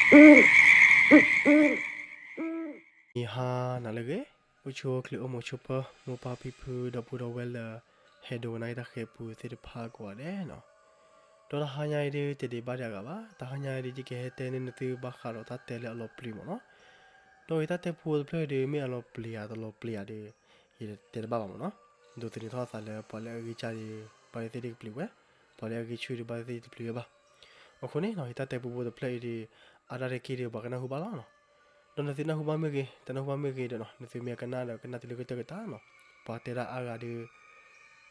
မုၢ်ဟါနၤလၢအဂ့ၤ, အိၣ်ဆူၣ်အိၣ်ချ့အိၣ်မုာ်ဆိးပၢၤ မိၢ်ပၢ်ဖံဖု ဒီပုၢ်ဒီဝဲၢ်လၢ ဟဲဒိကနၣ်အံၤတၢ်ဃဲၤပူၤသ့ၣ်တဖၣ်ကိးဂၤဒဲးနီၤ. ဒီးတဟါညါအံၤဒုး တဒံးဘၣ်ဒံးအဂၤဘၣ်, တဟါညါအံၤဒုး ယကဟဲတဲန့ၢ်သုဘၣ်ဃးဒီးတၢ်တဲလၢအလီၤပျံၤမ့ၢ်နီၤ. ဒီးယတၢ်တဲပူဖိတဖျၢၣ်အံၤဒုး မ့ၢ်အလီၤပျံၤဧါတလီၤပျံၤဧါဒီး ယတဲတဘၣ်ဘၣ်မ့ၢ်နီၤ. ဒိးသန့ၤထီၣ်အသးလၢပှၤလၢအဂ့ၢ်စၢ်ဒီး ဘၣ်သ့ၣ်သ့ၣ်တကပျံၤဝဲ, ပှၤလၢအဂ့ၢ်ဆူၣ်ဒီး ဘၣ်သ့ၣ်သ့ၣ်တပျံၤဝဲဘၣ်. အဃိန့ၣ်နီၤ ယတၢ်တဲပူဖိတဖျၢၣ်အံၤဒုး အါဒၣ်တက့ၢ်ဒီး ပှၤကနၢ်ဟူဘၣ်လီၤနီၤ. ဒီးနသုနၢ်ဟူဘၣ်မ့ၢ်ဂ့ၤ, တနၢ်ဟူဘၣ်မ့ၢ်ဂ့ၤဒီးနီၤ နသုမ့ၢ်ကနၣ်ဒီး ကနၣ်တုၤလၢကတၢၢ်ကတၢၢ်နီၤ. ပှၤတဲဒၣ်အါဂၤဒီး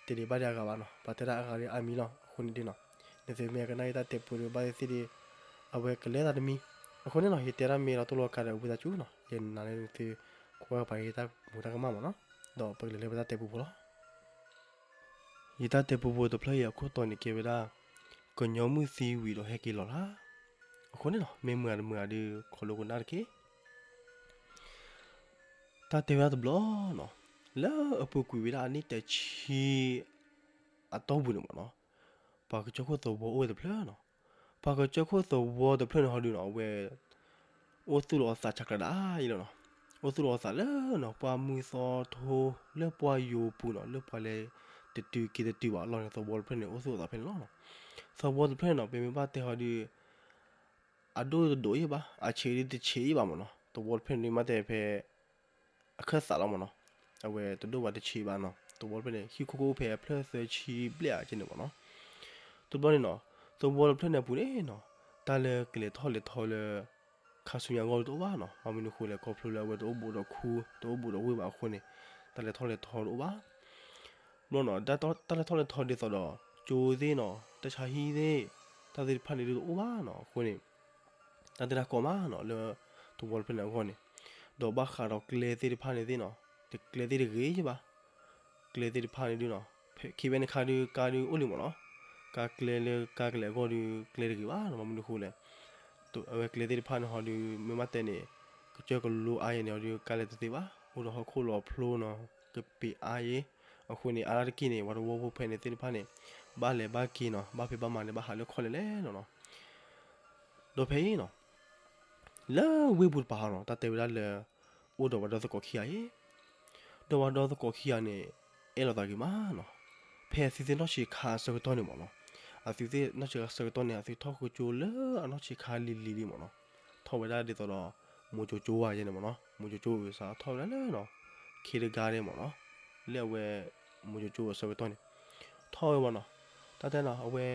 တဒံးဘၣ်ဒံးအဂၤဘၣ်နီၤ, ပှၤတဲဒၣ်အါဂၤဒီးအါမံၤလီၤ. အဃိန့ၣ်ဒုးနီၤ နသုမ့ၢ်ကနၣ်ယတၢ်တဲပူဒီး ဘၣ်သ့ၣ်သ့ၣ်ဒီး အဝဲကလဲၤသးတမံၤ. အဃိန့ၣ်နီၤ ယတဲဒၣ်မ့ၢ်လီၤတိၢ်လီၤကါဒီး ဝံသးစူၤနီၤ ယနာ်လၢနသု ကွၢ်ကပၤယတၢ်မူတၢ်ကမၣ်မ့ၢ်နီၤ. ဒီးပကလဲၤလၢပတၢ်တဲပူဖိလီၤ. ယတၢ်တဲပူဖိတဖျၢၣ်အံၤအခိၣ်တီန့ၣ်ကဲဝဲဒၣ် ကညီမုၣ်သံဝံၤဒီးဟဲက့ၤလီၤလၢ်. အဃိန့ၣ်နီၤ မ့ၢ်မုာ်ဂ့ၤတမုာ်ဂ့ၤဒီး ခီလိကနၣ်တက့ၢ်. တၢ်တဲဝဲဒၣ်တဘျီနီၤ, လၢအပူၤကွံာ်ဝဲဒၣ်အနံၣ်တဆံ အတီၢ်ပူၤန့ၣ်မ့ၢ်နီၤ, ပှၤကစၢၢ်ခိၣ်သဝီအိၣ်ဝဲတဖျၢၣ်နီၤ. ပှၤကစၢၢ်ခိၣ်သဝီတဖျၢၣ်န့ၣ်ဟီဒုးနီၤ အဝဲ အိၣ်သူၣ်လီၤအသးဆးကျးဒၣ်အံၤလီၤနီၤ. အိၣ်သူၣ်လီၤအသးလၢနီၤ ပှၢ်မုၢ်သီထိ လၢပှၢ်ယိာ်ပူၤနီၤ လၢပှၤလဲၤတတုၤက့ၤတတုၤဘၣ်အလီၢ်န့ၣ် သဝီတဖျၢၣ်န့ၣ် အိၣ်သူၣ်အသးဖဲန့ၣ်လီၤနီၤ. သဝီတဖျၢၣ်န့ၣ်နီၤ ပမ့ၢ်ဘၣ်တဲဟီဒုး အဒိၣ်တဒိၣ်အံၤဘၣ်, အဆံးဒုးတဆံးအံၤဘၣ်မ့ၢ်နီၤ. သဝီတဖျၢၣ်န့ၣ်မ့ၢ်တဲဖဲ အခၢၣ်သးလီၤမ့ၢ်နီၤ. အဝဲတဒိၣ်ဘၣ်တဆံးဘၣ်နီၤ. သဝီတဖျၢၣ်န့ၣ် ဟံၣ်ခိၣ်ကအိၣ်ဖဲအဖျၢၣ်သၢဆံဘျဲၣ်အကဲန့ၣ်မ့ၢ်နီၤ. တဘျီန့ၣ်နီၤ သဝီတဖျၢၣ်န့ၣ်အပူၤန့ၣ်နီၤ တၢ်လၢကလဲၤထီၣ်လဲၤထီလၢ ခါဆူညါအဂီၢ်တအိၣ်ဘၣ်နီၤ. ဘၣ်မနုၤအဃိလဲၣ် ခီဖျိလၢအဝဲတအိၣ်ဘူးဒီးခူ တအိၣ်ဘူးဒီးဝ့ၢ်ဘၣ်အဃိန့ၣ် တၢ်လဲၤထီၣ်လဲၤထီတအိၣ်ဘၣ်. ဘျီနီၤ တၢ်လဲၤထီၣ်လဲၤထီဒ်သိးဒီး ကၠိသ့ၣ်နီၤ တၢ်ဆါဟံၣ်သ့ၣ် တၢ်သ့ၣ်တဖၣ်န့ၣ်ဒုးတအိၣ်ဘၣ်နီၤ. အဃိန့ၣ် တၢ်တဲတၢ်ကီမးနီၤ လၢသဝီတဖျၢၣ်န့ၣ်အဂီၢ်န့ၣ်. ဒီးဘၣ်ဃးဒီးကျဲသ့ၣ်တဖၣ်န့ၣ်သ့ၣ်နီၤ တကျဲသ့ၣ်တဂ့ၤဘၣ်. ကျဲသ့ၣ်တဖၣ်န့ၣ်ဒုးနီၤ ဖဲခံဖဲန့ၣ်ခါဒုး ကါဒုးအိၣ်လံမ့ၢ်နီၤ. ကါကျဲလၢကါကလဲၤအဂီၢ်ဒုး ကျဲတဂ့ၤဘၣ်နီၤ. ဘၣ်မနုၤအဃိလဲၣ် အဝဲကျဲသ့ၣ်တဖၣ်န့ၣ်ဟီဒုး မ့ၢ်ဘၣ်တဲန့ၣ် ကစၢၢ်ကလိအါယဲန့ၣ်ဟီဒုး ကါလဲၤတသ့ဘၣ်. အိၣ်ဒီးဟီၣ်ခိၣ်လီၤဖျိနီၤ ကပ့ၤအါယဲ. အဃိန့ၣ် အါဒၣ်တက့ၢ်န့ၣ် ပှၤသဝီဖိဖဲန့ၣ်သ့ၣ်တဖၣ်န့ၣ် ဘၣ်လဲၤဘၣ်က့ၤနီၤ ဘၣ်ဖံးဘၣ်မၤန့ၣ် ဘၣ်ဟးလၢခီၣ်လဲၣ်လဲၣ်လီၤနီၤ. ဒီးဖဲအံၤနီၤ လၢဝ့ၢ်ပူၤတပၤနီၤ တၢ်တဲဝဲဒၣ်လၢ အိၣ်ဒီးပှၤဒီသကိးခံဂၤအံၤ ဒီးပှၤဒီသကိးခံဂၤန့ၣ် အဲၣ်လိာ်သးဂ့ၤမးနီၤ. ဖဲအသုသ့ၣ်နီၢ်ဆံးခါအဆၢကတီၢ်န့ၣ်မ့ၢ်နီၤ အသုသ့ၣ်နီၢ်ဆံးခါအဆၢကတီၢ်န့ၣ် အသုထီၣ်ဃုကၠိလၢအနီၢ်ဆံးခါလံၤလံၤလံမ့ၢ်နီၤ. ထီၣ်ဝဲဒၣ်ဒ်သိးဒီး မိၤကၠိကၠိဝဲယဲန့ၣ်မ့ၢ်နီၤ. မိၤကၠိကၠိအစးထီၣ်ဝဲဒၣ်လၢနီၤ ခ့တဂၤဒဲးမ့ၢ်နီၤ. လၢအဝဲ မိၤကၠိကၠိအဆၢကတီၢ်န့ၣ် ထီၣ်ဝဲမ့ၢ်နီၤ. တၢ်တဲနီၤ အဝဲ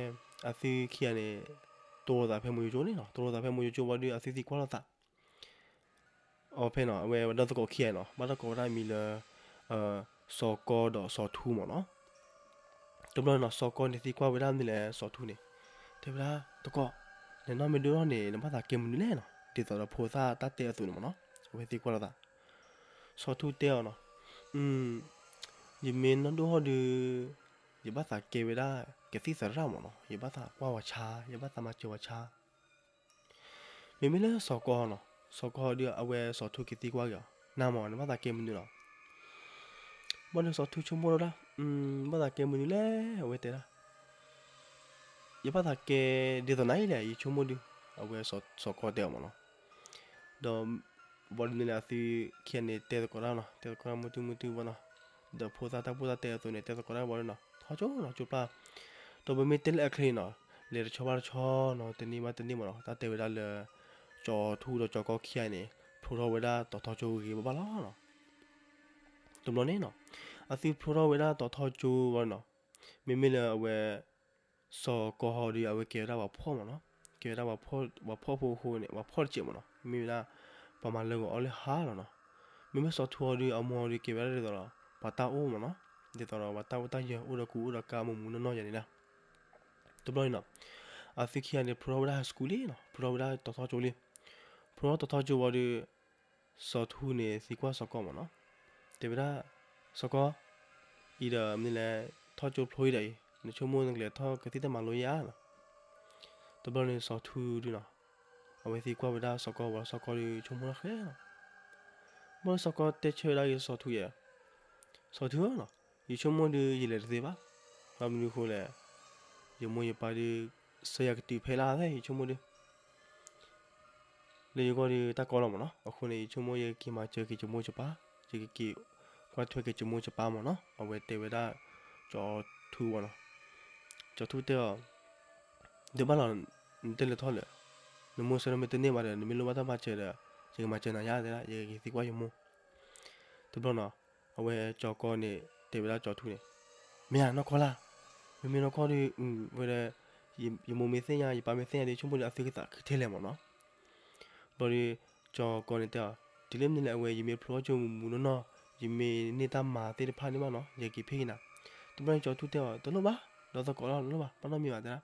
အသုခံဂၤန့ၣ် တိၢ်လိာ်သးဖဲမိၤကၠိကၠိန့ၣ်နီၤ. တိၢ်လိာ်သးဖဲမိၤကၠိကၠိဝံၤဒီး အသုသံကွၢ်လိာ်သး အဝဲဖဲနီၤ အဝဲပှၤဒီသကိးခံဂၤနီၤ ဘၣ်တကိးဝဲဒၣ်မံၤလၢ စီၤကီဒီးစီၤထူမ့ၢ်နီၤ. တဘျီန့ၣ်နီၤ စီၤကီန့ၣ်သံကွၢ်ဝဲဒၣ်မနုၤလဲၣ် စီၤထူန့ၣ် တဲဝဲဒၣ် တကိး နနီၢ်မ့ၢ်ဒိၣ်ထီၣ်န့ၣ် နဘၣ်သးကဲမနုၤလဲၣ်နီၤ. ဒ်သိးဒီးဖိသၣ်တၢ်တဲအသိးန့ၣ်မ့ၢ်နီၤ အဝဲသံကွၢ်လိာ်သး. စီၤထူတဲအီၤနီၤ ယမ့ၢ်နီၢ်ဒိၣ်ထီၣ်ဒီး ယဘၣ်သးကဲဝဲဒၣ် ကသံၣ်သရၣ်မ့ၢ်နီၤ. ယဘၣ်သးကွၢ်ဝဲဆါ ယဘၣ်သးမၤစၢၤဝဲဆါ မ့မ့ၢ်လၢစီၤကီနီၤ စီၤကီဒီး အဝဲစီၤထူက့ၤသံကွၢ်က့ၤအီၤ နၤမ့ၢ် နဘၣ်သးကဲမနုၤလီၤ. ဘၣ်ဒီးစီၤထူဆိကမိၣ်ဒၣ် ဘၣ်သးကဲမနုၤလဲၣ် အဝဲတဲဒၣ် ယဘၣ်သးကဲဒ်သိးနၤအံၤလဲၣ် ယဆိကမိၣ်ဒုး အဝဲစီၤကီတဲအီၤမ့ၢ်နီၤ. ဒီး ဘၣ်ဒီးန့ၣ် အသုခံဂၤန့ၣ် တဲသကိးတၢ်နီၤ တဲသကိးတၢ်မုၢ်တူၢ်မုၢ်တူၢ်ဘၣ်နီၤ. ဒီးဖိသၣ်တၢ်ပိၢ်တၢ်တဲအသိးန့ၣ် တဲသကိးတၢ်ဘၣ်ဒီးနီၤ ထီၣ်ကၠိနီၤ ကၠိပျၢ် ဒီးပမ့ၢ်တဲလၢအချ့နီၤ လဲၤတဆီဘၣ်တဆီနီၤ တနံၣ်ဘၣ်တနံၣ်မ့ၢ်နီၤ တၢ်တဲဝဲဒၣ်လၢ စီၤထူဒီးစီၤကီခံဂၤန့ၣ် ဖျိထီၣ်ဝဲဒၣ်တီၤထီကၠိဂ့ၤဂ့ၤဘၣ်ဘၣ်လီၤ. တဘျီန့ၣ်နီၤ အသုဖျိထီၣ်ဝဲဒၣ်တီၤထီကၠိဝံၤနီၤ မ့မ့ၢ်လၢအဝဲ စီၤကီဟီဒီး အဝဲကဲဝဲဒၣ်ပှၤဖှီၣ်မ့ၢ်နီၤ. ကဲဝဲဒၣ်ပှၤဖှီၣ်ဖိအဃိန့ၣ် ပှၤဖှီၣ်တစဲးမ့ၢ်နီၤ မ့ၢ်ဝဲဒၣ် ပှၤမၤလၢဂီၤအီၣ်လၢဟါလီၤနီၤ. မ့မ့ၢ်စီၤထူဟီဒီး အမိၢ်ဟီဒီး ကဲဝဲဒၣ်ဒ်သိးဒီး ပှၤတၢ်အိၣ်မ့ၢ်နီၤ ဒ်သိးဒီး ပှၤတၢ်အိၣ်တၢ်ယၢၤ အိၣ်ဒီးကူအိၣ်ဒီးကၤ မုာ်မုာ်နီၢ်နီၢ်ယဲန့ၣ်လီၤ. တဘျီန့ၣ်နီၤ အသုခံဂၤန့ၣ် ဖျိထီၣ်ဝဲဒၣ် high school လံနီၤ ဖျိထီၣ်ဝဲဒၣ်တီၤထီကၠိလံ. ဖျိထီၣ်တီၤထီကၠိဝံၤဒီး စီၤထူန့ၣ်သံကွၢ်စီၤကီမ့ၢ်နီၤ တဲဝဲဒၣ် စီၤကီ အံၤဒီးမနုၤလဲၣ် ထီၣ်ကၠိဖျိအံၤဒီးအံၤ နဆိကမိၣ်နကလဲၤထီၣ်ကသံၣ်တၢ်မၤလိယါနီၤ. တဘျီန့ၣ်စီၤထူဒုးနီၤ အဝဲသံကွၢ်ဝဲဒၣ်စီၤကီဝံၤဒီး စီၤကီဒီးဆိကမိၣ်တၢ်ဃဲနီၤ. ဘၣ်ဒီးစီၤကီတဲဆၢဝဲဒၣ်က့ၤစီၤထူယဲ စီၤထူဧၢနီၤ ယဆိကမိၣ်ဒုးယလဲၤတသ့ဘၣ်. ဘၣ်မနုၤအဃိလဲၣ် ယမိၢ်ယပၢ်ဒုး ဆှၢယၤကတုၤဖဲလၢသ့ ယဆိကမိၣ်ဒုး လၢယဂီၢ်ဒီးတၢ်ကီလီၤမ့ၢ်နီၤ, အဃိန့ၣ် ယဆိကမိၣ်ယက့ၤမၤစၢၤက့ၤယမိၢ်ယပၢ်, ယကက့ၤကွၢ်ထွဲက့ၤယမိၢ်ယပၢ်မ့ၢ်နီၤ, အဝဲတဲဝဲဒၣ်ကၠီထူမ့ၢ်နီၤ. ကၠီထူတဲအီၤ, ဒုးဘၣ်လီၤ, နတလဲၤထီၣ်လၢာ်, နမိၢ်ဆၢထၢၣ်မ့ၢ်တန့ၢ်ဘၣ်ဒီး နမ့ၢ်လိၣ်ဘၣ်တၢ်မၤစၢၤဒီး ယကမၤစၢၤနၤယါတဲဒၣ်, ယကက့ၤသံကွၢ်ယမိၢ်. တဘျီနီၤ, အဝဲကၠီကီန့ၣ် တဲဝဲဒၣ်ကၠီထူန့ၣ်, မ့ၢ်ဧါနီၢ်ကီၢ်လၢ်, မ့မ့ၢ်နီၢ်ကီၢ်ဒီး ဝဲဒီး ယမိၢ်မ့ၢ်သ့ၣ်ညါ ယပၢ်မ့ၢ်သ့ၣ်ညါဒီး ဆိကမိၣ်ဒီးအသုကသးခုထဲလဲၣ်မ့ၢ်နီၤ. ဘျီဒီး ကၠီကီန့ၣ်တဲအီၤ, တုၤလၢမနုၤလဲၣ် အဝဲယမ့ၢ်ဖျိအီၣ်ကၠိမူးမူးနီၢ်နီၢ်, ယမ့ၢ်န့ၢ်တၢ်မၤသ့ၣ်တဖၣ်န့ၣ်ဘၣ်နီၤ ယက့ၤဖ့ၣ်က့ၤနၤ. တဘျီန့ၣ်ကၠီထူတဲအီၤ တလိၣ်ဘၣ်, ဒီးသကိးလီၤ တလိၣ်ဘၣ် ဘၣ်နီတမံၤဘၣ်တဲဒၣ်.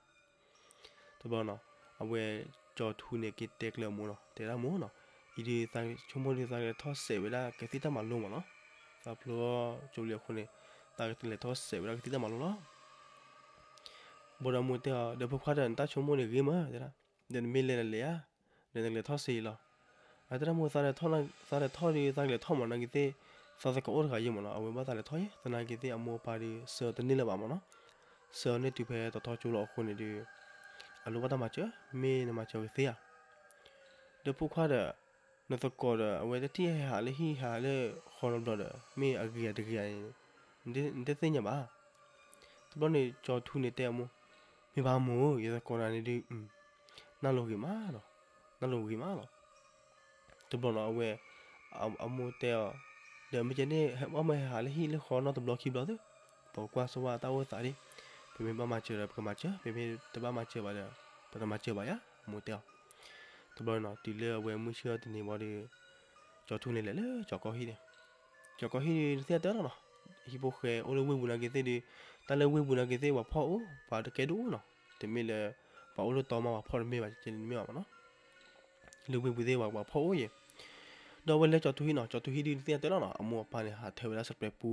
တဘျီနီၤ, အဝဲကၠီထူန့ၣ်က့ၤတဲကျၢၤအမိၢ်နီၤ, တဲဒၣ်မိၢ်နီၤ, အံၤဒုးသးဆိကမိၣ်ဒုးသးကလဲၤထီၣ်စဲးဝဲဒၣ်ကသံၣ်တၢ်မၤလိမ့ၢ်နီၤ, သးဖျိအီၣ်ကၠိလံအဃိန့ၣ် သးကလဲၤထီၣ်စဲးဝဲဒၣ်ကသံၣ်တၢ်မၤလိလီၤ. ဘၣ်ဒီးမိၢ်တဲအီၤ ဒီးဖိခွါဒီး နတၢ်ဆိကမိၣ်န့ၣ်ဂ့ၤမးတဲဒၣ်, ဒီးနမ့ၢ်လဲၤနလဲၤဧါ, ဒီးနကလဲၤထီၣ်စဲးအံၤလီၤ. အတဲဒၣ်မိၢ် သးလဲၤထီၣ်ဒီး သးကလဲၤထီၣ်မး နာ်က့သ့ၣ် သးသကိးအိၣ်တဂၤယ့ၢ်မ့ၢ်နီၤ, အဝဲဘၣ်သးလဲၤထီၣ်ယ့ၢ် သနာ်က့သ့ၣ်အမိၢ်အပၢ်ဒီး ဆှၢအီၤတန့ၢ်လၢၤဘၣ်မ့ၢ်နီၤ, ဆှၢအီၤန့ၢ်တုၤဖဲတီၤထီကၠိလီၤအဃိန့ၣ်ဒီး အလိၣ်ဘၣ်တၢ်မၤစၢၤ, မ့ၢ်နမၤစၢၤကသ့ဧါ. ဒီးဖိခွါဒီး နသကိးဒီး အဝဲတထံၣ်ဟဲဟးလၢဟံၣ်ဟးလၢဃီတဘျီဒီး မ့ၢ်အဂ့ၤအတဂ့ၤဧါန့ၣ် နတသ့ၣ်ညါဘၣ်. တဘျီန့ၣ်ကၠီထူန့ၣ်တဲအမိၢ်, မ့ၢ်ဘၣ်မိၢ်ဧၢ ယသကိးနၤန့ၣ်ဒုး နၢ်လိၤဂ့ၤမးနီၤ, နၢ်လိၤဂ့ၤမးလီၤ. တဘျီနီၤ အဝဲ အမိၢ်တဲအီၤ, ဒီးမ့ၢ်ကဲန့ၣ် အီၣ်မ့ၢ်ဟဲဟးလၢဟံၣ်လၢဃီနီတဘျီခံဘျီသ့ၣ်, ပကွၢ်ဆိဝဲတၢ်အိၣ်သးဒၣ်, ပမ့ၢ်ဘၣ်မၤစၢၤဒီးပကမၤစၢၤ, ပမ့ၢ်တဘၣ်မၤစၢၤဘၣ်ဒီး ပတမၤစၢၤဘၣ်ယါ, အမိၢ်တဲအီၤ. တဘျီနီၤ တုၤလၢအဝဲမုၢ်ဆ့ၣ်ထီၣ်တနံၤဘၣ်ဒီး ကၠီထူန့ၣ်လဲၤလၢကၠီကီဟံၣ်န့ၣ်, ကၠီကီဟံၣ်ဒုး နသ့ၣ်ညါတၢ်လီၤနီၤ, ဟံၣ်ဖိဃဲအိၣ်လၢဝ့ၢ်ပူၤနာ်က့သ့ၣ်ဒီး, တၢ်လၢဝ့ၢ်ပူၤနာ်က့သ့ၣ် ပှၤဖီၣ်အိၣ် ပှၤတကဲဒိၣ်နီၤ, တမ့ၢ်လၢ ပှၤအိၣ်လၢတီမး ပှၤဖီၣ်တမ့ၢ်ဘၣ် ကဲန့ၣ်တမ့ၢ်ဘၣ်မ့ၢ်နီၤ, လၢဝ့ၢ်ပူၤသ့ၣ်ပှၤ ပှၤဖီၣ်အိၣ်ယဲ, ဒီးအဝဲလၢကၠီထူဟံၣ်နီၤ, ကၠီထူဟံၣ်ဒုး နသ့ၣ်ညါတၢ်လီၤနီၤ, အမိၢ်အပၢ်န့ၣ် ဟးထၢဝဲဒၣ်စပြဲးပူ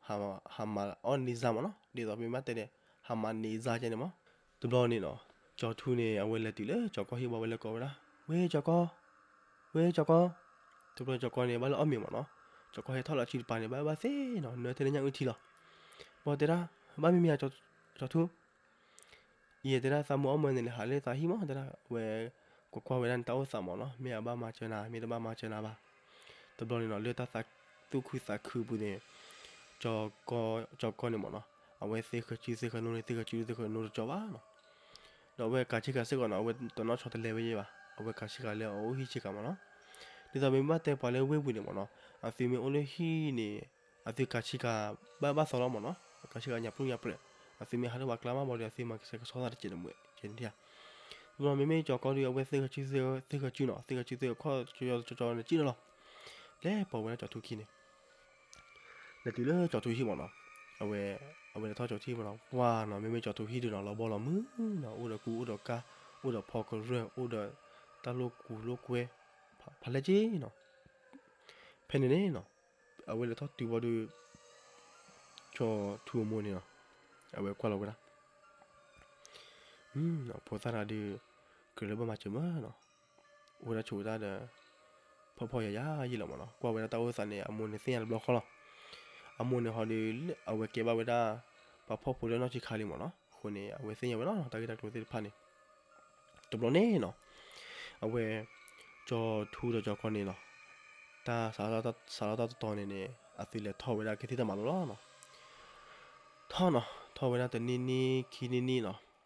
ဟးမၤအီၣ်န့ၤစါမ့ၢ်နီၤ, ဒ်သိးပမ့ၢ်ဘၣ်တဲန့ၣ် ဟးမၤန့ၤစါကဲန့ၣ်မ့ၢ်, တဘျီန့ၣ်နီၤ, ကၠီထူန့ၣ် အဝဲလဲၤတုၤလၢကၠီကီဟံၣ်ဘၣ် အဝဲလဲၤကိးဝဲဒၣ်, ဝဲကၠီကီ, ဝဲကၠီကီ, တဘျီကၠီကီန့ၣ် ဘၣ်လၢအီၣ်မ့ၤမ့ၢ်နီၤ, ကၠီကီဟဲထီၣ်လီၤအစုတပၤန့ၣ် ဘၣ်ဘၣ်သ့နီၤ, နၢထဲလၢညၣ်အုၣ်ထံလီၤ, ဘၣ်တဲဒၣ်, ဘၣ်မ့မ့ၢ်ဧါ ကၠီထူ ယဲတဲဒၣ်သးမိၢ်အီၣ်မ့ၤန့ၣ် လဲၤဟးလၢသးဟံၣ်မး တဲဒၣ်, အဝဲ ကွၢ်ကွၢ်ဝဲဒၣ်နတၢ်အိၣ်သးမးနီၤ, မ့ၢ်အဘၣ်မၤစၢၤနၤ မ့ၢ်တဘၣ်မၤစၢၤနၤဘၣ်. တဘျီန့ၣ်နီၤ လၢတၢ်သူၣ်ခုသးခုပူၤန့ၣ် ကၠီကီန့ၣ်မးနီၤ, အဝဲသ့ၣ်ဃၢၤစုသ့ၣ်ဃၢၤနိန့ၣ် သ့ၣ်ဃၢၤစုသ့ၣ်ဃၢၤနိတကၠီဘၣ်နီၤ. ဒီးအဝဲကးဆ့ကၤစ့ၢ်ကီးနီၤ အဝဲတနီၣ်ဆီတလဲဝဲယဲၢ်ဘၣ်, အဝဲကးဆ့ကၤလၢအအိၣ်ဟံၣ်ဆ့ကၤမးနီၤ. ဒ်သိးမ့ၢ်ဘၣ်တဲပှၤလၢဝ့ၢ်ပူၤန့ၣ်မးနီၤ, အသုမ့ၢ်အိၣ်လၢဟံၣ်န့ၣ် အသုကးဆ့ကၤ ဘၣ်ဘၣ်သီလီၤမးနီၤ, ကးဆ့ကၤညါပျုၢ်ညါပြဲး, အသုမ့ၢ်ဟးထီၣ်ပှၤကျါမးဘၣ်ဒီး အသုမၤကဆှဲကဆှီသးတစဲးတမှဲးကဲန့ၣ်ဧါ. တဘျီမ့မ့ၢ်ကၠီကီဒီး အဝဲသ့ၣ်ဃၢၤစု သ့ၣ်ဃၢၤစုနီၤ, သ့ၣ်ဃၢၤစုအခီၣ်ကၠီကၠီန့ၣ်စံၣ်လီၤလီၤ, လဲၤပိာ်ဝဲဒၣ်ကၠီထူခံန့ၣ် လဲၤတုၤလၢကၠီထူဟံၣ်မးနီၤ, အဝဲ အဝဲလဲၤထီၣ်ကၠီထူဟံၣ်မးနီၤ, ပှၢ်နီၤ မ့မ့ၢ်ကၠီထူဟံၣ်ဒုးနီၤ လီၤဘီလီၤမုၢ်နီၤ, အိၣ်ဒီးကူအိၣ်ဒီးကၤ, အိၣ်ဒီးဖီကရၢၢ်, အိၣ်ဒီးတၢ်လိာ်ကူလိာ်ကွဲ, ဖးလဲၢ်က့နီၤ. ဖဲန့ၣ်န့ၣ်နီၤ အဝဲလဲၤထီၣ်တုၤဘၣ်ဒီး ကၠီထူအမိၢ်န့ၣ်နီၤ, အဝဲကွၢ်လီၤဝဲဒၣ် ဖိသၣ်တဂၤဒီး ကြၢးလၢဘၣ်မၤစၢၤမးနီၤ, အိၣ်ဝဲဒၣ်ဆိးဝဲဒၣ်ဒီး ဖီၣ်ဖီၣ်ယာ်ယာ်ယံာ်လီၤမးနီၤ, ကွၢ်ဝဲဒၣ်တၢ်အိၣ်သးန့ၣ် အမိၢ်န့ၣ်သ့ၣ်ညါတဘျီဃီလီၤ. အမိၢ်န့ၣ်ဟီဒီး အဝဲကဲဘၣ်ဝဲဒၣ် ပှၤဖီၣ်ဖိလၢနီၢ်ဆံးခါလံမးနီၤ, အဃိန့ၣ် အဝဲသ့ၣ်ညါဝဲလီၤ တၢ်ဂ့ၢ်တၢ်ကျိၤသ့ၣ်တဖၣ်န့ၣ်. တဘျီန့ၣ်နီၤ အဝဲ ကၠီထူဒီးကၠီကီန့ၣ်နီၤ တၢ်စးထီၣ်တၢ်တတီၤန့ၣ်န့ၣ် အသုလဲၤထီၣ်ဝဲဒၣ်ကသံၣ်တၢ်မၤလိလီၤနီၤ. ထီၣ်နီၤ ထီၣ်ဝဲဒၣ်တနံၣ်နံၣ်ခံနံၣ်နံၣ်နီၤ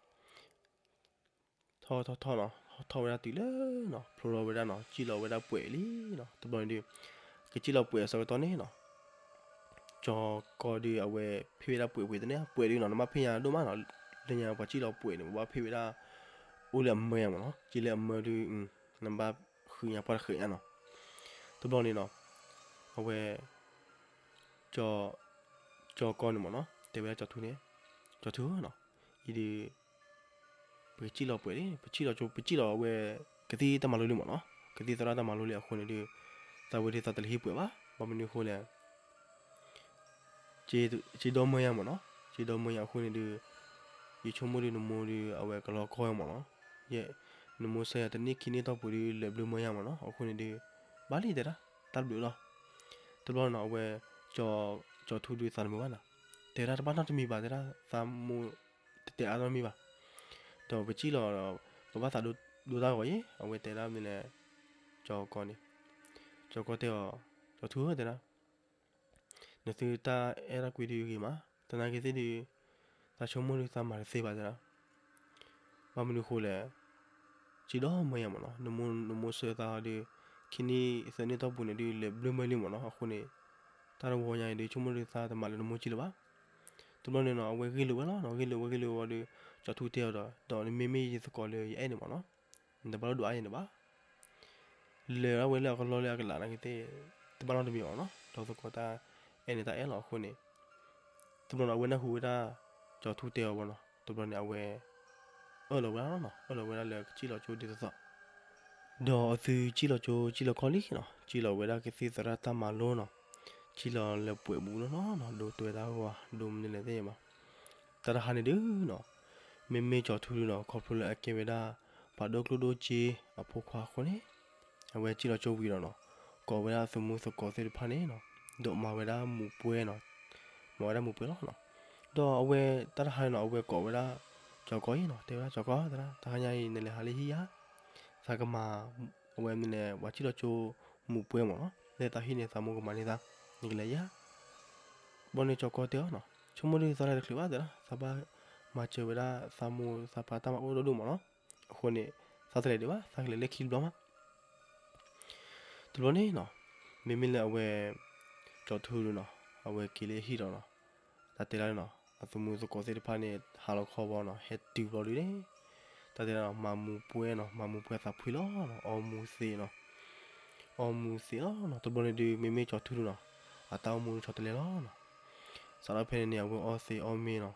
ထီၣ်ထီၣ်ထီၣ်နီၤ ထီၣ်ဝဲဒၣ်တုၤလၢနီၤ ဖျိလီၤဝဲဒၣ်နီၤ စံၣ်လီၤဝဲဒၣ်ပှဲၤလံနီၤ. တဘျီန့ၣ်ဒုး ကစံၣ်လီၤပှဲၤအဆၢကတီၢ်န့ၣ်နီၤ ကၠီကီဒုး အဝဲဖ့ၣ်ဝဲဒၣ်ပှဲၤပှဲၤတန့ၢ် ပှဲၤဒုးနီၤ နဘၣ်ဖ့ၣ်ညါဒိၣ်မးနီၤ လၢညါပှၤစံၣ်လီၤပှဲၤန့ၣ် ပဘၣ်ဖ့ၣ်ဝဲဒၣ် အိၣ်လၢအမၢညါမးနီၤ က့လၢအမၢဒုး နဘၣ်ဃုညါပှၢ်တဃဲးညါနီၤ. တဘျီန့ၣ်နီၤ အဝဲ ကၠီကီန့ၣ်မးနီၤ တဲဝဲဒၣ်ကၠီထူန့ၣ် ကၠီထူနီၤ အံၤဒုး ပကစံၣ်လီၤပှဲၤလံ ပစံၣ်လီၤ ပစံၣ်လီၤအဝဲ ကသံၣ်တၢ်မၤလိလံမးနီၤ ကသံၣ်သရၣ်တၢ်မၤလိလံအဃိန့ၣ်ဒုး သးဝဲဒုးသးတလဲၤဟံၣ်ပှဲၤဘၣ် ဘၣ်မနုၤအဃိလဲၣ် စ့ဒီမၢညါမးနီၤ စ့ဒီမၢညါအဃိန့ၣ်ဒုး ယဆိကမိၣ်ဒုးနမိၢ်ဒုး အဝဲကလီကီဝဲမးနီၤ ယဲ နမိၢ်ဆၢယၤတနံၣ်ခံနံၣ်တီၢ်ပူၤဒုး လဲၤဘျုးမၢညါမးနီၤ အဃိန့ၣ်ဒုး ဘၣ်လံတဲဒၣ် တၢ်ဘျုးလီၤ တဘျီနီၤ အဝဲ ကၠီထူဒုးသးတမုာ်ဘၣ်နီၤ တဲဒၣ်တဘၣ်နီတမံၤဘၣ်တဲဒၣ် သးမိၢ်တတဲအါနီတမံၤဘၣ် ဒီးပစံၣ်လီၤ ပဘၣ်သးဒိတၢ်ဂီၤအံၤ အဝဲတဲဒၣ်မနုၤလဲၣ် ကၠီၤကီန့ၣ်, ကၠီၤကီတဲအီၤ, ကၠီၤထူဧၢ တဲဒၣ်, နသုတၢ်အဲၣ်တၢ်ကွံဒုးဂ့ၤမး, သနာ်က့သ့ၣ်ဒုး သးဆိကမိၣ်ဒုးသးမၤတသ့ဘၣ်တဲဒၣ်. ဘၣ်မနုၤအဃိလဲၣ်, စံးဒီးမၢယၤမ့ၢ်နီၤ, နမိၢ်နမိၢ်ဆၢသးဟီဒုး ခံနံၣ်သၢနံၣ်တီၢ်ပူၤန့ၣ်ဒုး လဲၤဘျုးမၢလံမ့ၢ်နီၤ. အဃိန့ၣ် တၢ်တဝီညါအံၤဒုး ဆိကမိၣ်ဒုးသးတမၤလၢနမိၢ်ကံလၢၤဘၣ်. တဘျီန့ၣ်နီၤ အဝဲဂ့ၢ်လိာ်ဝဲလီၤနီၤ, ဂ့ၢ်လိာ်ဝဲဂ့ၢ်လိာ်ဝဲဒီး ကၠီၤထူတဲအီၤဒီး, ဒီးနမ့မ့ၢ်ယသကိးလၢယအဲၣ်န့ၣ်မ့ၢ်နီၤ, နတဘၣ်ဒိဒိးအါယၤန့ၣ်ဘၣ်. လဲၤဒၣ်ဝဲလၢအကလီလၢအကလးနာ်က့သ့ၣ် တဘၣ်နီတမံၤဘၣ်နီၤ, ဒီးသကိးတၢ်အဲၣ်န့ၣ်တၢ်အဲၣ်လီၤအဃိန့ၣ်, တဘျီန့ၣ် အဝဲနၢ်ဟူဝဲဒၣ် ကၠီၤထူတဲအီၤဘၣ်နီၤ, တဘျီန့ၣ် အဝဲ အၢၣ်လီၤဝဲဒၣ်နီၤ, အၢၣ်လီၤဝဲဒၣ်လၢကစံၣ်လီၤကၠိဒ်သိးသိး ဒီးအသုစံၣ်လီၤကၠိ စံၣ်လီၤကီၢ်လံနီၤ, စံၣ်လီၤဝဲဒၣ်ကသံၣ်သရၣ်တၢ်မၤလိနီၤ, စံၣ်လီၤလၢပှဲၤဘူးနီၤနီၤ, ဒိးတွဲတၢ်ဂီၤ ဒိးမနုၤလဲၣ်သ့ၣ်ညါဘၣ်. တၢ်တဟါန့ၣ်ဒုးနီၤ, မ့မ့ၢ်ကၠီၤထူဒုးနီၤ ခီဖျိလၢအကဲဝဲဒၣ် ပှၤဒိၣ်ကျိၣ်ဒိၣ်စ့အဖိခွါအဃိန့ၣ်, အဝဲစံၣ်လီၤကၠိဝံၤဒီးနီၤ, ကိးဝဲဒၣ်အသုမူသကိးသ့ၣ်တဖၣ်န့ၣ်နီၤ, ဒီးမၤဝဲဒၣ်မူးပွဲနီၤ, မၤဝဲဒၣ်မူးပွဲလီၤနီၤ. ဒီးအဝဲတၢ်တဟါန့ၣ်နီၤ အဝဲကိးဝဲဒၣ် ကၠီၤကီၢ်အံၤနီၤ, တဲဝဲဒၣ် ကၠီၤကီၢ် တဲဒၣ် တဟါညါအံၤ နလဲၤဟးလၢဟံၣ်ယၤ, သးကမၤ အဝဲမနုၤလဲၣ် ပှၤစံၣ်လီၤကၠိမူးပွဲမ့ၢ်နီၤ, လၢသးဟံၣ်န့ၣ် သးမိၢ်ကမၤန့ၢ်သး, နကလဲၤယၤ. ဘျီန့ၣ်ကၠီၤကီၢ်တဲအီၤနီၤ, ဆိကမိၣ်ဒုးသးလဲၤတချုးဘၣ်တဲဒၣ်, သးဘၣ်မၤစၢၤဝဲဒၣ်သးမိၢ်သးပၢ်တၢ်မၤအိၣ်ဒိၣ်ဒိၣ်မ့ၢ်နီၤ, အဃိန့ၣ် သးတလဲၤဒံးဘၣ်, သးကလဲၤလၢခံတဘျီမး. တဘျီန့ၣ်နီၤ, မ့မ့ၢ်လၢအဝဲ ကၠီၤထူဒုးနီၤ, အဝဲက့ၤလၢဟံၣ်ဒီးနီၤ, တၢ်တဲလၢနီၤ အသုမူသကိးသ့ၣ်တဖၣ်န့ၣ် ဟးလီၤခီဘၣ်နီၤ, ဟဲတုၤဘျီဒုးန့ၣ်, တၢ်တဲဒၣ်နီၤ မၤမူးပွဲနီၤ, မၤမူးပွဲသးဖှံလီၤနီၤ, အီမူးသ့းနီၤ, အီမူးသ့းလီၤနီၤ. တဘျီန့ၣ်ဒုး မ့မ့ၢ်ကၠီၤထူဒုးနီၤ, အတၢ်အိၣ်မူဆီတလဲလီၤနီၤ. စးထီၣ်ဖဲန့ၣ်န့ၣ် အဝဲအီသံးအီမ့ၤနီၤ,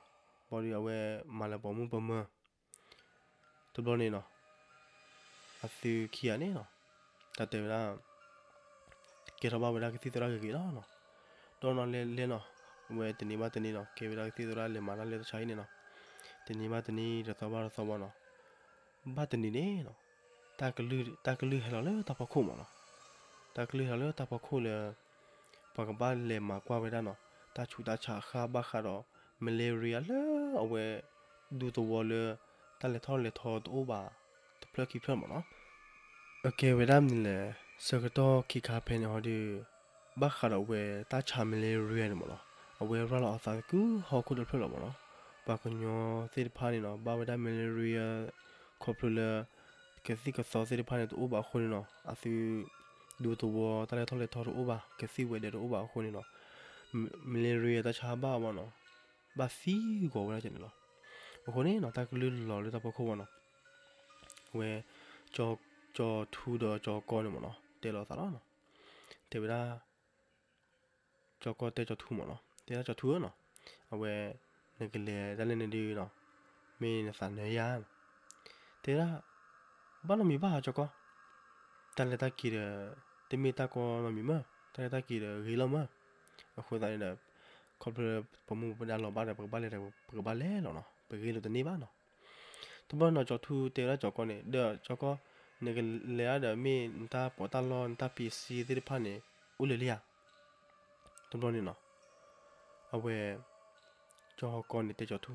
ဘျီဒုးအဝဲမၤလၢပိာ်မုၣ်ပိာ်မၢၤ တဘျီန့ၣ်နီၤ, အသုခံဂၤန့ၣ်နီၤ, တၢ်တဲဝဲဒၣ် ကဲထီၣ်ဘၣ်ဝဲဒၣ်ကသံၣ်သရၣ်ဂ့ၤဂ့ၤလီၤနီၤ. ဒီးနီၤလဲၤလဲၤနီၤ, အဝဲတနံၤဘၣ်တနံၤနီၤ ကဲဝဲဒၣ်ကသံၣ်သရၣ်လဲၤမၤတၢ်လၢတၢ်ဆါဟံၣ်န့ၣ်နီၤ, တနံၤဘၣ်တနံၤ တသီဘၣ်တသီဘၣ်နီၤ, ဘၣ်တနံၤန့ၣ်နီၤ, တၢ်ကလုၢ်ဟဲလီၤလၢတၢ်ဖီခိၣ်မ့ၢ်နီၤ, တၢ်ကလုၢ်ဟဲလီၤလၢတၢ်ဖီခိၣ်လၢ ပှၤကဘၣ်လဲၤမၤကွၢ်ဝဲဒၣ်နီၤ, တၢ်ဆူးတၢ်ဆါအဃၢ်ဘၣ်ဃးဒီး malaria လၢအဝဲ ဒူသဝီလၢ တၢ်လဲၤထီၣ်လဲၤထီတအိၣ်ဘၣ် တဖျၢၣ်ခံဖျၢၣ်မ့ၢ်နီၤ. အကဲဝဲဒၣ်မနုၤလဲၣ်, ဆၢကတီၢ်ခံခါဖဲန့ၣ်ဟီဒီး ဘၣ်ဃးဒီးအဝဲတၢ်ဆါ malaria န့ၣ်မ့ၢ်နီၤ, အဝဲရၤလီၤအသးသကုၤဟီၣ်ခိၣ်တဖျၢၣ်လီၤမ့ၢ်နီၤ. ပှၤကညီသ့ၣ်တဖၣ်န့ၣ်နီၤ ဘၣ်ဝဲဒၣ် malaria ခီဖျိလၢ ကသံၣ်ကသီသ့ၣ်တဖၣ်န့ၣ်တအိၣ်ဘၣ်အဃိန့ၣ်နီၤ, အသု ဒူသဝီတၢ်လဲၤထီၣ်လဲၤထီတအိၣ်ဘၣ်, ကသံၣ်ဝဲၤဒၢးတအိၣ်ဘၣ်အဃိန့ၣ်နီၤ, malaria တၢ်ဆါဘၣ်အီၤမ့ၢ်နီၤ, ဘၣ်သံဂီၤဝဲဒၣ်ကန့ၣ်လီၤ. အဃိန့ၣ်နီၤ တၢ်ကလုၢ်လီၤလၢတၢ်ဖီခိၣ်မ့ၢ်နီၤ, အဝဲ ကၠီၤထူဒီးကၠီၤကီန့ၣ်မ့ၢ်နီၤ တဲလိာ်သးလီၤနီၤ. တဲဝဲဒၣ် ကၠီၤကီတဲကၠီၤထူမ့ၢ်နီၤ, တဲဒၣ်ကၠီၤထူဧၢနီၤ, အဝဲ နကလဲၤတၢ်လၢန့ၣ်ဒုးနီၤ, မ့ၢ်နသးနၢၤယၤနီၤ. တဲဒၣ် ဘၣ်နီတမံၤဘၣ်ကၠီၤကီ, တၢ်လဲၤတၢ်က့ၤဒီး တမ့ၢ်တၢ်ကီနီတမံၤမ့ၢ်, တၢ်လဲၤတၢ်က့ၤဒီးဂ့ၤလီၤမ့ၢ်. အဃိသတးန့ၣ်ဒီး ခီဖျိပိာ်မုၣ်ပဒါလီၤဘၣ်ဒီး ပကဘၣ်လဲၤဒီး ပကဘၣ်လဲၤလီၤနီၤ, ပဂ့ၢ်လိာ်တန့ၢ်ဘၣ်နီၤ. တဘျီနီၤ ကၠီၤထူတဲဝဲဒၣ်ကၠီၤကီန့ၣ် ဒီးကၠီၤကီ နကလဲၤဒၣ်ဒီးမ့ၢ်နတၢ်ပီးတၢ်လီနတၢ်ပ့းစ့သ့ၣ်တဖၣ်န့ၣ် အိၣ်လၢၤလံဧါ. တဘျီန့ၣ်နီၤ အဝဲ ကၠီၤကီန့ၣ်တဲကၠီၤထူ,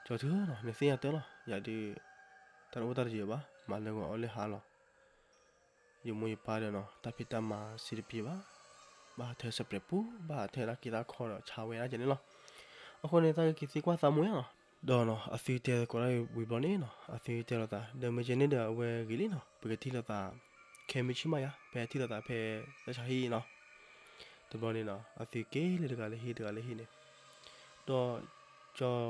ကၠီၤထူနီၤ နသ့ၣ်ညါတၢ်လီၤ, ယၤဒုး တၢ်တအိၣ်တၢ်တယၢၤဘၣ်, မၤလၢဂီၤအီၣ်လၢဟါလီၤ. ယမိၢ်ယပၢ်ဒီးနီၤ တၢ်ဖံးတၢ်မၤစ့တပျ့ၤဘၣ်, ဘၣ်ဟးထၢၣ်စဲးပြဲးပူၤ, ဘၣ်ဟးထၢၣ်တၢ်က့ၤတၢ်ခီဒီးဆါဝဲဒၣ်ကဲန့ၣ်လီၤ. အဃိန့ၣ် တၢ်ကက့ၤသံကွၢ်သးမိၢ်ယါနီၤ, ဒီးနီၤ အသုတဲသကိးတၢ်ဝံၤဘျီန့ၣ်နီၤ အသုတဲလိာ်သး ဒီးမ့ၢ်ကဲန့ၣ်ဒီးအဝဲဂ့ၤလံနီၤ ပကထံၣ်လိာ်သး ခဲမုၢ်ဆ့ၣ်မးယါ ဖဲထံၣ်လိာ်သးဖဲတၢ်ဆါဟံၣ်နီၤ. တဘျီန့ၣ်နီၤ အသုက့ၤလၢတဂၤလၢဟံၣ်တဂၤလၢဟံၣ်န့ၣ်, ဒီးကၠီ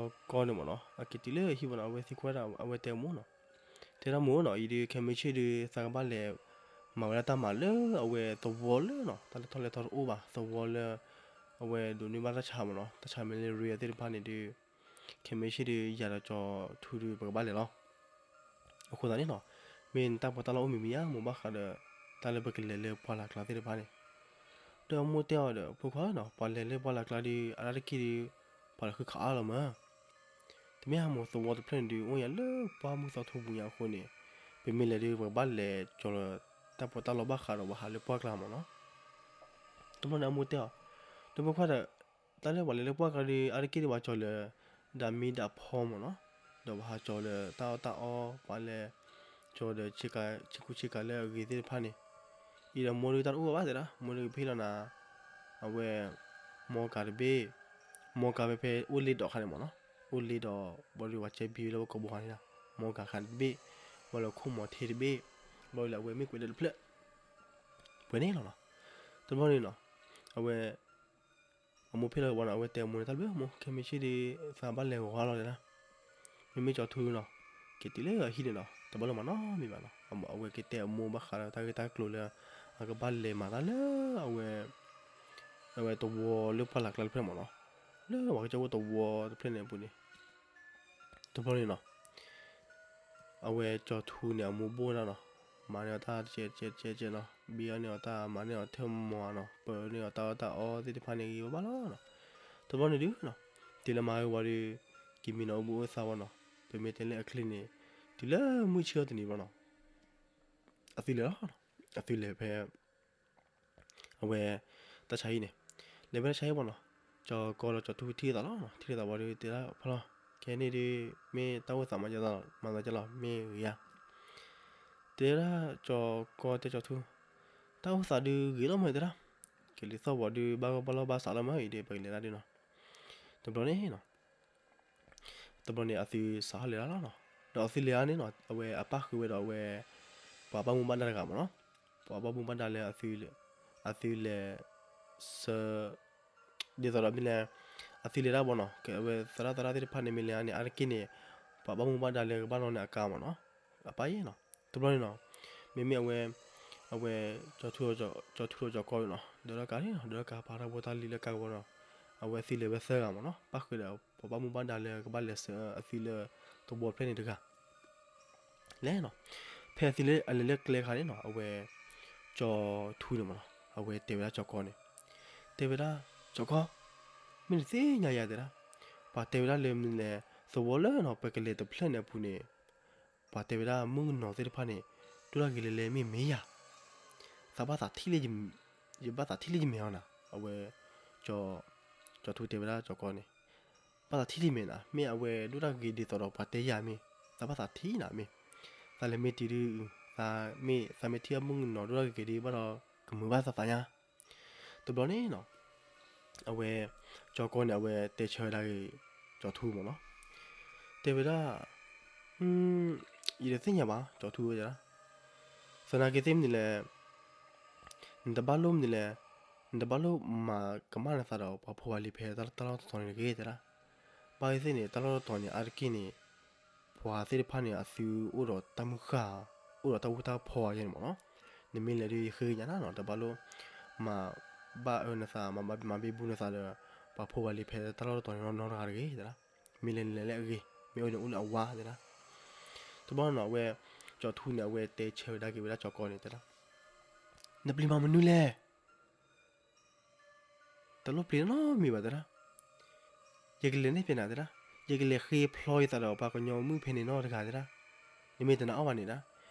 ၤကီန့ၣ်မ့ၢ်နီၤ အက့ၤတုၤလၢဟံၣ်ဝဲနီၤ အဝဲသံကွၢ်ဒၣ် အဝဲတဲမိၢ်နီၤ, တဲဒၣ်မိၢ်နီၤ အံၤဒုးခဲမုၢ်ဆ့ၣ်ဒုး သးကဘၣ်လဲၤ မၤဝဲဒၣ်တၢ်မၤလၢအဝဲသဝီလၢနီၤ တၢ်လဲၤထီၣ်လဲၤထီတအိၣ်ဘၣ် သဝီလၢ အဝဲဒိးန့ၢ်ဘၣ်တၢ်ဆါမ့ၢ်နီၤ တၢ်ဆါ malaria သ့ၣ်တဖၣ်န့ၣ်ဒုး ခဲမုၢ်ဆ့ၣ်ဒုး ယၤဒီးကၠီၤထူဒုး ပကဘၣ်လဲၤလီၤ. အဃိသတးန့ၣ်နီၤ မ့ၢ်နတၢ်ပီးတၢ်လီအိၣ်မံၤမံၤဧါ မိၢ် ဘၣ်ဃးဒီး တၢ်လၢပကလဲၤလၢပှၢ်လၢ်ကျါသ့ၣ်တဖၣ်န့ၣ်. ဒီးမိၢ်တဲအီၤဒီး ဖိခွါနီၤ ပှၤလဲၤလၢပှၢ်လၢ်ကျါဒုး အတၢ်တက့ၢ်ဒုး ပှၤလီၤဃုခးအါလီၤမး တမ့ၢ်ဟးမိၢ်သဝီတဖျၢၣ်န့ၣ်ဒုး အိၣ်ယၤလၢပှၢ်မုၢ်သီထူပူၤညါအဃိန့ၣ် ပမ့ၢ်လဲၤဒုး ပကဘၣ်လဲၤကၠီၤလၢတၢ်ပီးတၢ်လီဘၣ်ဃးဒီးပှၤဟးလၢပှၢ်ကျါမ့ၢ်နီၤ. တဘျီန့ၣ်အမိၢ်တဲအီၤ ဒီးဖိခွါဒီး တၢ်လၢပှၤလဲၤလၢပှၢ်ကျါဒုး အါတက့ၢ်ဒုးပှၤကၠီၤလၢ ဒၣ်မံဒၣ်ဖီမ့ၢ်နီၤ, ဒီးပှၤဟးကၠီၤလၢတၢ်အီၣ်တၢ်အီ ပှၤလဲၤ ကၠီဒီးဆ့ကူဆ့ကၤလၢအဂ့ၤသ့ၣ်တဖၣ်န့ၣ်, အံၤဒီးမိၢ်ဒုးတၢ်တအိၣ်ဘၣ်တဲဒၣ်, မိၢ်ဒုးကဖံးလီၤနၤ, အဝဲ မီကၤတဘ့ၣ်, မီကၤဖဲဖဲအိၣ်လ့ဒီးခါန့ၣ်မ့ၢ်နီၤ, အိၣ်လ့ဒီး ဘၣ်ဒီးပှၤကဲဘံလၢပကိာ်ဘိခါန့ၣ်, မီကၤခါတဘ့ၣ်, ဘၣ်လၢခိၣ်မီၤထံတဘ့ၣ်, ဘၣ်လၢအဝဲမ့ၢ်ကွဲးဒၢးတဖျၢၣ် ပှဲၤန့ၣ်လီၤနီၤ. တဘျီန့ၣ်နီၤ, အဝဲ အမိၢ်ဖံးလီၤကဘီနီၤ, အဝဲတဲအမိၢ်န့ၣ် တၢ်ဘျုးမိၢ် ခဲမုၢ်ဆ့ၣ်ဒီး သးဘၣ်လဲၤဂီၤလီၤတဲဒၣ်, မ့မ့ၢ်ကၠီၤထူနီၤ, က့ၤတုၤလၢအဟံၣ်န့ၣ်နီၤ တဘၣ်လၢမၤနီတမံၤဘၣ်နီၤ. အဝဲက့ၤတဲအမိၢ်ဘၣ်ဃးဒီးတၢ်ဂ့ၢ်တၢ်ကျိၤလၢ အကဘၣ်လဲၤမၤတၢ်လၢအဝဲ အဝဲသဝီလၢပှၢ်လၢ်ကျါတဖျၢၣ်မ့ၢ်နီၤ, လၢပှၤကစၢ်ဖိသဝီတဖျၢၣ်န့ၣ်အပူၤန့ၣ်, တဘျီန့ၣ်နီၤ အဝဲကၠီၤထူန့ၣ် အမိၢ်ဘိၣ်ဒၣ်နီၤ, မၤန့ၢ်အီၤတၢ်တကဲးတကဲးတကဲးတကဲးနီၤ, ဘံအီၣ်န့ၢ်အီၤတၢ် မၤန့ၢ်အီၤထဲမီၤနီၤ, ပၢန့ၢ်အီၤတၢ်အီၣ်တၢ်အီသ့ၣ်တဖၣ်န့ၣ်ဂ့ၤဘၣ်ဘၣ်လီၤနီၤ. တဘျီန့ၣ်ဒုးနီၤ, တုၤလၢမၤဝဲဝံၤဒီး က့ၤမံနီၤအိၣ်ဘှံးအိၣ်သါဝဲနီၤ, ပမ့ၢ်တဲလၢအချ့န့ၣ် တုၤလၢမုၢ်ဆ့ၣ်ထီၣ်တနံၤဘၣ်နီၤ, အသုလဲၤလီၤ, အသုလဲၤဖဲ အဝဲ တၢ်ဆါဟံၣ်န့ၣ်, လဲၤဖဲတၢ်ဆါဟံၣ်ဘၣ်နီၤ, ကၠီၤကီၤဒီးကၠီၤထူထံၣ်လိာ်သးလီၤနီၤ, ထံၣ်လိာ်သးဝံၤဒီး တဲဒၣ်ဖီလီၤ, ခဲန့ၣ်ဒုး မ့ၢ်တၢ်အိၣ်သးမၤသးကလီၤ မ့ၢ်ဂ့ၤဧါ. တဲဒၣ်ကၠီၤကီၤတဲကၠီၤထူ, တၢ်အိၣ်သးဒုးဂ့ၤလီၤမးတဲဒၣ်, ကလံၤသီၣ်ဝံၤဒုး ဘၣ်ဂီၢ်ဘၣ်လီၢ်ဘၣ်စးလီၤမးအံၤဒီး ပကလဲၤဒၣ်ဒုးနီၤ. တဘျီန့ၣ်နီၤ တဘျီန့ၣ် အသုစးထီၣ်လဲၤတၢ်လီၤနီၤ, ဒီးအသုလဲၤဧါန့ၣ်နီၤ အဝဲအပၣ်ဃုာ်ဝဲဒီးအဝဲ ပှၤဘၣ်မူဘၣ်ဒါတဂၤမ့ၢ်နီၤ, ပှၤဘၣ်မူဘၣ်ဒါလၢ အသုလဲၤဆၢ ဒ်သိးဒီးမ့ၢ်လဲၣ်, အသုလဲၤတၢ်ဘၣ်နီၤ, ကဲအဝဲသရၣ်သရၣ်သ့ၣ်တဖၣ်န့ၣ် မ့ၢ်လဲၤဧါန့ၣ် အါတက့ၢ်န့ၣ် ပှၤဘၣ်မူဘၣ်ဒါလၢကဘၣ်လီန့ၢ်အကါမ့ၢ်နီၤ, အပၣ်ယဲၢ်နီၤ. တဘျီန့ၣ်နီၤ မ့မ့ၢ်အဝဲ အဝဲ ကၠီၤထူဒီးကၠီၤကီၤနီၤ ဒၢးထီၣ်ကါန့ၣ်နီၤ, ဒၢးထီၣ်ကါ ပာ်ထီၣ်ဖိတၢ်လံၤလၢကါကဝီၤဒီး အဝဲသုလဲၤဝဲသၢဂၤမ့ၢ်နီၤ, ပၣ်ဃုာ်ဒီး ပှၤဘၣ်မူဘၣ်ဒါလၢကဘၣ်လဲၤဆၢအသုလၢသဝီတဖျၢၣ်န့ၣ်တဂၤ လဲၤနီၤ. ဖဲအသုလၢအလဲၤလၢကျဲခါန့ၣ်နီၤ အဝဲ ကၠီၤထူန့ၣ်မ့ၢ်နီၤ အဝဲတဲဝဲဒၣ်ကၠီၤကီၤန့ၣ်, တဲဝဲဒၣ် ကၠီၤကီၤ, မ့ၢ်နသ့ၣ်ညါယၤတဲဒၣ်, ပှၤတဲဝဲဒၣ်လၢမ့ၢ်လဲၣ် သဝီလၢနီၤ ပကလဲၤတဖျၢၣ်န့ၣ်အပူၤန့ၣ် ပှၤတဲဝဲဒၣ်မုၣ်ကနီၤသ့ၣ်တဖၣ်န့ၣ် ဒိၣ်တၢ်ဂ့ၤလဲၤလဲၤမ့ၢ်မ့ၢ်ယၤ, သးဘၣ်သးထံၣ်လၢ ယဘၣ်သးထံၣ်လၢယမဲာ်အီၤနၤ, အဝဲ ကၠီၤထူတဲဝဲဒၣ်ကၠီၤကီၤန့ၣ်, ဘၣ်သးထံၣ်လၢမဲာ်နၤ မ့ၢ်အဝဲဒိၣ်တၢ်ဂ့ၤဒ်သိးဒီးပှၤတဲယၤမ့ၢ်, သးဘၣ်သးထံၣ်နၤမ့ၢ်, သးလဲၤမ့ၢ်တုၤဒုး သးမ့ၢ် သးမ့ၢ်ထံၣ်အမုၣ်ကနီၤဒိၣ်တၢ်ဂ့ၤဂ့ၤဒုးဘၣ်ဒီး ကမုာ်ဘၣ်သးသးညါ တဘျီန့ၣ်နီၤ အဝဲ ကၠီၤကီၤန့ၣ် အဝဲတဲဆၢဝဲဒၣ်ဂ့ၤ ကၠီၤထူမ့ၢ်နီၤ, တဲဝဲဒၣ် ယတသ့ၣ်ညါဘၣ် ကၠီၤထူဝဲဒၣ်, သနာ်က့သ့ၣ်မနုၤလဲၣ်, နတဘၣ်လိၣ်မနုၤလဲၣ်, နတဘၣ်လိၣ်မၤကမၣ်နသးဒီးပှၤဖိပှၤလံၤဖဲတၢ်လီၢ်တတီၤန့ၣ်တဂ့ၤတဲဒၣ်, ဘၣ်သ့ၣ်သ့ၣ်န့ၣ် တၢ်လီၢ်တတီၤန့ၣ် အါတက့ၢ်န့ၣ် ပှၤသ့ၣ်တဖၣ်န့ၣ် အသုအိၣ်ဒီးတၢ်မုၢ်ဃၢ်, အိၣ်ဒီးတၢ်အူတၢ်ဖီယဲၢ်န့ၣ်မ့ၢ်နီၤ, နမ့ၢ်လဲၤဒုးယဃ့ကညးနၤနီၤ တဘၣ်လိၣ် မၤဘၣ်အၢနသး မၤဘၣ်ဘံဘူနသးဒီးပှၤဖိပှၤလံၤဖဲတၢ်လီၢ်တတီၤန့ၣ်နီတဂၤတဂ့ၤတဲဒၣ်, မ့ၢ်လဲၤနလဲၤလၢအဂ့ၤ, မ့ၢ်အိၣ်န့ၣ်အိၣ်လၢအဝါတဲဒၣ်, တဘျီနီၤ အဝဲကၠီၤထူန့ၣ် အဝဲတဲဆၢဝဲဒၣ်က့ၤဝဲဒၣ်ကၠီၤကီၤန့ၣ်တဲဒၣ်, နပျံၤမၤမနုၤလဲၣ် တလိၣ်ပျံၤနီတမံၤဘၣ်တဲဒၣ်, ယကလဲၤန့ၢ်ဖဲနၤတဲဒၣ်, ယကလဲၤဃ့ဖျီယသးဒီးပှၤကညီမုၣ်ဖဲန့ၣ်နီတဂၤတဲဒၣ်, နမ့ၢ်တနာ်အီၣ်ဘၣ်န့ၣ်ဒၣ်,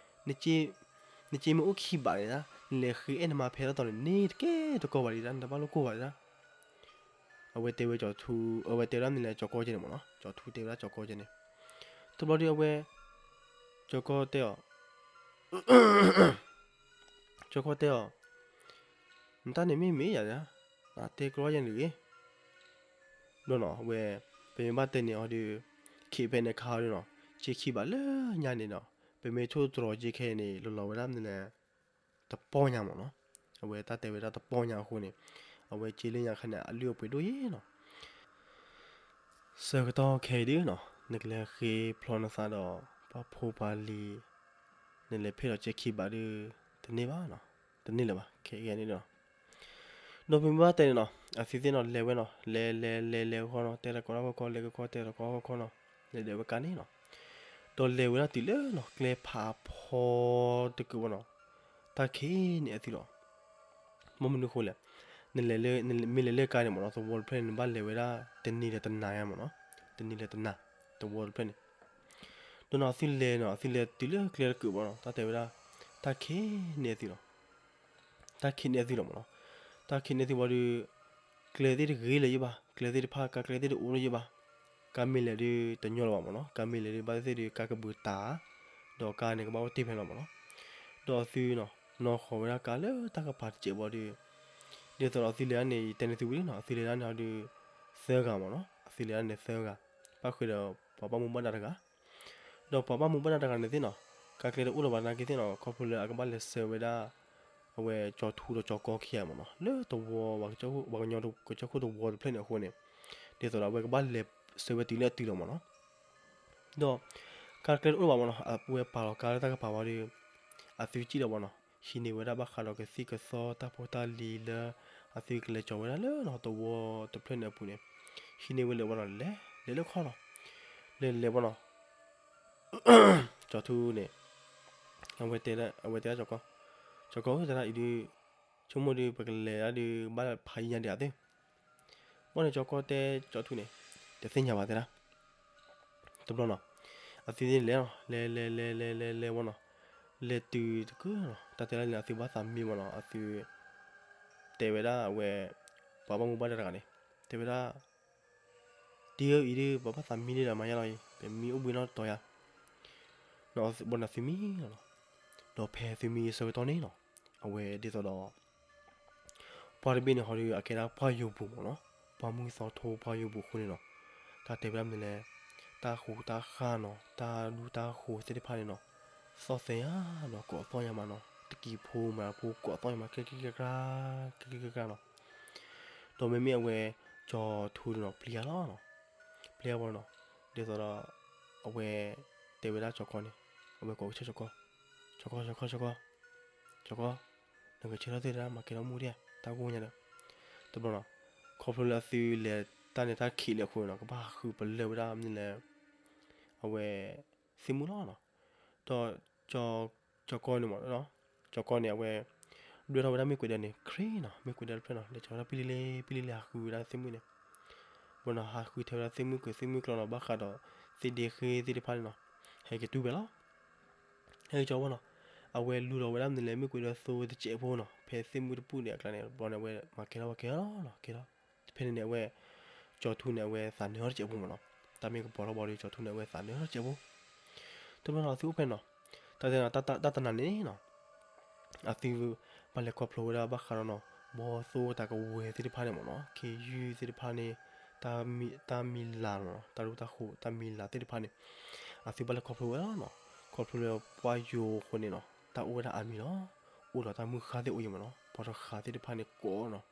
နက့မ့ၢ်အိၣ်ခံဘးန့ၣ်ဒၣ် နလဲၤဃ့အဲၣ်နမါဖဲတၢ်တီၤန့ၣ် န့ၢ်တကဲတကီဘၣ်ဒံးဒၣ် နတဘၣ်လိၣ်ကိၢ်ဘၣ်တဲဒၣ်, အဝဲတဲဝဲကၠီၤထူ, အဝဲတဲဝဲဒၣ်မနုၤလဲၣ်ကၠီၤကီၤကဲန့ၣ်မ့ၢ်နီၤ, ကၠီၤထူတဲဝဲဒၣ်ကၠီၤကီၤကဲန့ၣ်, တဘျီဒုးအဝဲ ကၠီၤကီၤတဲအီၤ ကၠီၤကီၤတဲအီၤ, နတၢ်န့ၣ်မ့ၢ်မ့ၢ်ယၤ, တဲကျီယဲၢ်န့ၣ်ဂ့ၤ, ဘျီနီၤ အဝဲ ပမ့ၢ်ဘၣ်တဲန့ၣ်အီၤဒီး ခံဖဲန့ၣ်ခါအီၤဒီးနီၤ ဆ့ခံဘးလၢညါန့ၣ်နီၤ ပမ့ၢ်ထိၣ်တြီၤက့ၤခဲအံၤန့ၣ် လီၤလီၤဝဲဒၣ်မနုၤလဲၣ် တပီၢ်ညါမ့ၢ်နီၤ, အဝဲတၢ်တဲဝဲဒၣ်တပီၢ်ညါအဃိန့ၣ် အဝဲက့ၤလၢညါခါန့ၣ် အလုၢ်အပှ့ၤဒိၣ်ယဲၢ်နီၤ ဆၢကတီၢ်ခဲအံၤဒုးနီၤ နကလဲၤဃ့ဖျီနသးဒီး ပှၤဖိပှၤလံၤ နလဲၤဖဲဒီးဆ့ခံဘးဒုး တန့ၢ်ဘၣ်နီၤ, တန့ၢ်လၢၤဘၣ် ခဲအံၤန့ၣ်ဒီး, ဒီးပမ့ၢ်ဘၣ်တဲန့ၣ်နီၤ အသုသ့ၣ်နီၤ လဲၤဝဲနီၤ လဲၤလဲၤလဲၤလဲၤဂီၢ်နီၤ တဲတကိးတၢ်ဂီၢ်ခီ လဲၤဂီၢ်ခီ တဲတကိးဂီၢ်ခီနီၤ, လဲၤလဲၤဝဲကါန့ၣ်နီၤ, ဒီးလဲၤဝဲဒၣ်တုၤလၢနီၤ ကျဲဖးဖီတကုာ်ဘၣ်နီၤ, တၢ်ခံးန့ၢ်အသုလီၤ မ့ၢ်မနုၤအဃိလဲၣ်, နလဲၤလၢ မ့ၢ်လဲၤလၢကါန့ၣ်မ့ၢ်နီၤ သဝီတဖျၢၣ်န့ၣ် နဘၣ်လဲၤဝဲဒၣ်တနံၤဒီးတနၤယါမ့ၢ်နီၤ, တနံၤဒီးတနၤ သဝီတဖျၢၣ်န့ၣ်, ဒီးနီၤ အသုလဲၤနီၤ အသုလဲၤတုၤလၢကျဲတကုာ်ဘၣ်နီၤ တၢ်တဲဝဲဒၣ် တၢ်ခံးန့ၢ်အသုလီၤ, တၢ်ခံးန့ၢ်အသုလီၤမ့ၢ်နီၤ, တၢ်ခံးန့ၢ်အသုဝံၤဒီး ကျဲသ့ၣ်တဂ့ၤလၢၤယဘၣ်, ကျဲသ့ၣ်တဖၣ် ကါကျဲသ့ၣ်တအိၣ်လၢၤယဘၣ်, ကါမ့ၢ်လဲၤဒုးတညီလၢၤဘၣ်မ့ၢ်နီၤ, ကါမ့ၢ်လဲၤဒုးဘၣ်သ့ၣ်သ့ၣ်ဒုး ကါကဘုးတၢ်, ဒီးကါန့ၣ် ကဘၣ်အိၣ်တ့ၢ်ဖဲန့ၣ်လီၤမ့ၢ်နီၤ. ဒီးအသုနီၤ နီၣ်ဃီၤဝဲဒၣ်ကါလၢတၢ်ကပၤတစဲးဘၣ်ဒီး ဒ်သိးဒီးအသုလဲၤဒၣ်န့ၣ် ယတဲန့ၢ်သုဝံၤလံနီၤ, အသုလဲၤဒၣ်န့ၣ်ဒီး သၢဂၤမ့ၢ်နီၤ, အသုလဲၤဒၣ်န့ၣ်သၢဂၤ, ပၣ်ဃုာ်ဒီးပှၤဘၣ်မူဘၣ်ဒါတဂၤ, ဒီးပှၤဘၣ်မူဘၣ်ဒါတဂၤန့ၣ်သ့ၣ်နီၤ, ကါကျဲတအိၣ်လၢၤဘၣ်သနာ်က့သ့ၣ်နီၤ, ခီဖျိလၢအကဘၣ်လဲၤဆှၢဝဲဒၣ် အဝဲကၠီၤထူဒီးကၠီၤကီခံဂၤမ့ၢ်နီၤ, လၢသဝီ ပှၤကညီကစၢၢ်ခိၣ်သဝီတဖျၢၣ်န့ၣ်အဃိန့ၣ်, ဒ်သိးဒီးအဝဲကဘၣ်လဲၤဆှၢဝဲတုၤလၢအတုၤလီၤမ့ၢ်နီၤ. ဒီးကါကျဲတအိၣ်လၢၤဘၣ်မ့ၢ်နီၤ, အဝဲပာ်လီၤကါလၢတၢ်ကပၤဝံၤဒီး အသုစံၣ်လီၤမ့ၢ်နီၤ, ဟံးန့ၢ်ဝဲဒၣ်ဘၣ်ဃးဒီးကသံၣ်ကသီတၢ်ဖိတၢ်လံၤလၢ အသုကလဲၤကၠီၤဝဲဒၣ်လၢနီၤ သဝီတဖျၢၣ်န့ၣ်အပူၤန့ၣ်, ဟံးန့ၢ်ဝဲလၢဝဲနီၤ, လဲၤ လဲၤလၢခီနီၤ, လဲၤလဲၤဝဲနီၤ ကၠီၤထူန့ၣ် အဝဲတဲ အဝဲတဲဒၣ်ကၠီၤကီ, ကၠီၤကီဧၢ တဲဒၣ်အံၤဒုး ဆိကမိၣ်ဒုး ပကလဲၤဒၣ်ဒုး ဘၣ်ဖးယံာ်ညါဒံးဧါသ့ၣ်. ဘၣ်န့ၣ် ကၠီၤကီတဲကၠီၤထူန့ၣ် တသ့ၣ်ညါဘၣ်တဲဒၣ်. တဘျီနီၤ အသုသ့ၣ်န့ၣ်လဲၤနီၤ, လဲၤ လဲၤ လဲၤ လဲၤ လဲၤ လဲၤဝဲနီၤ, လဲၤတုၤတကုၢ်နီၤ တၢ်တဲဒၣ်န့ၣ် အသုဘၣ်သးမံမ့ၢ်နီၤ, အသု တဲဝဲဒၣ်အဝဲ ပှၤဘၣ်မူဘၣ်ဒါတဂၤန့ၣ် တဲဝဲဒၣ် တံၤဧၢ အံၤဒုး ပဘၣ်သးမံဒံးဒီးမၤယါလီၤအံၤ ပမံအိၣ်ဘှံးနီတတီၤယါ, ဘၣ်န့ၣ်သုမံလီၤနီၤ, ဒီးဖဲသုမံဆၢကတီၢ်န့ၣ်နီၤ အဝဲဒ်သိးဒီး ပှၢ်တဘ့ၣ်န့ၣ်ဟီဒုး အကဲဒၣ်ပှၢ်ယိာ်ပူၤမ့ၢ်နီၤ, ပှၢ်မုၢ်သီထိပှၢ်ယိာ်ပူၤအဃိန့ၣ်နီၤ, တၢ်တဲဝဲဒၣ်မနုၤလဲၣ်, တၢ်ဃူတၢ်ဃၢ်နီၤ တၢ်ဒူတၢ်ဃိၤသ့ၣ်တဖၣ်န့ၣ်နီၤ, သီၣ်သဲဧါနီၤ ကိးသီၣ်ညါမးနီၤ, တကံၤဖိမၤဖိကိးသီၣ်ညါမး ကဲကဲကဲကဲ ကဲကဲကဲနီၤ, ဒီးမ့မ့ၢ်အဝဲ ကၠီၤထူန့ၣ်နီၤ ပျံၤအါလီၤနီၤ, ပျံၤအါဝဲနီၤ, ဒ်သိးဒီး အဝဲ တဲဝဲဒၣ်ကၠီၤကီန့ၣ်, အဝဲကိးကဆၢကၠီၤကီ, ကၠီၤကီ ကၠီၤကီ ကၠီၤကီ, ကၠီၤကီ, နကဆၢထၢၣ်သ့ၣ်တၢ်မၤကဲထီၣ်မူဒံးဧါ တၢ်ဂိၢ်ညါဒီး, တဘျီနီၤ, ခီဖျိလၢအသုလဲၤတၢ်န့ၣ်တၢ်ခံးလံအဃိနီၤ ကဘၣ်ဃုပလၢၢ်ဝဲဒၣ်မနုၤလဲၣ်, အဝဲ သ့ၣ်မုၣ်လီၤနီၤ, ဒီး ကၠီၤကီန့ၣ်မ့ၢ်နီၤ, ကၠီၤကီန့ၣ် အဝဲ ဒွဲၣ်ထီၣ်ဝဲဒၣ်မ့ၣ်ကွဲးဒၢန့ၣ် ခရံာ်နီၤ, မ့ၣ်ကွဲးဒၢတဖျၢၣ်နီၤ လဲၤကၠီၤဝဲဒၣ်ပံလံလံ ပံလံလံ ဟးဃုဝဲဒၣ်သ့ၣ်မုၣ်န့ၣ်, ဘၣ်နီၤ ဟးဃုထဲဝဲဒၣ်သ့ၣ်မုၣ်ကွဲး သ့ၣ်မုၣ်ကျီနီၤ ဘၣ်ဃးဒီးသ့ၣ်ဒ့ဃ့သ့ၣ်တဖၣ်န့ၣ်နီၤ, ဟဲက့ၤတူၢ်ဝဲလီၤ, ဟဲက့ၤကၠီၤဝဲနီၤ, အဝဲလူလီၤဝဲဒၣ်မနုၤလဲၣ် မ့ၣ်ကွဲးဒၢသိတစဲးဖိနီၤ ဖဲသ့ၣ်မုၣ်တပူၤန့ၣ်အကျါန့ၣ် တဘျီန့ၣ် အဝဲမၤကဲထီၣ်ဝဲကဲထီၣ်လီၤနီၤ ကဲထီၣ်, ဖဲန့ၣ်န့ၣ် အဝဲ ကၠီၤထူန့ၣ် အဝဲသးနၢၤထီၣ်တစဲးဖိမ့ၢ်နီၤ, တၢ်မ့ၢ်ကပီၤထီၣ်ဘၣ်ဒီး ကၠီၤထူန့ၣ် အဝဲသးနၢၤထီၣ်တစဲးဖိ တဘျီနီၤ အသုအိၣ်ဖဲနီၤ, တၢ်တဲနီၤ တၢ်တနၤန့ၣ်နီၤ, အသု ဘၣ်လဲၤခီဖျိဝဲဒၣ်ဘၣ်ဃးဒီးနီၤ ဘီသိတၢ်ကဝဲၤသ့ၣ်တဖၣ်န့ၣ်မ့ၢ်နီၤ ခ့ယုၢ်သ့ၣ်တဖၣ်န့ၣ်, တၢ်မံၤလၢ်မ့ၢ်နီၤ တၢ်ဒူတၢ်ဃိၤ တၢ်မံၤလၢ်သ့ၣ်တဖၣ်န့ၣ်, အသုဘၣ်လဲၤခီဖျိဝဲလီၤနီၤ, ခီဖျိလၢပှၢ်ယိာ်အဃိန့ၣ်နီၤ တၢ်အိၣ်ဝဲဒၣ်အါမံၤလီၤ, အိၣ်ဒီးတၢ်မုၢ်ဃၢ်သ့ၣ်အိၣ်အံၤမ့ၢ်နီၤ ပှၤတဃၤသ့ၣ်တဖၣ်န့ၣ်ကိးနီၤ,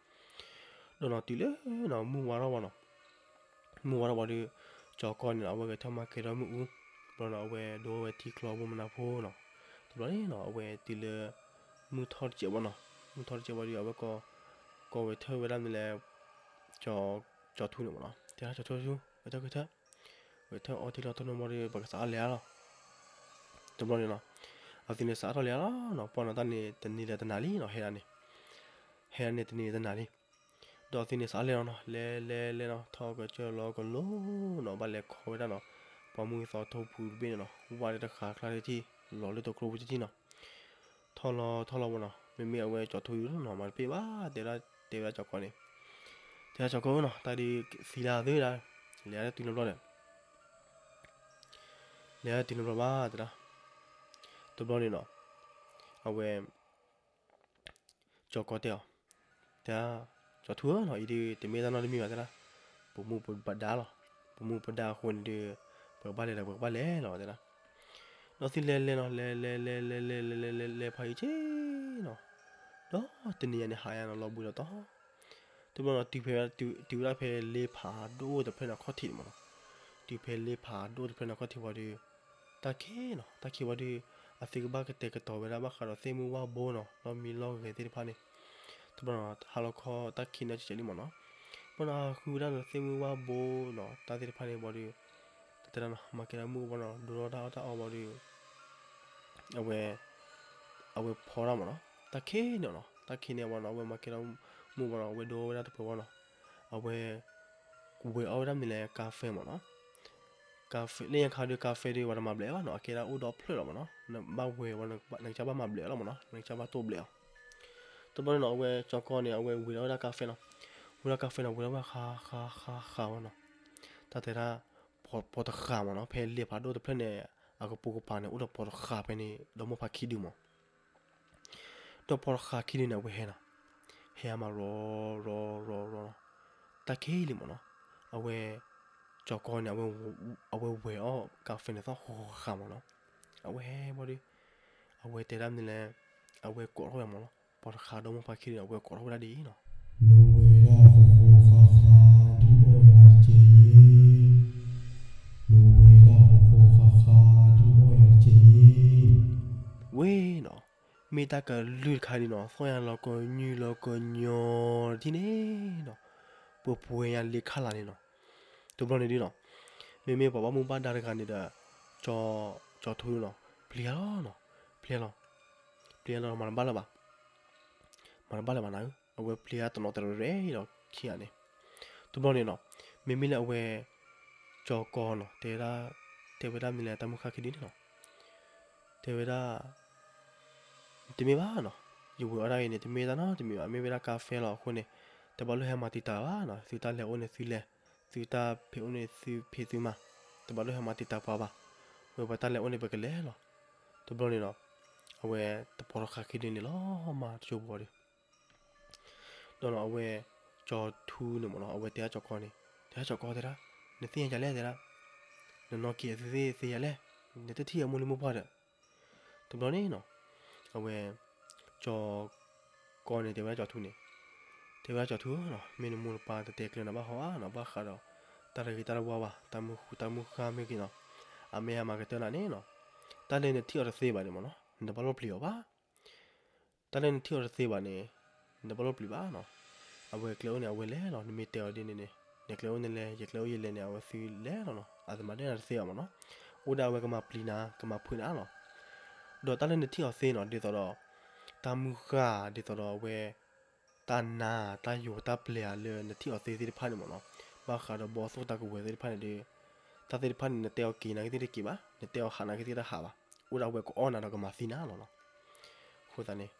ဒီးနီၤ တုၤလၢနီၤ မုၢ်ဝါထီၣ်ဘၣ်နီၤ မုၢ်ဝါထီၣ်ဘၣ်ဒီး ကၠီၤကီန့ၣ်နီၤ အဝဲဂဲၤထၢၣ်မၤကဲထီၣ်မ့ၣ်အူ, ဘျီနီၤ အဝဲဒိဝဲထံချီဖိမနၤဖိနီၤ, တဘျီန့ၣ်နီၤ အဝဲတုၤလၢ မုၢ်ထီၣ်တစဲးဘၣ်နီၤ, မုၢ်ထီၣ်တစဲးဘၣ်ဒီး အဝဲ ကိးဂဲၤထၢၣ်ဝဲဒၣ်မနုၤလဲၣ်, ကၠီၤထူန့ၣ်မ့ၢ်နီၤ တဲဒၣ်ကၠီၤထူ ဂဲၤထၢၣ်ဂဲၤထၢၣ်, ဂဲၤထၢၣ်အီထံလီၤတနီၤမ့ၢ်ဒီး ပကစးထီၣ်လဲၤလီၤ, တဘျီန့ၣ်နီၤ, အသုန့ၣ်စးထီၣ်လဲၤလီၤနီၤ ပှၢ်နီၤတၢ်န့ၣ် တနံၤဒီးတနၤလံနီၤ ဟဲဒၣ်န့ၣ်, ဟဲဒၣ်န့ၣ်တနံၤဒီးတနၤလံ ဒီးအသုန့ၣ်စးလဲၤလီၤနီၤ လဲၤလဲၤလဲၤနီၤ ထီၣ်ကစၢၢ်လီၤကလိနီၤ ဘၣ်လဲၤခီဝဲဒၣ်နီၤ, ပှၢ်မုၢ်သီထိပူၤတဘ့ၣ်န့ၣ်နီၤ ဝါဒၣ်တဃာ်ချါတထံၣ် လီၤလၢတကျိပူၤတထံၣ်နီၤ, ထီၣ်လီၤထီၣ်လီၤဝဲနီၤ မ့မ့ၢ်အဝဲကၠီၤထူနီၤ မၤတပ့ၢ်ဘၣ် တဲဝဲဒၣ်ကၠီၤကီန့ၣ်, တဲဒၣ်ကၠီၤကီနီၤ တၢ်ဒုးသံလၢအသုဒၣ်, လဲၤဒၣ်တုၤနီတဘျီဒီး လဲၤဒၣ်တုၤနီတဘျီဘၣ်တဲဒၣ်, တဘျီန့ၣ်နီၤ, အဝဲ ကၠီၤကီတဲအီၤ, တဲ, ကၠီၤထူဧၢနီၤ အံၤဒုး တမ့ၢ်တၢ်နီတမံၤဘၣ်တဲဒၣ်, ပမူပဒါလီၤ, ပမူပဒါအဃိန့ၣ်ဒုး, ပကဘၣ်လဲၤဒီးပကဘၣ်လဲၤလီၤတဲဒၣ်, ဒီးသုလဲၤလဲၤနီၤ လဲၤလဲၤလဲၤလဲၤလဲၤလဲၤလဲၤလဲၤလဲၤဖးယံၤက့နီၤ, ဒီးတနံၤညါန့ၣ်ဟးယါနီၤ လီၤဘှံးလီၤတီၤ တဘျီနီၤ တုၤဖဲ တုၤဝဲဒၣ်ဖဲလ့ဖးဒိၣ်တဖျၢၣ်န့ၣ်ခီၣ်ထံးန့ၣ်မ့ၢ်နီၤ, တုၤဖဲလ့ဖးဒိၣ်တဖျၢၣ်န့ၣ်ခီၣ်ထံးဝံၤဒီး, တၢ်ခံးနီၤ တၢ်ခံးဝံၤဒီး, အသုကဘၣ်ကတဲာ်ကတီၤဝဲဒၣ်ဘၣ်ဃးဒီးသ့ၣ်မုၢ်ဝၣ်ဘိနီၤ လီၢ်မံလီၢ်ဂဲၤသ့ၣ်တဖၣ်န့ၣ်, တဘျီနီၤ ဟါလီၤခီတၢ်ခံးန့ၣ်ကဲးလံမ့ၢ်နီၤ, ဘၣ်နီၤဟးဃုဝဲဒၣ်ဒီးသ့ၣ်မုၢ်ဝၣ်ဘိနီၤ တၢ်သ့ၣ်တဖၣ်န့ၣ်ဝံၤဒီး, တတဲဒၣ်နီၤ မၤကဲထီၣ်မုၢ်ဘၣ်နီၤ ဒိထီၣ်တၢ်အီၣ်တၢ်အီဝံၤဒီး အဝဲ, အဝဲဖီဒၣ်မ့ၢ်နီၤ တၢ်ခံးန့ၣ်နီၤ တၢ်ခံးန့ၣ်ဝံၤနီၤ အဝဲမၤကဲထီၣ်မုၢ်ဘၣ်နီၤ အဝဲဒိဝဲဒၣ်တပှဲၤဝံၤနီၤ, အဝဲ, ဝဲၤအီၣ်ဝဲဒၣ်မနုၤလဲၣ် ကါဖဲမ့ၢ်နီၤ, ကါဖဲ လၢညါခါဒီးကါဖဲဒီးပှၤတမၤဘျဲးဘၣ်နီၤ အကဲဒၣ်အိၣ်ဒီဖျၢၣ်လီၤမ့ၢ်နီၤ နဘၣ်ဝဲၤဝံၤ နကစၢ်ဘၣ်မၤဘျဲးအီၤလီၤမ့ၢ်နီၤ နကစၢ်ဘၣ်တိၢ်ဘျဲးအီၤ, တဘျီန့ၣ်နီၤ အဝဲကၠီၤကီန့ၣ် အဝဲဝဲၤအီၣ်ဝဲဒၣ်ကါဖဲနီၤ, ဝဲၤဒၣ်ကါဖဲနီၤ ဝဲၤဒၣ်ဝဲဃးဃးဃးဃးဝံၤနီၤ, တၢ်တဲဒၣ်, ပှၤတဃၣ်မ့ၢ်နီၤ ဖဲလ့ဖးဒိၣ်တဖျၢၣ်န့ၣ် အကပိာ်ကပၤန့ၣ် အိၣ်ဒီးပိာ်တဃာ်ဖဲန့ၣ် ဒီမိၢ်ဖါခံဒုမး. ဒီးပိာ်တဃာ်ခံဒုန့ၣ် အဝဲဟဲနီၤ, ဟဲအါမးရီၤ ရီၤ ရီၤ ရီၤနီၤ, တၢ်ခံးလံမးနီၤ. အဝဲ ကၠီၤကီန့ၣ် အဝဲဝဲၤအီၣ်ကါဖဲန့ၣ်သီၣ်ဃီဃီဃာ်မးနီၤ. အဝဲဟဲဘီဒီး အဝဲတဲဒၣ်မနုၤလဲၣ်, အဝဲကိးထီၣ်ဝဲမးနီၤ, ပိာ်တဃာ်ဒီမိၢ်ဖါခံဒုန့ၣ် အဝဲကိးထီၣ်ဝဲဒၣ်ဒ်အံၤနီၤ, နဝဲဒၣ်ဃီဃီဃာ်ဃာ်ဒုးအီၣ်ယၤတကဲးယ့ၣ်, နဝဲဒၣ်ဃီဃီဃာ်ဃာ်ဒုးအီၣ်ယၤတကဲးယ့ၣ် ဝဲနီၤ, မ့ၢ်တၢ်ကလုၢ်တခါဒ်နီၤ, သီၣ်ညါလီၤကညီၤလီၤကညီၤတထံၣ်န့ၣ်နီၤ, ပှဲၤပှဲၤညါလ့ခါလာ်န့ၣ်နီၤ. တဘျီန့ၣ်ဒ်နီၤ, မ့မ့ၢ်ပှၤဘၣ်မူဘၣ်ဒါတဂၤန့ၣ်ဒီး ကၠီၤထူနီၤ, ပျံၤလီၤနီၤ, ပျံၤလီၤ, ပျံၤလီၤ မၤတဘၣ်လၢၤဘၣ်, မၤတဘၣ်လၢၤဘၣ်နၤဧၢ, အဝဲပျံၤတၢ်တနီၤတရဲၣ်ဒီးခံဂၤန့ၣ်. တဘျီန့ၣ်နီၤ, မ့မ့ၢ်လၢအဝဲ ကၠီၤကီနီၤ, တဲဝဲဒၣ်, တဲဝဲဒၣ်မနုၤလဲၣ် တၢ်မုၢ်ဃၢ်ခံဒုန့ၣ်နီၤ, တဲဝဲဒၣ် တမ့ၢ်ဘၣ်နီၤ, ယဝဲၤအီၣ်ဒၣ်အံၤန့ၣ် တမ့ၢ်တၢ်နီတမံၤဘၣ်, မ့ၢ်ဝဲဒၣ်ကါဖဲလီၤအဃိန့ၣ်, တဘၣ်လိၣ်ဟဲမၤတံာ်တာ်ဘၣ်နီၤ, သုတၢ်လဲၤအိၣ်န့ၣ်သုလဲၤ, သုတၢ်ဖံးအိၣ်န့ၣ်သုဖံးသုမၤ, တဘၣ်လိၣ်ဟဲမၤတံာ်တာ်ပှၤဘၣ်, ဝဲပှၤတၢ်လဲၤအိၣ်န့ၣ်ပကလဲၤလီၤ. တဘျီန့ၣ်နီၤ, အဝဲတပိာ်တဃာ်ခံဒုန့ၣ်လီၤမးတကၠိဘီဒီး ဒီးနီၤ အဝဲ ကၠီၤထူန့ၣ်မးနီၤ, အဝဲတဲဒၣ်ကၠီၤကီန့ၣ်, တဲဒၣ်ကၠီၤကီတဲဒၣ်, နသ့ၣ်ညါယၤလဲၣ်တဲဒၣ်, နနီၢ်က့ၤအသုသ့ၣ်သ့ၣ်ယၤလဲၣ်, နတထံၣ်အမိၢ်လံမိၢ်ပှၢ်ဒီး, တဘျီန့ၣ်နီၤ, အဝဲ ကၠီၤကီန့ၣ် တဲဝဲဒၣ်ကၠီၤထူန့ၣ်, တဲဝဲဒၣ်ကၠီၤထူနီၤ, မ့ၢ်နမိၢ်နပၢ်တတဲကျၢၤနၤဘၣ်ဟီဧါနီၤ, ဘၣ်ဃးဒီး တၢ်တဂ့ၤတၢ်တဝါဘၣ်, တၢ်မုၢ်ဃူတၢ်မုၢ်ဃါမ့ၢ်ဂ့ၤနီၤ, အမ့ၢ်ဟဲမၤကတၢၢ်နၤန့ၣ်နီၤ, တၢ်လၢနထံၣ်အီၤတသ့ဘၣ်န့ၣ်မးနီၤ, နတဘၣ်လိၣ်ပျံၤအီၤဘၣ် တၢ်လၢနထံၣ်အီၤတသ့ဘၣ်န့ၣ်, နတဘၣ်လိၣ်ပျံၤဘၣ်နီၤ, အဝဲကျဲအိၣ်န့ၣ် အဝဲလဲၤလီၤ, နမ့ၢ်တဲအီၤဒ်န့ၣ်န့ၣ်, နကျဲအိၣ်န့ၣ်လဲၤ ယကျဲအိၣ်ယလဲၤန့ၣ် အဝဲသုလဲၤလီၤနီၤ, အတမၤဒၣ်နၤတသ့ဘၣ်မးနီၤ, အိၣ်ဒၣ်အဝဲကမၤပျံၤနၤ ကမၤဖုးနၤလီၤ. ဒီးတၢ်လၢနထံၣ်အီၤသ့နီၤ, ဒ်သိးဒီး တၢ်မုၢ်ဃၢ် ဒ်သိးဒီးအဝဲ တၢ်နါ တၢ်ယိာ်တၢ်ပျဲၤဧါလၢနထံၣ်အီၤသ့သ့ၣ်တဖၣ်န့ၣ်မးနီၤ, ဘၣ်ဃးဒီးဘီသိၣ်တၢ်ကဝဲၤသ့ၣ်တဖၣ်န့ၣ်ဒီး, တၢ်သ့ၣ်တဖၣ်န့ၣ် နတဲအီၤက့ၤနာ်က့သ့ၣ်တက့ၤဘၣ်, နတဲအီၤဟးနာ်က့သ့ၣ်တဟးဘၣ်, အိၣ်ဒၣ်အဝဲကအီၣ်နၤဒီးကမၤသံနၤလီၤနီၤ. အဃိသတးန့ၣ်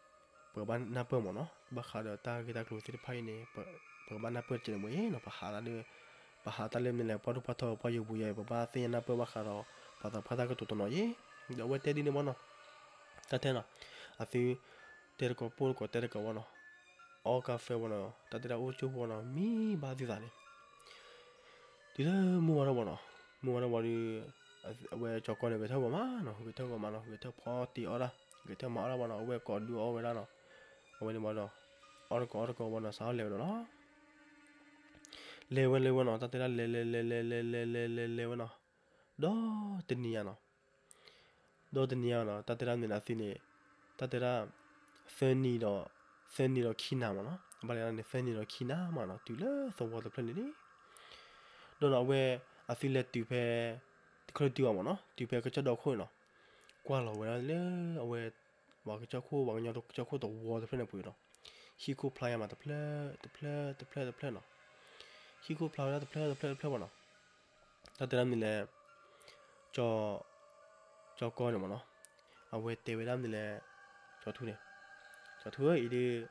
ပကဘၣ်နၢ်ပၢၢ်မးနီၤ, ဘၣ်ဃးဒီးတၢ်ဂ့ၢ်တၢ်ကျိၤသ့ၣ်တဖၣ်အံၤန့ၣ်, ပကဘၣ်နၢ်ပၢၢ်တကဲးန့ၣ်မးအံၤနီၤ, ပဟးတၢ်လၢ, ပဟးတၢ်လၢမနုၤလဲၣ် ပှၢ်ဒိၣ်ပှၢ်ထီ ပှၢ်ယိာ်ပူၤယဲအံၤ ပဘၣ်သ့ၣ်ညါနၢ်ပၢၢ်ဘၣ်ဃးဒီး ပှၤသးပှၢ်တၢ်ကတိၤတနီၤအံၤ, ဒီးအဝဲတဲဒ်န့ၣ်ဘၣ်နီၤ, တၢ်ထဲနီၤ, အသု တဲတကိးပိၢ်တကိးတဲတကိးဝဲနီၤ, အီၣ်ကါဖဲဝဲနီၤ, တၢ်တဲဒၣ်အိၣ်ကၠိဖိနီၤ မံဘၣ်သုသးန့ၣ် တုၤလၢမုၢ်ဝါထီၣ်ဘၣ်နီၤ, မုၢ်ဝါထီၣ်ဘၣ်ဒီး, အဝဲကၠီၤကီန့ၣ် ဂဲၤထၢၣ်ဂီၤမးနီၤ, ဂဲၤထၢၣ်ဂီၤမးနီၤ, ဂဲၤထၢၣ်ဖီတံၢ်အီၣ်ဒၣ်, ဂဲၤထၢၣ်မၤအီၣ်ဒၣ်ဘၣ်နီၤ, အဝဲကိးဒုးအီၣ်ဝဲဒၣ်နီၤ, အဝဲန့ၣ်ဘၣ်ဒီး, အီၣ်တကိးအီၣ်တကိးဘၣ်နီၤ စးထီၣ်လဲၤဝဲဒီးလီၤ. လဲၤဝဲလဲၤဝဲနီၤ, တၢ်တဲဒၣ်လဲၤလဲၤလဲၤလဲၤလဲၤလဲၤလဲၤလဲၤလဲၤဝဲနီၤ, ဒီးတနံၤညါနီၤ ဒီးတနံၤညါနီၤ, တၢ်တဲဒၣ်မ့ၢ်န့ၣ်အသုန့ၣ်, တၢ်တဲဒၣ်, သၢနံၤဒီး, သၢနံၤဒီးခံနၤမးနီၤ, ဘၣ်လဲၤဒၣ်န့ၣ် သၢနံၤဒီးခံနၤမးနီၤ, တုၤလၢသဝီတဖျၢၣ်န့ၣ်လံ. ဒီးနီၤ အဝဲ, အသုလဲၤတုၤဖဲ, တချုးတုၤဘၣ်မးနီၤ, တုၤဖဲကစၢၢ်ဒီခိၣ်န့ၣ်နီၤ, ကွၢ်လီၤဝဲဒၣ်လၢအဝဲ, ပှၤကစၢၢ်ခိၣ် ပှၤကညီကစၢၢ်ခိၣ်သဝီတဖျၢၣ်န့ၣ်ပူၤနီၤ, ဟံၣ်ခိၣ်ဖျါယါမးတဖျၢၣ်, တဖျၢၣ်, တဖျၢၣ်, တဖျၢၣ်နီၤ, ဟံၣ်ခိၣ်ဖျါဝဲဒၣ်တဖျၢၣ်, တဖျၢၣ်, တဖျၢၣ်ဘၣ်နီၤ, တၢ်တဲဒၣ်မ့ၢ်လဲၣ်, ကၠီၤ, ကၠီၤကီန့ၣ်မးနီၤ, အဝဲတဲဝဲဒၣ်မ့ၢ်လဲၣ်, ကၠီၤထူန့ၣ်, ကၠီၤထူဧၢ အံၤဒုး,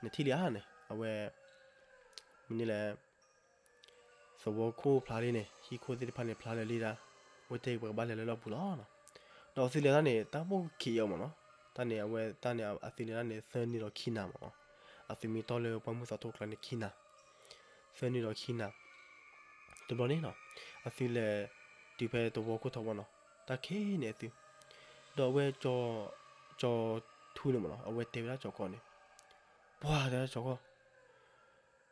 နထံၣ်လံဧါန့ၣ် အဝဲ, မ့ၢ်န့ၣ်လဲၣ် သဝီခိၣ်ဖျါလံန့ၣ် ဟံၣ်ခိၣ်သ့ၣ်တဖၣ်န့ၣ်ဖျါလၢာ်လံဒၣ်, ဝဲတဲပကဘၣ်လဲၤလၢလီၢ်ပူၤလီၤနီၤ, ဒီးအသုလဲၤတၢ်န့ၣ် တၢ်မိၣ်ကခံးအီၤမးနီၤ, တၢ်န့ၣ်အဝဲတၢ်န့ၣ်အသုလဲၤတၢ်န့ၣ် သၢနံၤဒီးခံနၤမးနီၤ, အသုမ့ၢ်တီၢ်လၢပှၢ်မုၢ်သးထီၣ်ကျါန့ၣ်ခံနၤ, သၢနံၤဒီးခံနၤ တဘျီန့ၣ်နီၤ, အသုလဲၤတုၤဖဲသဝီခိၣ်ထီဘၣ်နီၤ, တၢ်ခံးန့ၢ်အသု, ဒီးအဝဲ, ကၠီၤထူန့ၣ်မးနီၤ အဝဲတဲဝဲဒၣ်ကၠီၤကီန့ၣ်, ပှၤတဲဒၣ်ကၠီၤကီ,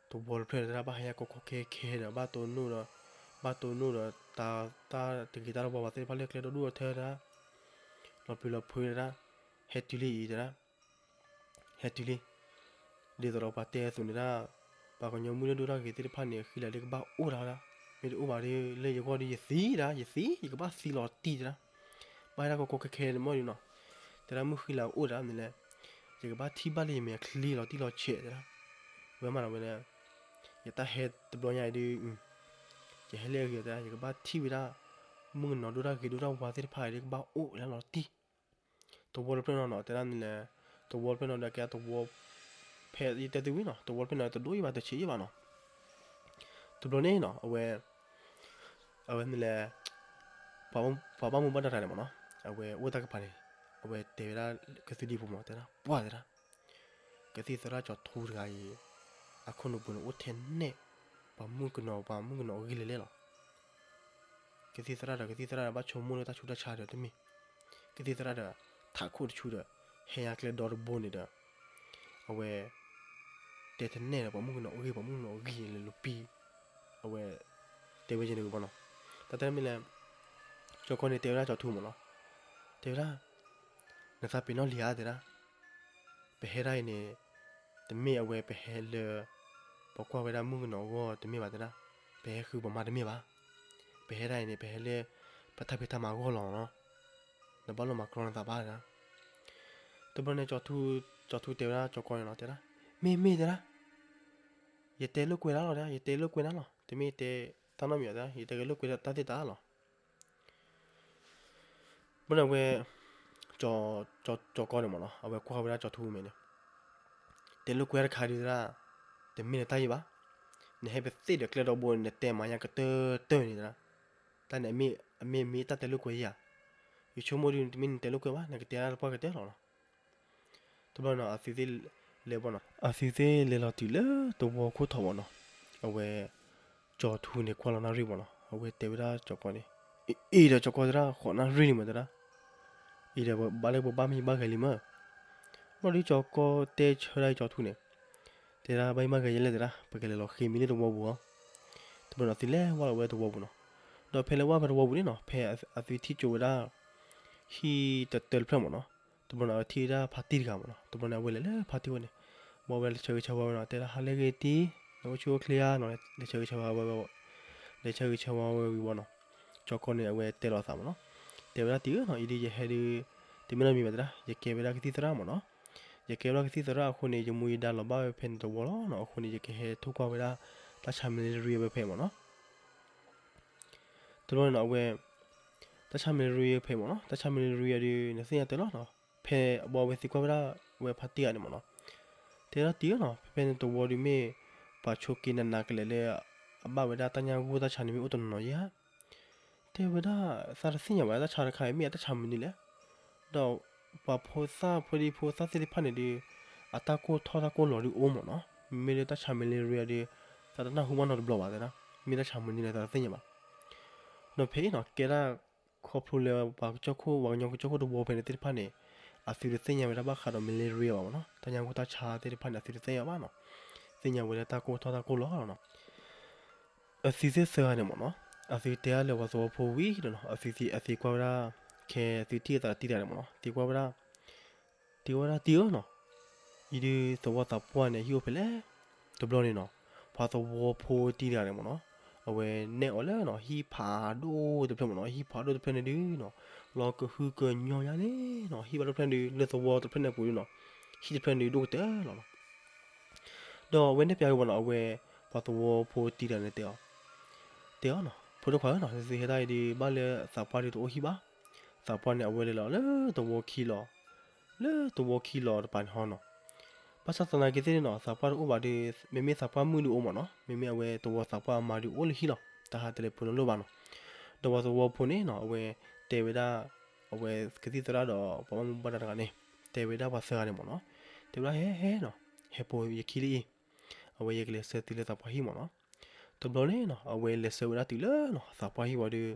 သဝီတဖျၢၣ်န့ၣ် တၢ်ဘၣ်ဟဲယါကီကီခဲခဲဒီး ဘၣ်တိၢ်နီၣ်ဒီး, ဘၣ်တိၢ်နီၣ်ဒီး, တၢ်တဂ့ၤတၢ်တဝါဘၣ်သ့ၣ်တဖၣ်လၢကျဲဒီဒူၣ်ဒီထၢတၢ်, လီၤပျံၤလီၤဖုးတၢ်, ဟဲတုၤလံအံၤတၢ် ဟဲတုၤလံ, ဒ်သိးဒီးပှၤတဲအသိးန့ၣ်ဒၣ်, ပှၤကညီမုၢ်လၢဒိၣ်တၢ်ဂ့ၤသ့ၣ်တဖၣ်န့ၣ် အဃံလၤဒ်ကဘၣ်အိၣ်တၢ်ဝဲဒၣ်, မ့ၢ်တအိၣ်ဘၣ်ဒ်လၢယဂီၢ်ဒီးယသံတၢ်, ယသံ ယကဘၣ်သံလီၤတံၢ်တၢ်, ဘၣ်ဟဲဒၣ်ကီကီခဲခဲန့ၣ်မ့ၢ်ဒ်နီၤ, တဲဒၣ်မုၢ်ဃံလၤအိၣ်တၢ်မ့ၢ်လဲၣ်, ယကဘၣ်ထံၣ်ဘၣ်လၢယမဲာ်ချံလီၤတံၢ်လီၤဆဲးတၢ်, ဝဲမးနီၤဝဲန့ၣ်, ယတၢ်ဟဲတဘျီညါအံၤဒ်, ယဟဲလၢအဂ့ၤတၢ် ယကဘၣ်ထံၣ်ဝဲဒၣ်, မုၣ်ကနီၤဒိၣ်တၢ်ဂ့ၤဒိၣ်တၢ်ဝါသ့ၣ်တဖၣ်အံၤဒ်ကဘၣ်အိၣ်လၢလီၤတံၢ် သဝီတဖျၢၣ်နီၤနီၤ တဲဒၣ်န့ၣ်လဲၣ်, သဝီတဖျၢၣ်နီၤဒီးကဲသဝီ, ဖဲယတဲသုဝံၤနီၤ သဝီတဖျၢၣ်နီၤတဒိၣ်ယံၤဘၣ်တဆံးယံၤဘၣ်နီၤ, တဘျီန့ၣ်နီၤ အဝဲ, အဝဲန့ၣ်လဲၣ်, ပှၤဘၣ်မူဘၣ်ဒါတဂၤန့ၣ်မ့ၢ်နီၤ, အဝဲအိၣ်တၢ်ကပၤန့ၣ်, အဝဲတဲဝဲဒၣ်ကသံၣ်ဒံဖိမ့ၢ်နီၤ, တဲဒၣ် ပှၢ်တဲဒၣ်, ကသံၣ်သရၣ်ကၠီၤထူတဂၤအံၤ အခိၣ်နူာ်ပူၤန့ၣ်အိၣ်ထဲနဲၣ် ပှၤမုၣ်ကနီၤ ပှၤမုၣ်ကနီၤအဂ့ၢ်လဲၤလဲၣ်လီၤ. ကသံၣ်သရၣ်ဒီး ကသံၣ်သရၣ်ဒီး ဘၣ်ဆိကမိၣ်လၢတၢ်ဆူးတၢ်ဆါဒီးတမ့ၢ်, ကသံၣ်သရၣ်ဒီး ထးခိၣ်တဆူဒီး ဟဲညါကျဲဒီတဘိန့ၣ်ဒီး အဝဲ တဲထဲနဲၣ်ဒီး ပှၤမုၣ်ကနီၤအဂ့ၢ် ပှၤမုၣ်ကနီၤအဂ့ၢ်လဲၤလိာ်ပံ, အဝဲ တဲဝဲယဲန့ၣ်ဝံၤဘၣ်နီၤ, တၢ်တဲမ့ၢ်လဲၣ်, ကၠီၤကီန့ၣ်တဲဝဲဒၣ်ကၠီၤထူမ့ၢ်နီၤ, တဲဝဲဒၣ် နသးပ့ၤနီၣ်လံဧါတဲဒၣ်, ပဟဲဒၣ်အံၤန့ၣ် တမ့ၢ်အဝဲပဟဲလၢ ပကွၢ်ဝဲဒၣ်မုၣ်ကနီၤအဂီၢ်တမ့ၢ်ဘၣ်တဲဒၣ်, ပဟဲဃုပှၤမါတမ့ၢ်ဘၣ်, ပဟဲဒၣ်အံၤန့ၣ် ပဟဲလၢ ပတၢ်ဖံးတၢ်မၤအဂီၢ်လီၤနီၤ, နဘၣ်လိၣ်မၤကြီနသးဘၣ်တဲဒၣ်. တဘျီန့ၣ် ကၠီၤထူတဲဝဲဒၣ်ကၠီၤကီန့ၣ်လီၤ, တဲဒၣ် မ့ၢ်မ့ၢ်တဲဒၣ်, ယတဲလိာ်ကွဲဒၣ်လီၤ, ယတဲလိာ်ကွဲနၤလီၤ, တမ့ၢ်တဲတၢ်နီတမံၤဘၣ်တဲဒၣ်, ယတဲက့ၤလိာ်ကွဲတၢ်သ့ၣ်တၢ်လီၤ. ဘၣ်န့ၣ်အဝဲ ကၠီၤကီန့ၣ်မ့ၢ်နီၤ အဝဲကွၢ်ဝဲဒၣ်ကၠီၤထူမဲာ်န့ၣ်, တဲလိာ်ကွဲတခါဒုးသရၣ်, တမ့ၢ်နတၢ်အံၤဘၣ်, နဟဲပသ့ၣ်ဒီးကျဲဒီဘိန့ၣ် နတဲမၤညါကတၢၢ်တၢၢ်န့ၣ်သရၣ်, တၢ်န့ၣ်အမ့ၢ်မ့ၢ်တၢ်တဲလိာ်ကွဲဧါ, ယဆိကမိၣ်ဒုးတမ့ၢ်နတဲလိာ်ကွဲဘၣ် နကတဲဒၣ်တပှၢ်ကတၢၢ်လီၤနီၤ. တဘျီန့ၣ် အသုသ့ၣ်လဲၤဘၣ်နီၤ, အသုသ့ၣ်လဲၤလီၤတုၤလၢသဝီခိၣ်ထီၣ်ဘၣ်နီၤ, အဝဲ ကၠီၤထူန့ၣ်ကွၢ်လီၤနၣ်ရံၣ်မ့ၢ်နီၤ, အဝဲတဲဝဲဒၣ်ကၠီၤကီန့ၣ်, အ့ၣ်ဒီးကၠီၤကီတဲဒၣ် ဃိးနၣ်ရံၣ်လံမ့ၢ်တဲဒၣ်, အ့ၣ်ဒီးဘၣ်လၢပဘၣ်မံဘၣ်ဂဲၤလံမ့ၢ်, ဘျီဒုးကၠီၤကီတဲဆၢဒၣ်ကၠီၤထူန့ၣ်, တဲဒၣ်ဘၣ်မံဘၣ်ဂဲၤယဲလဲၣ်တဲဒၣ် ပကလဲၤလီၤဃ့မံလၢသဝီပူၤအီၤ, တဘျီန့ၣ် အသုလဲၤဝဲလီၤဝဲသဝီပူၤနီၤ, ဒီးဖဲလဲၤဝဲဖဲသဝီပူၤန့ၣ်နီၤ ဖဲအသုထံၣ်ကၠိဝဲဒၣ် ဟံၣ်တတၢတဖျၢၣ်မ့ၢ်နီၤ, တဘျီန့ၣ် အဝဲထံၣ်ဝဲဒၣ်ဖါတံၢ်တဂၤမ့ၢ်နီၤ, တဘျီန့ၣ် အဝဲလဲၤလၢဖါတံၢ်ဝဲန့ၣ်, ဘၣ်ဝဲလဲၤဆၢဂ့ၤဆၢဝါဝဲနီၤ, တဲဒၣ်ဟါလၢအဂ့ၤတံၢ်, နအိၣ်ဆူၣ်အိၣ်ချ့ဧါနီၤ, လဲၤဆၢဂ့ၤဆၢဝါဝဲ, လဲၤဆၢဂ့ၤဆၢဝါဝဲဝံၤဘၣ်နီၤ, ကၠီၤကီန့ၣ် အဝဲတဲလီၤအသးမ့ၢ်နီၤ, တဲဝဲဒၣ်တံၢ်ဧၢနီၤ, အံၤဒုးယဟဲဒုး တမ့ၢ်နီတမံၤဘၣ်တဲဒၣ်, ယကဲဝဲဒၣ်ကသံၣ်သရၣ်မ့ၢ်နီၤ, ယကဲဝဲဒၣ်ကသံၣ်သရၣ်အဃိန့ၣ် ယမူယဒါလီၤဘၣ်ဝဲဖဲန့ၣ်တဝီလီၤနီၤ, အဃိန့ၣ် ယကဟဲထိၣ်ကွၢ်ဝဲဒၣ် တၢ်ဆါ malaria ဝဲဖဲမ့ၢ်နီၤ. တဘျီန့ၣ်နီၤ အဝဲ တၢ်ဆါ malaria ဖဲမ့ၢ်နီၤ, တၢ်ဆါ malaria ဒုး နသ့ၣ်ညါတဲလီၤနီၤ, ဖဲအဘီဝဲသံကွၢ်ဝဲဒၣ်ဝဲဖါတံၢ်ဂၤန့ၣ်မ့ၢ်နီၤ, တဲဒၣ်တံၢ်ဧၢနီၤ, ဖဲဖဲန့ၣ်တဝီဒုးမ့ၢ် ပှၤဆိးက့ၤနးနးကလဲာ်လၢ အဘၣ်ဝဲဒၣ်တၢ်ညၣ်ဂိၢ်တၢ်ဆါန့ၣ်မ့ၢ်အိၣ်တနီၤနီၤယဲဧါ, တဲဝဲဒၣ် သးတသ့ၣ်ညါဘၣ် တၢ်ဆါတခါအံၤ မ့ၢ်အတၢ်ဆါမနုၤလဲၣ်, ဒီးပှၤဖိသၣ်ဖိဒံဖိသၣ်သ့ၣ်တဖၣ်န့ၣ်ဒုး အတၢ်ကိၢ်ထီၣ်တၢ်ကိၢ်လီၤဒုးအိၣ်မ့ၢ်နီၤ, မ့မ့ၢ်လၢတၢ်ဆါ malaria ဒုး သးတနၢ်ဟူဘၣ်နီတဘျီဘၣ်တဲဒၣ်, မ့ၢ်တၢ်ဆါမနုၤလဲၣ် သးတသ့ၣ်ညါဘၣ်. ဒီးဖဲအံၤနီၤ ကဲဒၣ်ခီဖျိလၢပှၤကစၢၢ်ခိၣ် ပှၤကညီကစၢၢ်ခိၣ်တဝီဖဲန့ၣ်သ့ၣ်တဖၣ်န့ၣ် အသုတသ့ၣ်ညါဝဲဒၣ်ဘၣ်ဃးဒီး malaria ဘၣ်မ့ၢ်နီၤ, တၢ်ညၣ်ဂိၢ်တၢ်ဆါသ့ၣ်တဖၣ်န့ၣ် အသုတသ့ၣ်ညါဘၣ်နီၤ, သ့ၣ်ညါဝဲလၢတၢ်ကိၢ်ထီၣ်တၢ်ကိၢ်လီၤလီၤနီၤ. အသုသ့ၣ်သၢဂၤန့ၣ်မ့ၢ်နီၤ, အသုတဲဒၣ်လၢပှၤသဝီဖိဝံၤဒီးနီၤ, အသုသ့ၣ်ကွၢ်ဝဲဒၣ် ခဲအသုထံၣ်အသးတံၢ်တဂၤန့ၣ်မ့ၢ်နီၤ, သ့ၣ်ကွၢ်ဝဲဒၣ် သ့ၣ်ကွၢ်ဝဲဒၣ်တံၢ်ဧၢနီၤ, အံၤဒုးသဝီသးပှၢ်န့ၣ် ဟံၣ်အိၣ်ဖဲလဲၣ်, တဘျီန့ၣ်နီၤ ပှၤသဝီဖိတံၢ်တဂၤန့ၣ်မ့ၢ်နီၤ, အဝဲနဲၣ်အီၤလၢနီၤ ဟံၣ်ဖးဒိၣ်တဖျၢၣ်မ့ၢ်နီၤ, ဟံၣ်ဖးဒိၣ်တဖျၢၣ်န့ၣ်ဒုးနီၤ လီၤကဟုကညီၤညါန့ၣ်နီၤ, ဟံၣ်ဖးဒိၣ်တဖျၢၣ်န့ၣ်ဒုး လၢသဝီတဖျၢၣ်န့ၣ်အပူၤဒုးနီၤ, ဟံၣ်တဖျၢၣ်န့ၣ်ဒုးဒိၣ်ကတၢၢ်လီၤနီၤ. ဒီးအဝဲနဲၣ်ဖျါဝဲဘၣ်နီၤ, အဝဲပှၤသဝီဖိတံၢ်တဂၤန့ၣ်တဲအီၤ, တဲအီၤနီၤ, ဖိဒိၣ်ခွါဧၢနီၤ, သုဟဲဒၣ်အံၤဒုး ဘၣ်လၢသးပှၢ်ဒုးတအိၣ်ဟံၣ်ဘၣ်, သးပှၢ်န့ၣ် အဝဲလဲၤလီၤလၢသဝီခံလီၤ လၢသဝီခံလီၤတပၤန့ၣ်ဟီနီၤ. ဘၣ်ဆၣ်သနာ်က့သ့ၣ်န့ၣ်နီၤ သးပှၢ်တအိၣ်ဘၣ်ဒီး မ့မ့ၢ်သးပှၢ်မုၣ်ဒုးအိၣ်မ့ၢ်နီၤ, မ့မ့ၢ်အဝဲသဝီသးပှၢ်အမါဒုးအိၣ်လၢဟံၣ်လီၤ, တၢ်ဟးတလဲၤဖိးနီလိၣ်ဘၣ်နီၤ. ဒီးပှၤသဝီဖိန့ၣ်နီၤ အဝဲတဲဝဲဒၣ် အဝဲကသံၣ်သရၣ်ဒီးပှၤဘၣ်မူဘၣ်ဒါတဂၤန့ၣ် တဲဝဲဒၣ်ပှၤသၢဂၤန့ၣ်မ့ၢ်နီၤ, တဲဝဲဒၣ်ဟဲဟဲနီၤ, ဟဲပိာ်ယခံလံအံၤ, အဝဲယကလဲၤဆှၢသုလၢသးပှၢ်ဟံၣ်မ့ၢ်နီၤ. တဘျီန့ၣ်နီၤ အဝဲလဲၤဆှၢဝဲဒၣ်တုၤလၢနီၤ သးပှၢ်ဟံၣ်ဝံၤဒီး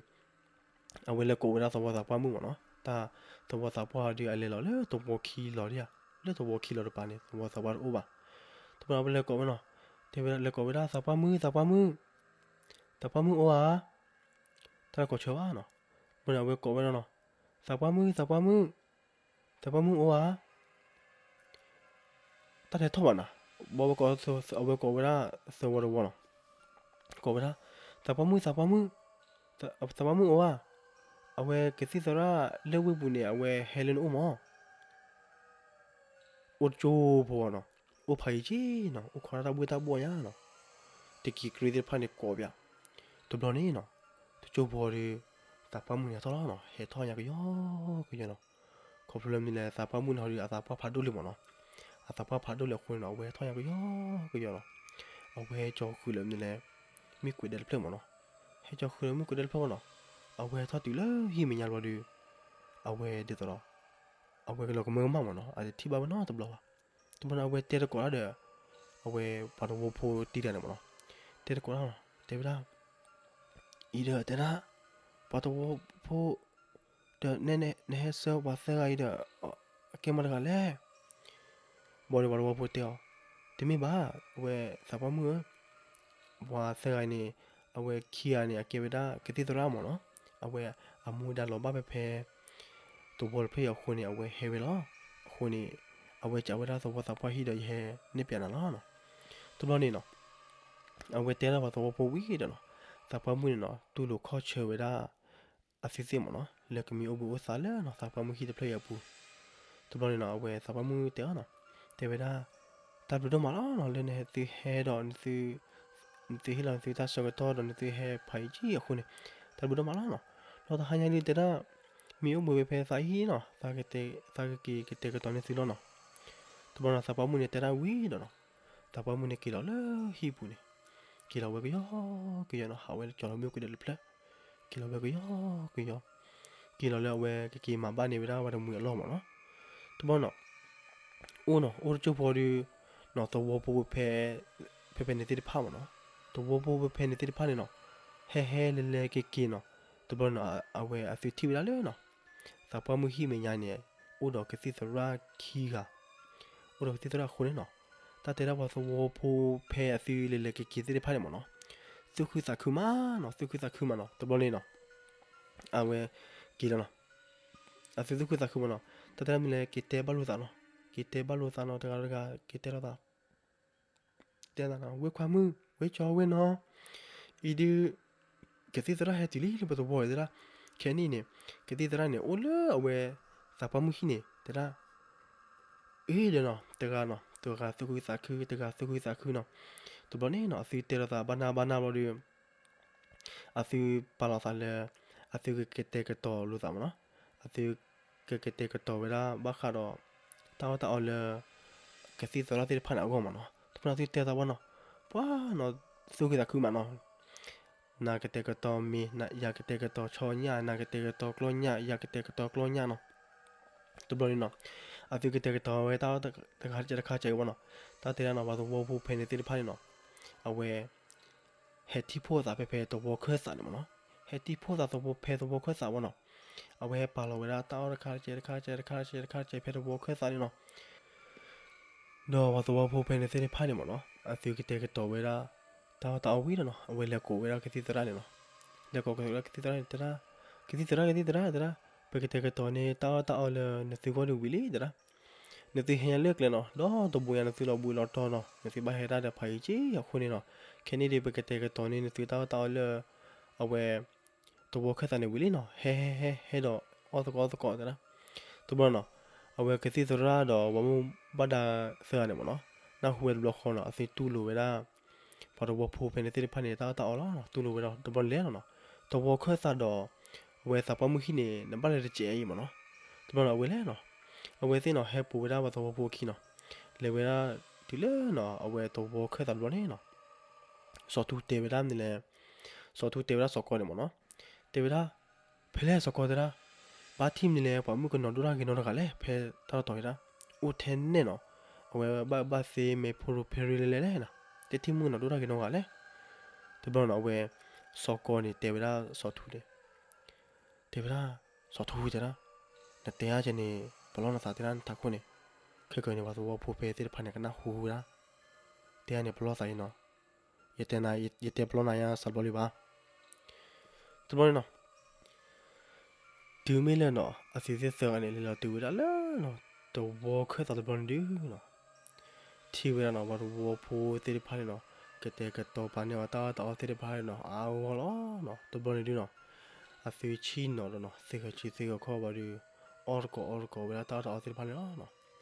အဝဲလဲၤကိးဝဲဒၣ်သဝီသးပှၢ်မုၣ်မ့ၢ်နီၤ, တၢ်သဝီသးပှၢ်ဒီးအလဲၤလီၤလၢသဝီခံလီၤဒၣ်ဧါ, လၢသဝီခံလီၤတပၤန့ၣ် သဝီသးပှၢ်တအိၣ်ဘၣ်. တဘျီအဝဲလဲၤကိးဝဲနီၤ, တဲဝဲဒၣ်လဲၤကိးဝဲဒၣ် သးပှၢ်မုၣ် သးပှၢ်မုၣ်, သးပှၢ်မုၣ်အိၣ်ဧါ, တၢ်တကိးဆၢဘၣ်နီၤ. တဘျီန့ၣ် အဝဲကိးဝဲဒၣ်နီၤ, သးပှၢ်မုၣ် သးပှၢ်မုၣ်, သးပှၢ်မုၣ်အိၣ်ဧါ, တၢ်တဟဲထီၣ်ဘၣ်နီၤ. ဘၣ်ဝဲကိး အဝဲကိးဝဲဒၣ်သဝီတဝီနီၤ, ကိးဝဲဒၣ် သးပှၢ်မုၣ် သးပှၢ်မုၣ်, သးပှၢ်မုၣ်အိၣ်ဧါ, အဝဲကသံၣ်သရၣ်လၢဝ့ၢ်ပူၤန့ၣ် အဝဲဟဲလၢနအိၣ်မး အိၣ်တကၠိဖိနီၤ, အိၣ်ဖးယံၤက့နီၤ, အိၣ်ခိးတၢ်တၢ်ဘှ့ၣ်တၢ်ဘှီၣ်ညါနီၤ, တကံၤကြ့သ့ၣ်တဖၣ်န့ၣ်ကိးပၠး. တဘျီန့ၣ်နီၤ တကၠိဖိဒီး သးပှၢ်မုၣ်န့ၣ်ဟဲထီၣ်လီၤနီၤ, ဟဲထီၣ်ညါကယီကယီနီၤ. ခီဖျိလၢမနုၤလဲၣ် သးပှၢ်မုၣ်န့ၣ်ဟီဒီး အသးပှၢ်ဖးဒိၣ်လံမ့ၢ်နီၤ, အသးပှၢ်ဖးဒိၣ်လံအဃိန့ၣ်နီၤ အဝဲဟဲထီၣ်ညါကယီကယီနီၤ. အဝဲဟဲကၠီဃုာ်လၢမနုၤလဲၣ် မ့ၢ်ကွဲးဒဲတဖျၢၣ်မ့ၢ်နီၤ, ဟဲကၠီဃုာ်လၢမ့ၢ်ကွဲးဒဲတဖျၢၣ်မ့ၢ်နီၤ. အဝဲထီၣ်တုၤလၢဟံၣ်မဲာ်ညါလီၤဒီး အဝဲဒ်သိးဒီး အဝဲကလီၤကမၢကမၣ်မ့ၢ်နီၤ, အတထံၣ်ဘၣ်ဝဲနီတဘျီဘၣ်. တဘျီန့ၣ် အဝဲတဲတကိးတၢ်ဒီး အဝဲပှၤသဝီဖိတံၤတဂၤန့ၣ်မ့ၢ်နီၤ, တဲတကိးတၢ်နီၤ, တဲဝဲဒၣ် အံၤဒီးတဲဒၣ် ပှၤသဝီဖိ ဒီးနဲန့ၣ် နဟဲဆှၢပှၤသၢဂၤအံၤဒီး အကဲမတၤတဂၤလဲၣ်. ဘၣ်ဒီးပှၤသဝီဖိတဲအီၤ, တမ့ၢ်ဘၣ်, အဝဲသးပှၢ်မုၣ်ဧၢ, ပှၤသၢဂၤအံၤန့ၣ် အဝဲခံဂၤန့ၣ် အကဲဝဲဒၣ်ကသံၣ်သရၣ်မ့ၢ်နီၤ, အဝဲအမူဒါလီၤဘၣ်ဖဲဖဲ သဝီတဖျၢၣ်အံၤအဃိန့ၣ် အဝဲဟဲဝဲလီၤ. အဃိန့ၣ် အဝဲစံးဝဲဒၣ်သဝီသးပှၢ်ဟံၣ်ဒီးယဟဲနဲၣ်ပၠးနၤလီၤ. တဘျီန့ၣ်နီၤ အဝဲတဲဒၣ်ပှၤသဝီဖိဝံၤဒီးနီၤ, သးပှၢ်မုၣ်န့ၣ်နီၤ တူၢ်လိာ်ခီၣ်ဆၢဝဲဒၣ် အသုသ့ၣ်မ့ၢ်နီၤ လၢကမ့ၢ်အိၣ်ဘှံးအိၣ်သါလၢနီၤ သးပှၢ်မုၣ်ဟံၣ်တဖျၢၣ်အံၤအပူၤ. တဘျီန့ၣ်နီၤ အဝဲသးပှၢ်မုၣ်တဲအီၤနီၤ, တဲဝဲဒၣ် တၢ်ဘျုးဒိၣ်မးလီၤနီၤ လၢနသုဟဲဒီး နသုဟ့ၣ်လီၤနသုတၢ်ဆၢကတီၢ်ဒီးနသုဟဲဖးယံၤကံအဃိန့ၣ် တၢ်ဘျုးဒိၣ်မးလီၤနီၤ. ဒီးတဟါညါဒုးတဲဒၣ် မ့ၢ်အိၣ်ဘှံးဝဲဖဲသးဟံၣ်နီၤ သးကက့ၤကတဲာ်ကတီၤန့ၢ်သုလီၤနီၤ. တဘျီန့ၣ် သးပှၢ်မုၣ်န့ၣ်တဲဒၣ်ဝံၤဒီးနီၤ သးပှၢ်မုၣ်န့ၣ်က့ၤလီၤလၢဟံၣ်ပူၤန့ၣ် က့ၤလီၤဝဲကယီကယီနီၤ ဟးဝဲလၢကၠီၤလီၤမ့ၣ်အူကဒီးတဖျၢၣ် က့ၤလီၤဝဲကယီကယီ က့ၤလီၤလၢအဝဲကက့ၤမၤဘၣ်န့ၢ်ဝဲဒၣ်ပှၤတမှံၤအလီၢ်မ့ၢ်နီၤ. တဘျီနီၤ အိၣ်နီၤ အိၣ်တကၠိၢ်ဖိဒီး နီၤ သဝီဖိဖဲ ဖဲဖဲန့ၣ်သ့ၣ်တဖၣ်မ့ၢ်နီၤ, သဝီဖိဖဲဖဲန့ၣ်သ့ၣ်တဖၣ်န့ၣ်နီၤ ဟဲဟဲလဲၤလဲၤက့ၤက့ၤနီၤ, တဘျီနီၤ အဝဲအသုထံၣ်ဝဲဒၣ်လၢနီၤ သးပှၢ်မုၣ်ဟံၣ်မဲာ်ညါန့ၣ် အိၣ်ဒီးကသံၣ်သရၣ်ခံဂၤ, အိၣ်ဒီးကသံၣ်သရၣ်အဃိန့ၣ်နီၤ တၢ်တဲဒၣ်ပှၤသဝီဖိဖဲအသုလဲၤလဲၤက့ၤက့ၤသ့ၣ်တဖၣ်န့ၣ်မ့ၢ်နီၤ သူၣ်ခုသးခုမးနီၤ သူၣ်ခုသးခုမးနီၤ တဘျီန့ၣ်နီၤ အဝဲက့ၤလီၤနီၤ အသုသူၣ်ခုသးခုမးနီၤ တၢ်တဲဒၣ်မ့ၢ်လဲၤ က့ၤတဲဘၣ်လိာ်သးနီၤ က့ၤတဲဘၣ်လိာ်သးနီၤ တဂၤတဂၤ က့ၤတဲလိာ်သး တဲသးနီၤ ဝ့ၢ်ခွါမုၣ် ဝ့ၢ်ကၠီဝ့ၢ်နီၤ အံၤဒုး ကသံၣ်သရၣ်ဟဲတုၤလံလၢပသဝီတဲဒၣ် ခဲနံၣ်န့ၣ် ကသံၣ်သရၣ်န့ၣ် အိၣ်လၢအဝဲ သးပှၢ်မုၣ်ဟံၣ်န့ၣ် တဲဒၣ် အ့ဒီးနီၤ တဂၤနီၤ တဂၤသူၣ်ခုသးခု တဂၤသူၣ်ခုသးခုနီၤ တဘျီန့ၣ်နီၤ အသုတဲလိာ်သးဘၣ်နၢ်ဘၣ်နၢ်ဘျီဒီး အသုပာ်လီၤသးလၢ အသုကကတဲာ်ကတီၤလိာ်သးမ့ၢ်နီၤ အသုကကတဲာ်ကတီၤဝဲဒၣ် ဘၣ်ဃးဒီး တၢ်အီၣ်တၢ်အီလၢ ကသံၣ်သရၣ်သ့ၣ်တဖၣ်န့ၣ်အဂီၢ်မ့ၢ်နီၤ တဘျီန့ၣ်သုတဲသးဘၣ်နီၤ ပှၤနီၤ သူၣ်ခုသးခုမးနီၤ နၤကတဲာ်ကတီၤမ့ၤ ယၤကတဲာ်ကတီၤဆီညၣ် နၤကတဲာ်ကတီၤကျီၢ်ညၣ် ယၤကတဲာ်ကတီၤကျီၢ်ညၣ်နီၤ တဘျီန့ၣ်နီၤ အသုကတဲာ်ကတီၤဝဲတၢ်အီၣ်တခါတခါကဲအံၤဘၣ်နီၤ တၢ်တဲဒၣ်နီၤ ပှၤသဝီဖိဖဲန့ၣ်သ့ၣ်တဖၣ်န့ၣ်နီၤ အဝဲ ဟဲထံၣ်ဖှိၣ်သးဖဲဖဲသဝီခၢၣ်သးန့ၣ်မ့ၢ်နီၤ ဟဲထံၣ်ဖှိၣ်သးသဝီဖဲသဝီခၢၣ်သးဘၣ်နီၤ အဝဲဟဲပာ်လီၤဝဲဒၣ်တၢ်အီၣ်တခါတကဲတခါတကဲတခါတကဲတခါတကဲ ဖဲသဝီခၢၣ်သးန့ၣ်နီၤ ဒီးပှၤသဝီဖိဖဲန့ၣ်သ့ၣ်တဖၣ်န့ၣ်မ့ၢ်နီၤ အသုကတဲာ်ကတီၤဝဲဒၣ် တၢ်အီၣ်တၢ်အီဝံၤဒီးနီၤ အဝဲလဲၤကိးဝဲဒၣ်ကသံၣ်သရၣ်န့ၣ်နီၤ လဲၤကိးကသံၣ်သရၣ်န့ၣ်တဲဒၣ် ကသံၣ်သရၣ် ကသံၣ်သရၣ်တဲဒၣ် ပကတဲာ်ကတီၤန့ၢ်တၢ်အီၣ်တၢ်အီလၢနသုဂီၢ်န့ၣ်ဝံၤလံတဲဒၣ် နသုဟဲညါလၢကျဲနီၤ ဒီတဘိညါနသုလီၤဘှံးလီၤတီၤနီၤ နသုဘၣ်ဟဲဒၣ်ဒီးဖးယံၤက့အဃိန့ၣ်နီၤ ခဲနံၣ်ဒုးပကတဲာ်ကတီၤန့ၢ်နသုတၢ်အီၣ်တၢ်အီလၢ အဝဲ သဝီခၢၣ်သးန့ၣ်ဝံၤလံနီၤ ဟဲဟဲဟဲဟဲဒီးအီၣ်သကိးအီၣ်သကိးတဲဒၣ် တဘျီနီၤ အဝဲကသံၣ်သရၣ်ဒီးပှၤမိၢ်ဘၣ်ဒါသၢဂၤန့ၣ်မ့ၢ်နီၤ နၢ်ဟူဝဲတဘျီဃီနီၤ အသုတူၢ်လိာ်ဝဲဒၣ် ပှၤသဝီဖိဖဲန့ၣ်သ့ၣ်တဖၣ်န့ၣ် တၢ်အီၣ်တၢ်အီလီၤနီၤ တူၢ်လိာ်ဝဲဒီးတဘျီန့ၣ်လဲၤလီၤနီၤ သဝီခၢၣ်သးဒီး အဝဲသးပှၢ်မုၢ်ဟံၣ်န့ၣ် နဘၣ်လဲၤတစဲးအံၤမ့ၢ်နီၤ တဘျီနီၤ အဝဲလဲၤနီၤ အဝဲသ့ၣ်နီၤ ဟဲပိာ်ဝဲဒၣ်ပှၤသဝီဖိအခံနီၤ လဲၤဝဲဒၣ်တုၤလၢနီၤ အဝဲသဝီခၢၣ်သးတဘျီန့ၣ်နီၤ စီၤထူတဲဝဲဒၣ်မနုၤလဲၣ် စီၤထူတဲဝဲဒၣ်စီၤကီန့ၣ်မ့ၢ်နီၤ တဲဝဲဒၣ် ဖဲလဲၣ်စီၤကီတဲဒၣ် ဘၣ်ထံၣ်မနုၤလဲၣ် ပှၤမုၣ်ကနီၤဒိၣ်တၢ်ဂ့ၤနီတဂၤလဲၣ် ဖဲတၢ်လီၢ်တီၤတဲဒၣ် အိၣ်ထဲနဲၣ်နီၤ အဝဲဘၣ်ဘၣ်သ့မဲာ်ဖိရိဖဲရ့လဲၣ်လဲၣ်နီၤ တထံၣ်မုၣ်ကနီၤဒိၣ်တၢ်ဂ့ၤနီတဂၤလဲၣ် တဘျီနီၤ အဝဲ စီၤကီန့ၣ်တဲဝဲဒၣ်စီၤထူန့ၣ် တဲဝဲဒၣ် စီၤထူတဲဒၣ် နတဲအါကဲန့ၣ် ပလီၢ်နသးတဲဒၣ်နထးခိၣ်န့ၣ် ခဲကနံၣ်န့ၣ် ပှၤသဝီဖိဖဲသ့ၣ်တဖၣ်န့ၣ် ကနၢ်ဟူဝဲဒၣ် တဲအါန့ၣ်ပလီၢ်သးအံၤနီၤ ယတဲနၤ ယတဲပလီၢ်နၤယါစးဘျီလံဘၣ် တဘျီန့ၣ်နီၤ တုၤမ့ၢ်လၢနီၤ အသုသ့ၣ်သၢဂၤန့ၣ် လဲၤလီၤတုၤဝဲဒၣ်လၢနီၤ သဝီခၢၣ်သးတဘျီန့ၣ်ဒုးနီၤ ထံၣ်ဝဲဒၣ်နီၤ ပှၤသဝီဖိသ့ၣ်တဖၣ်န့ၣ်နီၤ ကတဲာ်ကတီၤပာ်န့ၢ်အီၤတၢ်အီၣ်တၢ်အီသ့ၣ်တဖၣ်န့ၣ်နီၤ အါဂီၢ်လီၤနီၤ တဘျီန့ၣ်ဒုးနီၤ အသုဆံၣ်နီၤဒီးနီၤ သ့ၣ်ဂီၤဆံသ့ၣ်ဂီၤခီဘၣ်ဒီး အီၣ်တကိးအီတကိးဝဲဒၣ်တၢ်အီၣ်တၢ်အ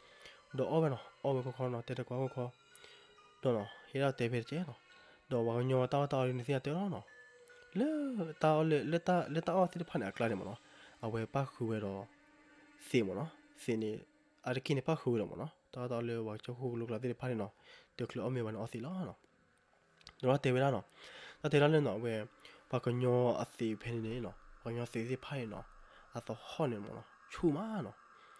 ီသ့ၣ်တဖၣ်န့ၣ်လီၤနီၤ ဒီးအီၣ်ဝဲနီၤ အီၣ်ဝဲခီခီနီၤ တဲတကိးခီခီ ဒီးနီၤ ဟ့ၣ်ဒၣ်တဲဖဲတကဲနီၤ ဒီးပှၤကညီတၢ်အီၣ်တၢ်အီဒုးနသ့ၣ်ညါတဲလီၤနီၤ လၢတၢ်အီၣ်လၢ လၢတၢ်အီၣ်သ့ၣ်တဖၣ်န့ၣ်အကျါန့ၣ်မ့ၢ်နီၤ အဝဲပၣ်ဃုာ်ဝဲဒီး သ့ၣ်မ့ၢ်နီၤ သ့ၣ်န့ၣ် အါတက့ၢ်န့ၣ်ပၣ်ဃုာ်ဝဲဒီးမ့ၢ်နီၤ တၢ်အီၣ်တၢ်အီလၢပှၤကၠီၣ်ခိၣ်ကလိကျါသ့ၣ်တဖၣ်န့ၣ်နီၤ တချုးအီၣ်မ့ၤဘၣ်န့ၣ်အီၣ်သ့ၣ်လီၤနီၤ ဒီးတဲဝဲဒၣ်နီၤ တၢ်တဲဒၣ်လၢနီၤ အဝဲ ပှၤကညီအသ့ၣ်ဖဲန့ၣ်န့ၣ်နီၤ ပှၤကညီသ့ၣ်သ့ၣ်တဖၣ်န့ၣ်နီၤ အသဟီၣ်န့ၣ်မ့ၢ်နီၤ ဆူၣ်မးနီၤ.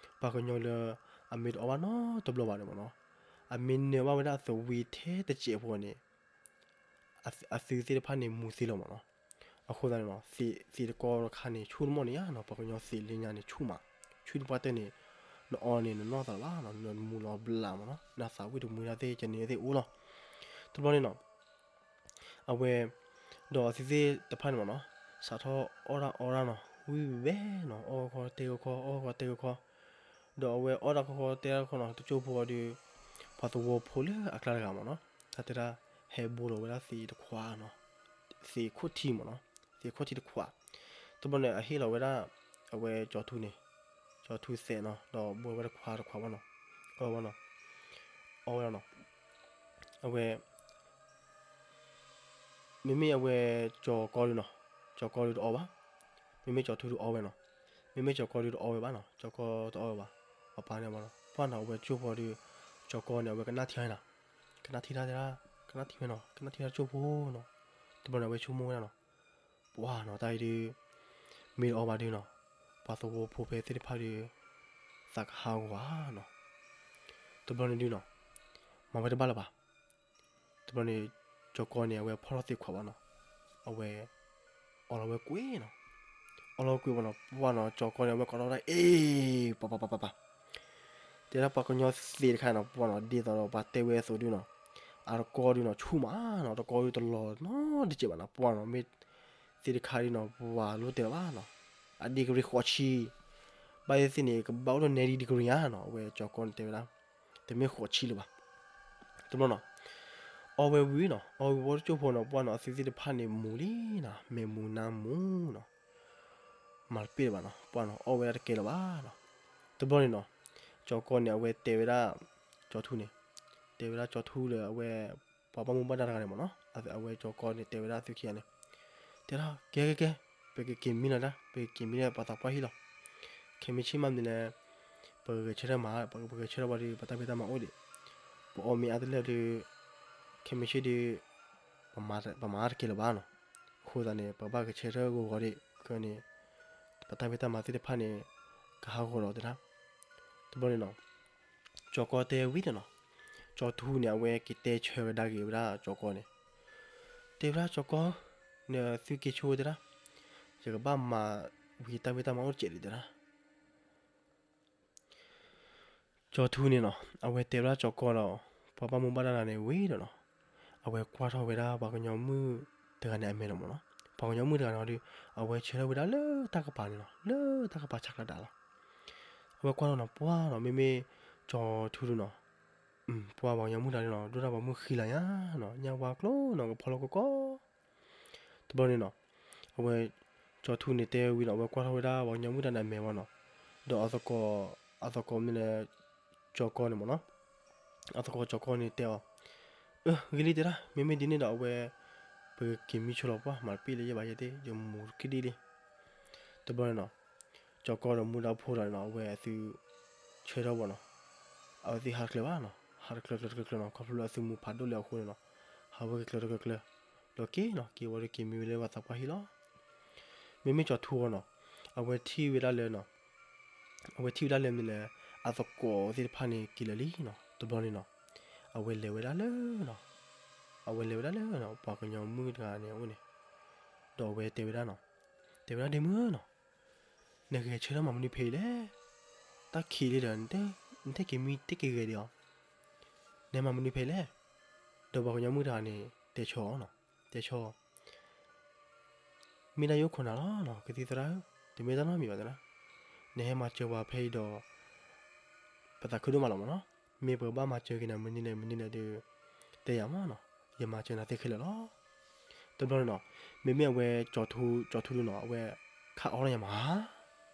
ပှၤကညီလၢ အမ့ၢ်တအီၣ်ဘၣ်နီတဘျီဘၣ်န့ၣ်မ့ၢ်နီၤ အမ့ၢ်နၢၤဘၣ်ဝဲဒၣ်အသဝံထဲတစဲးဖိန့ၣ် အသုသ့ၣ်တဖၣ်န့ၣ်မူသ့လီၤမ့ၢ်နီၤ. အဃိသတးန့ၣ်နီၤ သ့ၣ်တကီတခါန့ၣ် ဆူၣ်တမီၢ်န့ၣ်ဧါနီၤ ပှၤကညီသ့ၣ်လၢညါန့ၣ်ဆူၣ်မး, ဆူၣ်တပှၢ်တၢၢ်န့ၣ် နအီန့ၣ် နနီၢ်သးလၢၤဘၣ်နီၤ နမူလီၤဘျးမ့ၢ်နီၤ နသးဝံၣ်တမူတၢ်သ့ၣ်ကန့ၣ်သ့ၣ်အိၣ်လီၤ. တဘျီန့ၣ်နီၤ အဝဲ ဒီးအသုသ့ၣ်တဖၣ်န့ၣ်မ့ၢ်နီၤ စးထီၣ်အီၣ်တၢ်အီတၢ်နီၤ ဝံၣ်ဝဲနီၤ အီၣ်ခီတဲခီ အီၣ်ခီတဲခီ ဒီးအဝဲအီၣ်တၢ်ခီခီတဲတၢ်ခီနီၤ တကၠိၢ်ဖိအီၤဒီး ပှၤသဝီဖိလၢအကျါတဂၤမ့ၢ်နီၤ တၢ်တဲဒၣ် ဟဲဘိလီၤဝဲဒၣ်သ့ၣ်တခွးနီၤ သ့ၣ်ခိၣ်ထံမ့ၢ်နီၤ သ့ၣ်ခိၣ်ထံတခွး တဘျီန့ၣ် အဟ့ၣ်လီၤဝဲဒၣ် အဝဲကၠီၤထူန့ၣ် ကၠီၤထူသဲးနီၤ ဒီးဘိဝဲတခွးတခွးဘၣ်နီၤ အီၣ်ဝဲနီၤ အီၣ်ဝဲဒၣ်နီၤ အဝဲ မ့မ့ၢ်အဝဲကၠီၤကီဒုနီၤ ကၠီၤကီဒုတအီဘၣ်, မ့မ့ၢ်ကၠီၤထူဒုအီဝဲနီၤ, မ့မ့ၢ်ကၠီၤကီဒုတအီဝဲဘၣ်နီၤ, ကၠီၤကီတအီဝဲဘၣ်, ပှၤပာ်န့ၣ်ဘၣ်နီၤ, ပှၢ်နီၤ အဝဲကၠိဖိဒု, ကၠီၤကီန့ၣ် အဝဲကနၣ်ထံနီၤ, ကနၣ်ထံတၢ်တဲဒၣ်, ကနၣ်ထံဝဲနီၤ, ကနၣ်ထံတၢ်ကၠိဖိနီၤ, တဘျီန့ၣ် အဝဲဆိကမိၣ်ဝဲဒၣ်နီၤ, ပှၢ်နီၤ တၢ်အံၤဒု မ့ၢ်တအီဘၣ်ဒုနီၤ, ပှၤသဝီဖိဖဲသ့ၣ်တဖၣ်ဒု သးကဟးဂီၤဧါနီၤ, တဘျီန့ၣ်ဒုနီၤ, မၤဝဲတဘၣ်လၢၤဘၣ်. တဘျီန့ၣ် ကၠီၤကီန့ၣ် အဝဲဖီၣ်ထီၣ်သ့ခွးဘၣ်နီၤ, အဝဲ အီလီၤဝဲကွ့နီၤ, အီလီၤဝဲကွ့ဘၣ်နီၤ, ပှၢ်နီၤ ကၠီၤကီန့ၣ် အဝဲကိးထီၣ်ဝဲဒၣ် အ့ ပှၤပှၤပှၤပှၤပှၤ, တဲဒၣ်ပှၤကညီသ့ၣ်တခါနီၤ ပှၢ်နီၤ ဒ်သိးဒီးပှၤတဲဝဲအသိးဒုနီၤ, အတကီဒုနီၤ ဆူၣ်မးနီၤ, တကီဒုတလီၤနီတစဲးဘၣ်နီၤ, ပှၢ်နီၤ မ့ၢ်သ့ၣ်တခါဒုနီၤ ပှၤလိၣ်တဲလီၤဘၣ်နီၤ, အ degree ဃိးဆံ, ဘၣ်သ့ၣ်သ့ၣ်န့ၣ် ကဘၣ်အိၣ်ဒီး ninety degree ဧါနီၤ, အဝဲကၠီၤကီန့ၣ်တဲဝဲဒၣ်, တမ့ၢ်ဃိးဆံလၢၤဘၣ်. တဘျီနီၤ, အီဝဲဝံၤနီၤ, အီဝဲဝံၤဝံၤတကၠိဖိနီၤ ပှၢ်နီၤ အသုသ့ၣ်တဖၣ်န့ၣ်မူလံနီၤ, မဲာ်မူနါမူနီၤ, မၤတပ့ၢ်လၢၤဘၣ်နီၤ, ပှၢ်နီၤ အီၣ်ဝဲဒၣ်တကဲလၢၤဘၣ်နီၤ. တဘျီန့ၣ်နီၤ, ကၠီၤကီန့ၣ် အဝဲတဲဝဲဒၣ် ကၠီၤထူန့ၣ်, တဲဝဲဒၣ်ကၠီၤထူဒီး အဝဲ ပှၤဘၣ်မူဘၣ်ဒါတဂၤန့ၣ်မ့ၢ်နီၤ, အဝဲကၠီၤကီန့ၣ် တဲဝဲဒၣ်သုခံဂၤန့ၣ်, တဲဒၣ် ကဲကဲကဲ, ပကက့ၤမံလီၤဒၣ်, ပကက့ၤမံလၢပှၤသးပှၢ်ဟံၣ်လီၤ. ခဲမုၢ်ဆ့ၣ်မးမနုၤလဲၣ်, ပဂဲၤဆၢထၢၣ်မၤ, ပဂဲၤဆၢထၢၣ်ဝဲဒီး ပတၢ်ဖံးတၢ်မၤအိၣ်ဒံး, ပအီၣ်မ့ၤအါတလၢာ်ဒီး ခဲမုၢ်ဆ့ၣ်ဒီး ပမၤတကဲလၢၤဘၣ်နီၤ. အဃိသတးန့ၣ် ပကဘၣ်ဂဲၤဆၢထၢၣ်ဂီၤဂီၤဒံး, ခဲန့ၣ် ပတၢ်ဖံးတၢ်မၤသ့ၣ်တဖၣ်န့ၣ် ကဟးဂီၤလီၤတဲဒၣ်. တဘျီန့ၣ်နီၤ, ကၠီၤကီတဲဝံၤဒီးနီၤ, ကၠီၤထူန့ၣ် အဝဲက့ၤတဲဆၢကဒါက့ၤဝဲဒၣ်ကၠီၤကီန့ၣ်, တဲဝဲဒၣ်ကၠီၤကီ, နသုက့ၤဆိတဲဒၣ်, ယကဘၣ်မၤဝံၤတၢ်ဖံးတၢ်မၤအိၣ်တစဲးဒံးတဲဒၣ်. ကၠီၤထူန့ၣ်နီၤ အဝဲတဲဝဲဒၣ်ကၠီၤကီဒီး ပှၤဘၣ်မူဘၣ်ဒါတဂၤန့ၣ်ဝံၤဒီးနီၤ, အဝဲကွၢ်ထီၣ်ဝဲဒၣ်ပှၤကညီမုၣ်တဂၤန့ၣ်အမဲာ်လီၤမ့ၢ်နီၤ. ပှၤကညီမုၣ်တဂၤန့ၣ်ဒီး အဝဲဆၢထၢၣ်ဝဲဒၣ်လၢတၢ်ကပၤန့ၣ်နီၤ, လၢတၢ်ကပၤဆးကျးဒၣ်လီၤ. အဝဲကွၢ်ထီၣ်နီၤ ပှၢ်နီၤ မ့မ့ၢ်ကၠီၤထူဒုနီၤ, ပှၢ်ပှၤကညီမုၣ်တဂၤန့ၣ်နီၤ ဒိၣ်တၢ်ပှၤမုၣ်ဃံလၤညါနီၤ, ညၣ်ဝါကျိနီၤ ကဖီလီၤကီကီ တဘျီန့ၣ်နီၤ, အဝဲ ကၠီၤထူန့ၣ်တဲဝံၤနီၤ အဝဲကွၢ်ထီၣ်ဝဲဒၣ်ပှၤကညီမုၣ်တဂၤန့ၣ်အမဲာ်ဝံၤနီၤ, ဒီးအသကိး, အသကိးမနုၤလဲၣ်, ကၠီၤကီန့ၣ်မ့ၢ်နီၤ, အသကိးကၠီၤကီန့ၣ်တဲအီၤ, အၢ ဂ့ၤလံတဲဒၣ် မ့မ့ၢ်ဒ်န့ၣ်ဒီးအဝဲ ပကက့ၤမံဆိလီၤပှၢ် မၤတပ့ၢ်လၢၤယဲၢ်ဘၣ်ယဲၢ်သ့ၣ် ယမူတက့ၢ်ဒ်လံ. တဘျီန့ၣ်နီၤ, ကၠီၤကီဒီးမူဒါဖိဒီးနီၤ အဝဲအသု ဆၢထၢၣ်ဘၣ်နီၤ, အဝဲသ့ၣ်ဟးတကျၢၤဘၣ်နီၤ, ဟးတကျၢၤကျၢၤတကျၢၤကျၢၤနီၤ ခီဖျိလၢအသုမူဖးဒိၣ်လၢအဃိန့ၣ်နီၤ, ဟးဝဲကကျၢၤတကျၢၤကျၢၤ, ဒီးက့ၤနီၤ က့ၤဝံၤဒီးက့ၤမံဝဲလၢပှၤသးပှၢ်ဟံၣ်လီၤ. မ့မ့ၢ်ကၠီၤထူအီၤနီၤ, အဝဲထံၣ်ဝဲဒၣ်လၢနီၤ, အဝဲထံၣ်ဝဲဒၣ်လၢမနုၤလဲၣ်, အသကိးသ့ၣ်တဖၣ်န့ၣ်က့ၤလၢာ်လံနီၤ တဘျီန့ၣ်နီၤ, အဝဲလဲၤဝဲဒၣ်လၢနီၤ, အဝဲလဲၤဝဲဒၣ်လၢနီၤ ပှၤကညီမုၣ်တဂၤန့ၣ်အအိၣ်န့ၣ်, ဒီးအဝဲတဲဝဲဒၣ်နီၤ, တဲဝဲဒၣ်ဒ့မုၣ်နီၤ, နဂဲၤဆၢထၢၣ်မၤမနုၤဖဲအံၤလဲၣ်, တၢ်ခံးလံဒီး နတက့ၤမံတက့ၤဂဲၤဒံးအီၤ, နမၤမနုၤဖဲအံၤလဲၣ်, ဒီးပှၤကညီမုၣ်တဂၤန့ၣ် တဲဆၢအီၤနီၤ, တဲဆၢ မ့ၢ်ဒၣ်ယအိၣ်ခိးနၤလီၤနီၤ ကသံၣ်သရၣ်ဧၢ, တမ့ၢ်တၢ်နီတမံၤဘၣ်သရၣ်, နဟဲမၤစၢၤပှၤဖဲအံၤဒီး ပသးခုဒိၣ်မးလီၤမ့ၢ်နီၤ, မ့ၢ်ပကဘၣ်မၤစၢၤက့ၤနၤမနုၤလဲၣ်မနုၤလဲၣ်ဒီး တဲယၤမ့ၢ်နီၤ, ယမၤစၢၤနၤသ့ခဲလၢာ်လီၤ. တဘျီန့ၣ်နီၤ, မ့မ့ၢ်အဝဲ ကၠီၤထူဒုနီၤ အဝဲခးအီၣ်လၢယၤမး,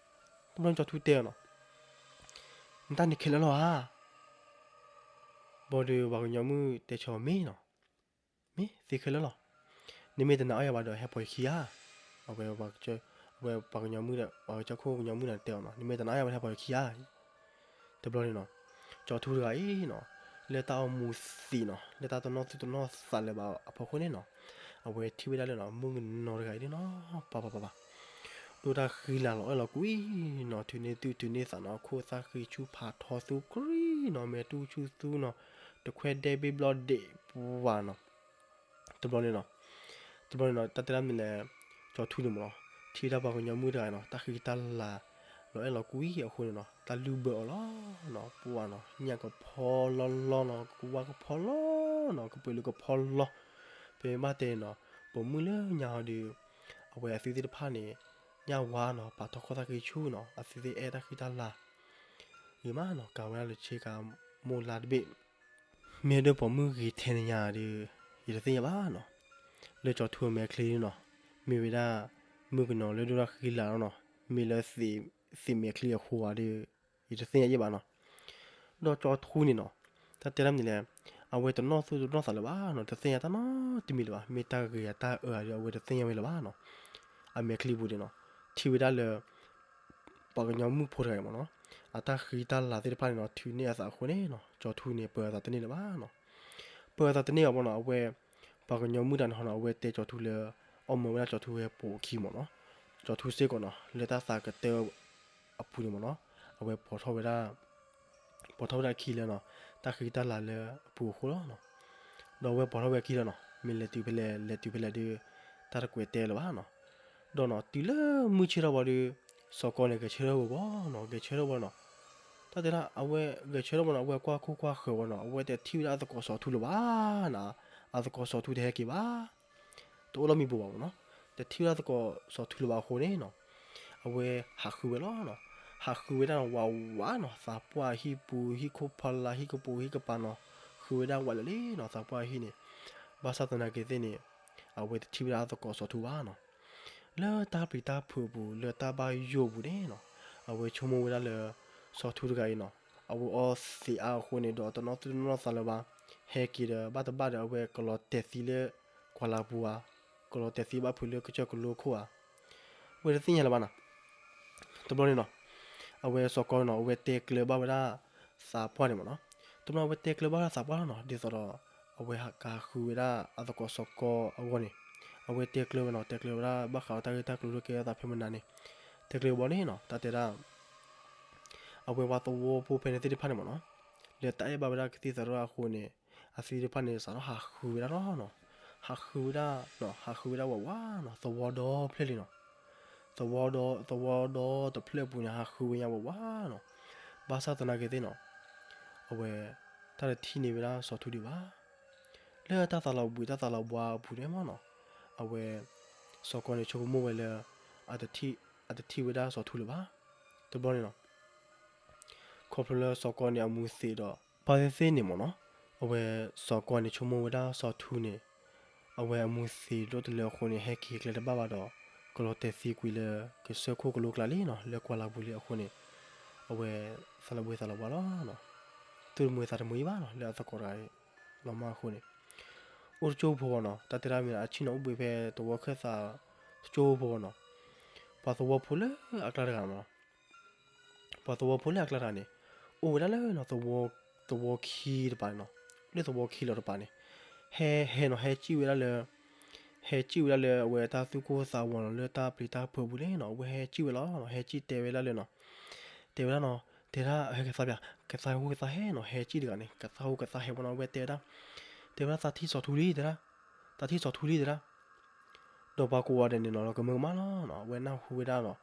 တဘျီန့ၣ်ကၠီၤထူတဲအီၤနီၤ, နတၢ်န့ၣ်ခဲလၢာ်လီၤဧါ, ဘၣ်ဒီးပှၤကညီမုၣ်တဲဆၢအီၤမ့ၢ်နီၤ, မ့ၢ်သ့ခဲလၢာ်လီၤ, နမ့ၢ်တနာ်အီၣ်ယၤဘၣ်ဒီးဟဲပိာ်ယခံဧါ, အဝဲ အဝဲပှၤကညီမုၣ်ဒီး ပှၤကညီခိၣ်ကညီမုၣ်န့ၣ်တဲအီၤနီၤ, နမ့ၢ်တနာ်အီၣ်ယၤဘၣ်ဒီးဟဲပိာ်ယခံဧါ. တဘျီန့ၣ်နီၤ, ကၠီၤထူတဂၤအံၤနီၤ, လၢတၢ်အိၣ်မူသံးနီၤ လၢတၢ်တနီၣ်သူၣ်တနီၣ်သးလၢၤဘၣ်အဖီခိၣ်န့ၣ်နီၤ, အဝဲထံၣ်ဝဲဒၣ်လၢနီၤ မုၣ်ကနီၤတဂၤအံၤဒ်နီၤ, ပၤပၤပၤပၤ, အ ဒိၣ်တၢ်ဃံလၤလီၤအဲၣ်လီၤကွံနီၤ, ထုးန့ၢ်သူၣ်ထုးန့ၢ်သးနီၤ, ခိၣ်သၣ်ဃံဆူၣ်ဖးထီသူကရံၣ်နီၤ, မဲာ်တူၢ်ဆူၣ်သူနီၤ, တခွဲဒဲဘ့ၣ်ဘျီၣ်ဒဲးပှၤနီၤ. တဘျီန့ၣ်နီၤ, တဘျီန့ၣ်နီၤ တၢ်တဲဒၣ်မနုၤလဲၣ်, ကၠီၤထူန့ၣ်မ့ၢ်နီၤ, ထံၣ်ဝဲဒၣ်ပှၤကညီမုၣ်တဂၤနီၤ, တၢ်ဃံတၢ်လၤလီၤအဲၣ်လီၤကွံအဃိန့ၣ်နီၤ, တၢ်လုၢ်ဘၢအီၤလီၤနီၤ, ပှၤနီၤ, ညၣ်ကဖီလီၤလီၤနီၤ, ကဝါကဖီလီၤနီၤ, ကပၢၤလုကဖီလီၤ. ပမ့ၢ်ဘၣ်တဲန့ၣ်နီၤ, ပိာ်မုၣ်လၢညါဟီဒီး အဝဲအသုသ့ၣ်တဖၣ်န့ၣ် ညၣ်ဝါနီၤ, ပာ်ထီၣ်ခိၣ်သၣ်ဃံဆူၣ်နီၤ, အသုသ့ၣ်အဲၣ်တၢ်ဃံတၢ်လၤ ဂ့ၤမးနီၤ, ကၤဝဲဒၣ်လၢဆ့ကၤမိၢ်လါတဘ့ၣ်. မ့ၢ်ဒၣ်ပိာ်မုၣ်ဂ့ၤထဲန့ၣ်ညါဒီး ယတသ့ၣ်ညါဘၣ်နီၤ. လၢကၠီၤထူအမဲာ်ချံနီၤ, မ့ၢ်ဝဲဒၣ် မုၣ်ကနီၤလၢဒိၣ်တၢ်ဃံလၤလီၤနီၤ, မ့ၢ်လၢ သ့ၣ်မဲာ်ချံအဃိဧါဒီး ယတသ့ၣ်ညါယဲၢ်ဘၣ်နီၤ. ဒီးကၠီၤထူန့ၣ်နီၤ, တၢ်တဲဒၣ်မနုၤလဲၣ်, အဝဲတနီၣ်သူၣ်တနီၣ်သးလၢၤဘၣ်နီၤ, တသ့ၣ်ညါတၢ်နီတမံၤလၢၤဘၣ်, မ့ၢ်တၢ်ဂ့ၤဧါတၢ်အၢဧါဒီး အဝဲတသ့ၣ်ညါဝဲလၢၤဘၣ်နီၤ. အမဲာ်ချံပူၤန့ၣ်နီၤ, ထံၣ်ဝဲဒၣ်လၢ ပှၤကညီမုၣ်ဖိတဂၤအံၤမ့ၢ်နီၤ, အတၢ်ဃံတၢ်လၤသ့ၣ်တဖၣ်န့ၣ်နီၤ, ထုးန့ၢ်အသးအဃိန့ၣ်နီၤ, ကၠီၤထူန့ၣ် ပၢၤအသးတန့ၢ်လၢၤဘၣ်နီၤ. ပၢၤအသးတန့ၢ်ဘၣ်မ့ၢ်နီၤ, အဝဲ ပှၤကညီမုၣ်တဂၤန့ၣ်ဟီနီၤ, အဝဲတဲကၠီၤထူလၢ အီၣ်မၢဝဲဒၣ်ကၠီၤထူဝဲပိာ်အခံမ့ၢ်နီၤ. ကၠီၤထူစ့ၢ်ကီးနီၤ, လၢတၢ်သးကတၢၢ်အပူၤန့ၣ်မ့ၢ်နီၤ, အဝဲပိာ်ထီၣ်ဝဲဒၣ် ပိာ်ထီၣ်ဝဲဒၣ်အခံလၢနီၤ, တၢ်ဃံတၢ်လၤလၢအပူၤအဃိလီၤနီၤ. ဒီးအဝဲပိာ်ထီၣ်ဝဲအခံလၢနီၤ, မ့ၢ်လဲၤတုၤဖဲလဲၣ် လဲၤတုၤဖဲလဲၣ်ဒီး တၢ်တကွဲးတဲလၢၤဘၣ်နီၤ. ဒီးနီၤ တုၤလၢမုၢ်ဆ့ၣ်ထီၣ်ဘၣ်ဒီး စီၤကီန့ၣ် ဂဲၤဆၢထၢၣ်ဝဲဘၣ်နီၤ, ဂဲၤဆၢထၢၣ်ဝဲနီၤ. တၢ်တဲဒၣ် အဝဲဂဲၤဆၢထၢၣ်ဝဲနီၤ, အဝဲကွၢ်ခိၣ်ကွၢ်ဃၢၤဝဲနီၤ, အဝဲတထံၣ်ဝဲဒၣ်အသကိးစီၤထူလၢၤဘၣ်နီၤ, အသကိးစီၤထူတဟဲက့ၤဘၣ် တအိၣ်လၢမံပူၤဘၣ်မ့ၢ်နီၤ, တထံၣ်ဝဲဒၣ်သကိးစီၤထူလၢၤဘၣ်အဃိန့ၣ်နီၤ, အဝဲဟးဃုဝဲလီၤနီၤ, ဟးဃုဝဲဒၣ်နီၤ ဝးဝးနီၤ, သးပှၢ်ဟံၣ်ပူၤ ဟံၣ်ခိၣ်ဖီလာ် ဟံၣ်ကပူၤ ဟံၣ်ကပၤနီၤ, ဃုဝဲဒၣ်ဝးလၢာ်လံနီၤ, သးပှၢ်ဟံၣ်န့ၣ်, ဘၣ်ဆၣ်သနာ်က့သ့ၣ်န့ၣ်, အဝဲတထံၣ်ဝဲဒၣ်အသကိးစီၤထူဘၣ်နီၤ, လၢတၢ်ပျံၤတၢ်ဖုးအပူၤ လၢတၢ်ဘၣ်ယိၣ်အပူၤန့ၣ်နီၤ, အဝဲဆိကမိၣ်ဝဲဒၣ်လၢ စီၤထူတဂၤအံၤနီၤ, အဝဲအီသံးအါအဃိန့ၣ် ဒီးတနီၣ်သူၣ်တနီၣ်သးလၢၤဘၣ်, ဟဲက့ၤဒီး ဘၣ်တဘၣ်ဒီး အဝဲကလီၤတဲာ်သံလၢ ကွၢ်လၤပူၤဧါ, ကလီၤတဲာ်သံဘၣ်ဖုးလၢကစၢၢ်ကလိခိၣ်ဧါ, အဝဲတသ့ၣ်ညါလၢၤဘၣ်နီၤ. တဘျီန့ၣ်နီၤ, အဝဲစီၤကီန့ၣ်နီၤ အဝဲတဲကျၢၤဘၣ်ဝဲဒၣ် သးပှၢ်န့ၣ်မ့ၢ်နီၤ, တဘျီအဝဲတဲကျၢၤဘၣ်ဝဲဒၣ်သးပှၢ်လီၤနီၤ, ဒ်သိးဒီး အဝဲကဃုဝဲဒၣ်အသကိးစီၤကီအဂီၢ်န့ၣ်, အဝဲတဲကျၢၤဝဲနီၤ, တဲကျၢၤဝဲဒၣ်ဘၣ်ဃးဒီးတၢ်ဂ့ၢ်တၢ်ကျိၤလၢကဲထီၣ်သးဖဲမနၤန့ၣ်, တဲကျၢၤဘၣ်န့ၣ်နီၤ, တၢ်တဲဒၣ် အဝဲပှၤသဝီဖိဖဲန့ၣ်သ့ၣ်တဖၣ်န့ၣ်မ့ၢ်နီၤ, လၢတၢ်အဲၣ်ဘၣ်ဝဲဒၣ်ကသံၣ်သရၣ်အဃိန့ၣ်, အသ့ၣ်တဖၣ်န့ၣ် စးထီၣ်ဟးဃုဝဲဒၣ်လီၤနီၤ, ဟးဃုဝဲဒၣ်, ဟးဃုဝဲဒၣ်ဝးဝးနီၤ, သဝီဒီဖျၢၣ်လံနီၤ, သဝီဒီ, သဝီဒီတဖျၢၣ်အပူၤန့ၣ် ဟးဃုဝဲညါဝးဝးနီၤ, ဘၣ်ဆၣ်သနာ်က့သ့ၣ်နီၤ, အဝဲ တၢ်တထံၣ်န့ၢ်ဝဲဒၣ်စီၤထူဒံးဘၣ်. လၢတၢ်သးလီၤဘှံးတၢ်သးလီၤဘှါအပူၤန့ၣ်မ့ၢ်နီၤ, အဝဲ စီၤကီန့ၣ်ဆိကမိၣ်ဝဲလၢ အတထံၣ်ဝဲဒၣ်စီၤထူလၢၤဘၣ်. တဘျီန့ၣ်နီၤ, ခီဖျိလၢစီၤကီန့ၣ်အမူသ့ဒီး ဘၣ်သ့ၣ်သ့ၣ်န့ၣ်မ့ၢ်နီၤ, အဝဲစီၤကီန့ၣ်ဆိကမိၣ်ဝဲဒၣ်စီၤထူန့ၣ်, အဝဲအမူသ့ဒိၣ်တလၢအဃိန့ၣ် ဟဲက့ၤကျဲတဘၣ်ဘၣ်ဒီး ကလီၤတဲာ်သံကွံာ်လၢကစၢၢ်ခိၣ်ကလိကျါလံနီၤ, လၢကွၢ်လၤပူၤလံအဃိန့ၣ်, အဝဲသးလီၤဘှံးသးလီၤဘှါလီၤ. သူၣ်တမုာ်သးတမုာ်အံၤဘၣ်နီၤ, လၢအသကိးတဂၤအံၤ လီၤမၢ်အဃိန့ၣ်, အိၣ်တကၠိဖိဘၣ်နီၤ, တၢ်တဲတၢ်မ့ၢ်အဆံၣ်နီၤအိၣ်ဘှံးဖဲသဝီခၢၣ်သးတကၠိဖိဘၣ်နီၤ, ပှၤသဝီဖိလၢအကျါတဂၤမ့ၢ်နီၤ, ပှၤသဝီဖိလၢအကျါတဂၤန့ၣ်, အိၣ်ဝဲဒၣ်လၢနီၤ, သဝီခံတပၤန့ၣ်နီၤ, လၢသဝီခံလီၤတပၤန့ၣ်, ဟဲဟဲနီၤ, ဟဲစံၣ်ဝဲဒၣ်လၢ ဟဲစံၣ်ဝဲဒၣ်လၢအဝဲတၢ်သူၣ်ကိၢ်သးဂီၤနီၤ, လၢတၢ်ပျံၤတၢ်ဖုးအပူၤန့ၣ်နီၤ, အဝဲဟဲစံၣ်ဝဲလီၤနီၤ, ဟဲစံၣ်တဲဝဲဒၣ်လၢနီၤ, တဲဝဲဒၣ်နီၤ, တဲဒၣ်ဟဲကသါပၠး, ကသါဟူကသါဟဲနီၤ, ဟဲစံၣ်တဂၤန့ၣ် ကသါဟူကသါဟဲဝဲနီၤ, အဝဲတဲဒၣ်, တဲဝဲဒၣ်သးထံၣ်စီၤထူလံတဲဒၣ်, သးထံၣ်စီၤထူလံတဲဒၣ် ဒီးပှၤကိးဂၤဒဲးန့ၣ်နီၤ လီၤကမၢကမၣ်လီၤနီၤ, အဝဲနၢ်ဟူဝဲဒၣ်နီၤ,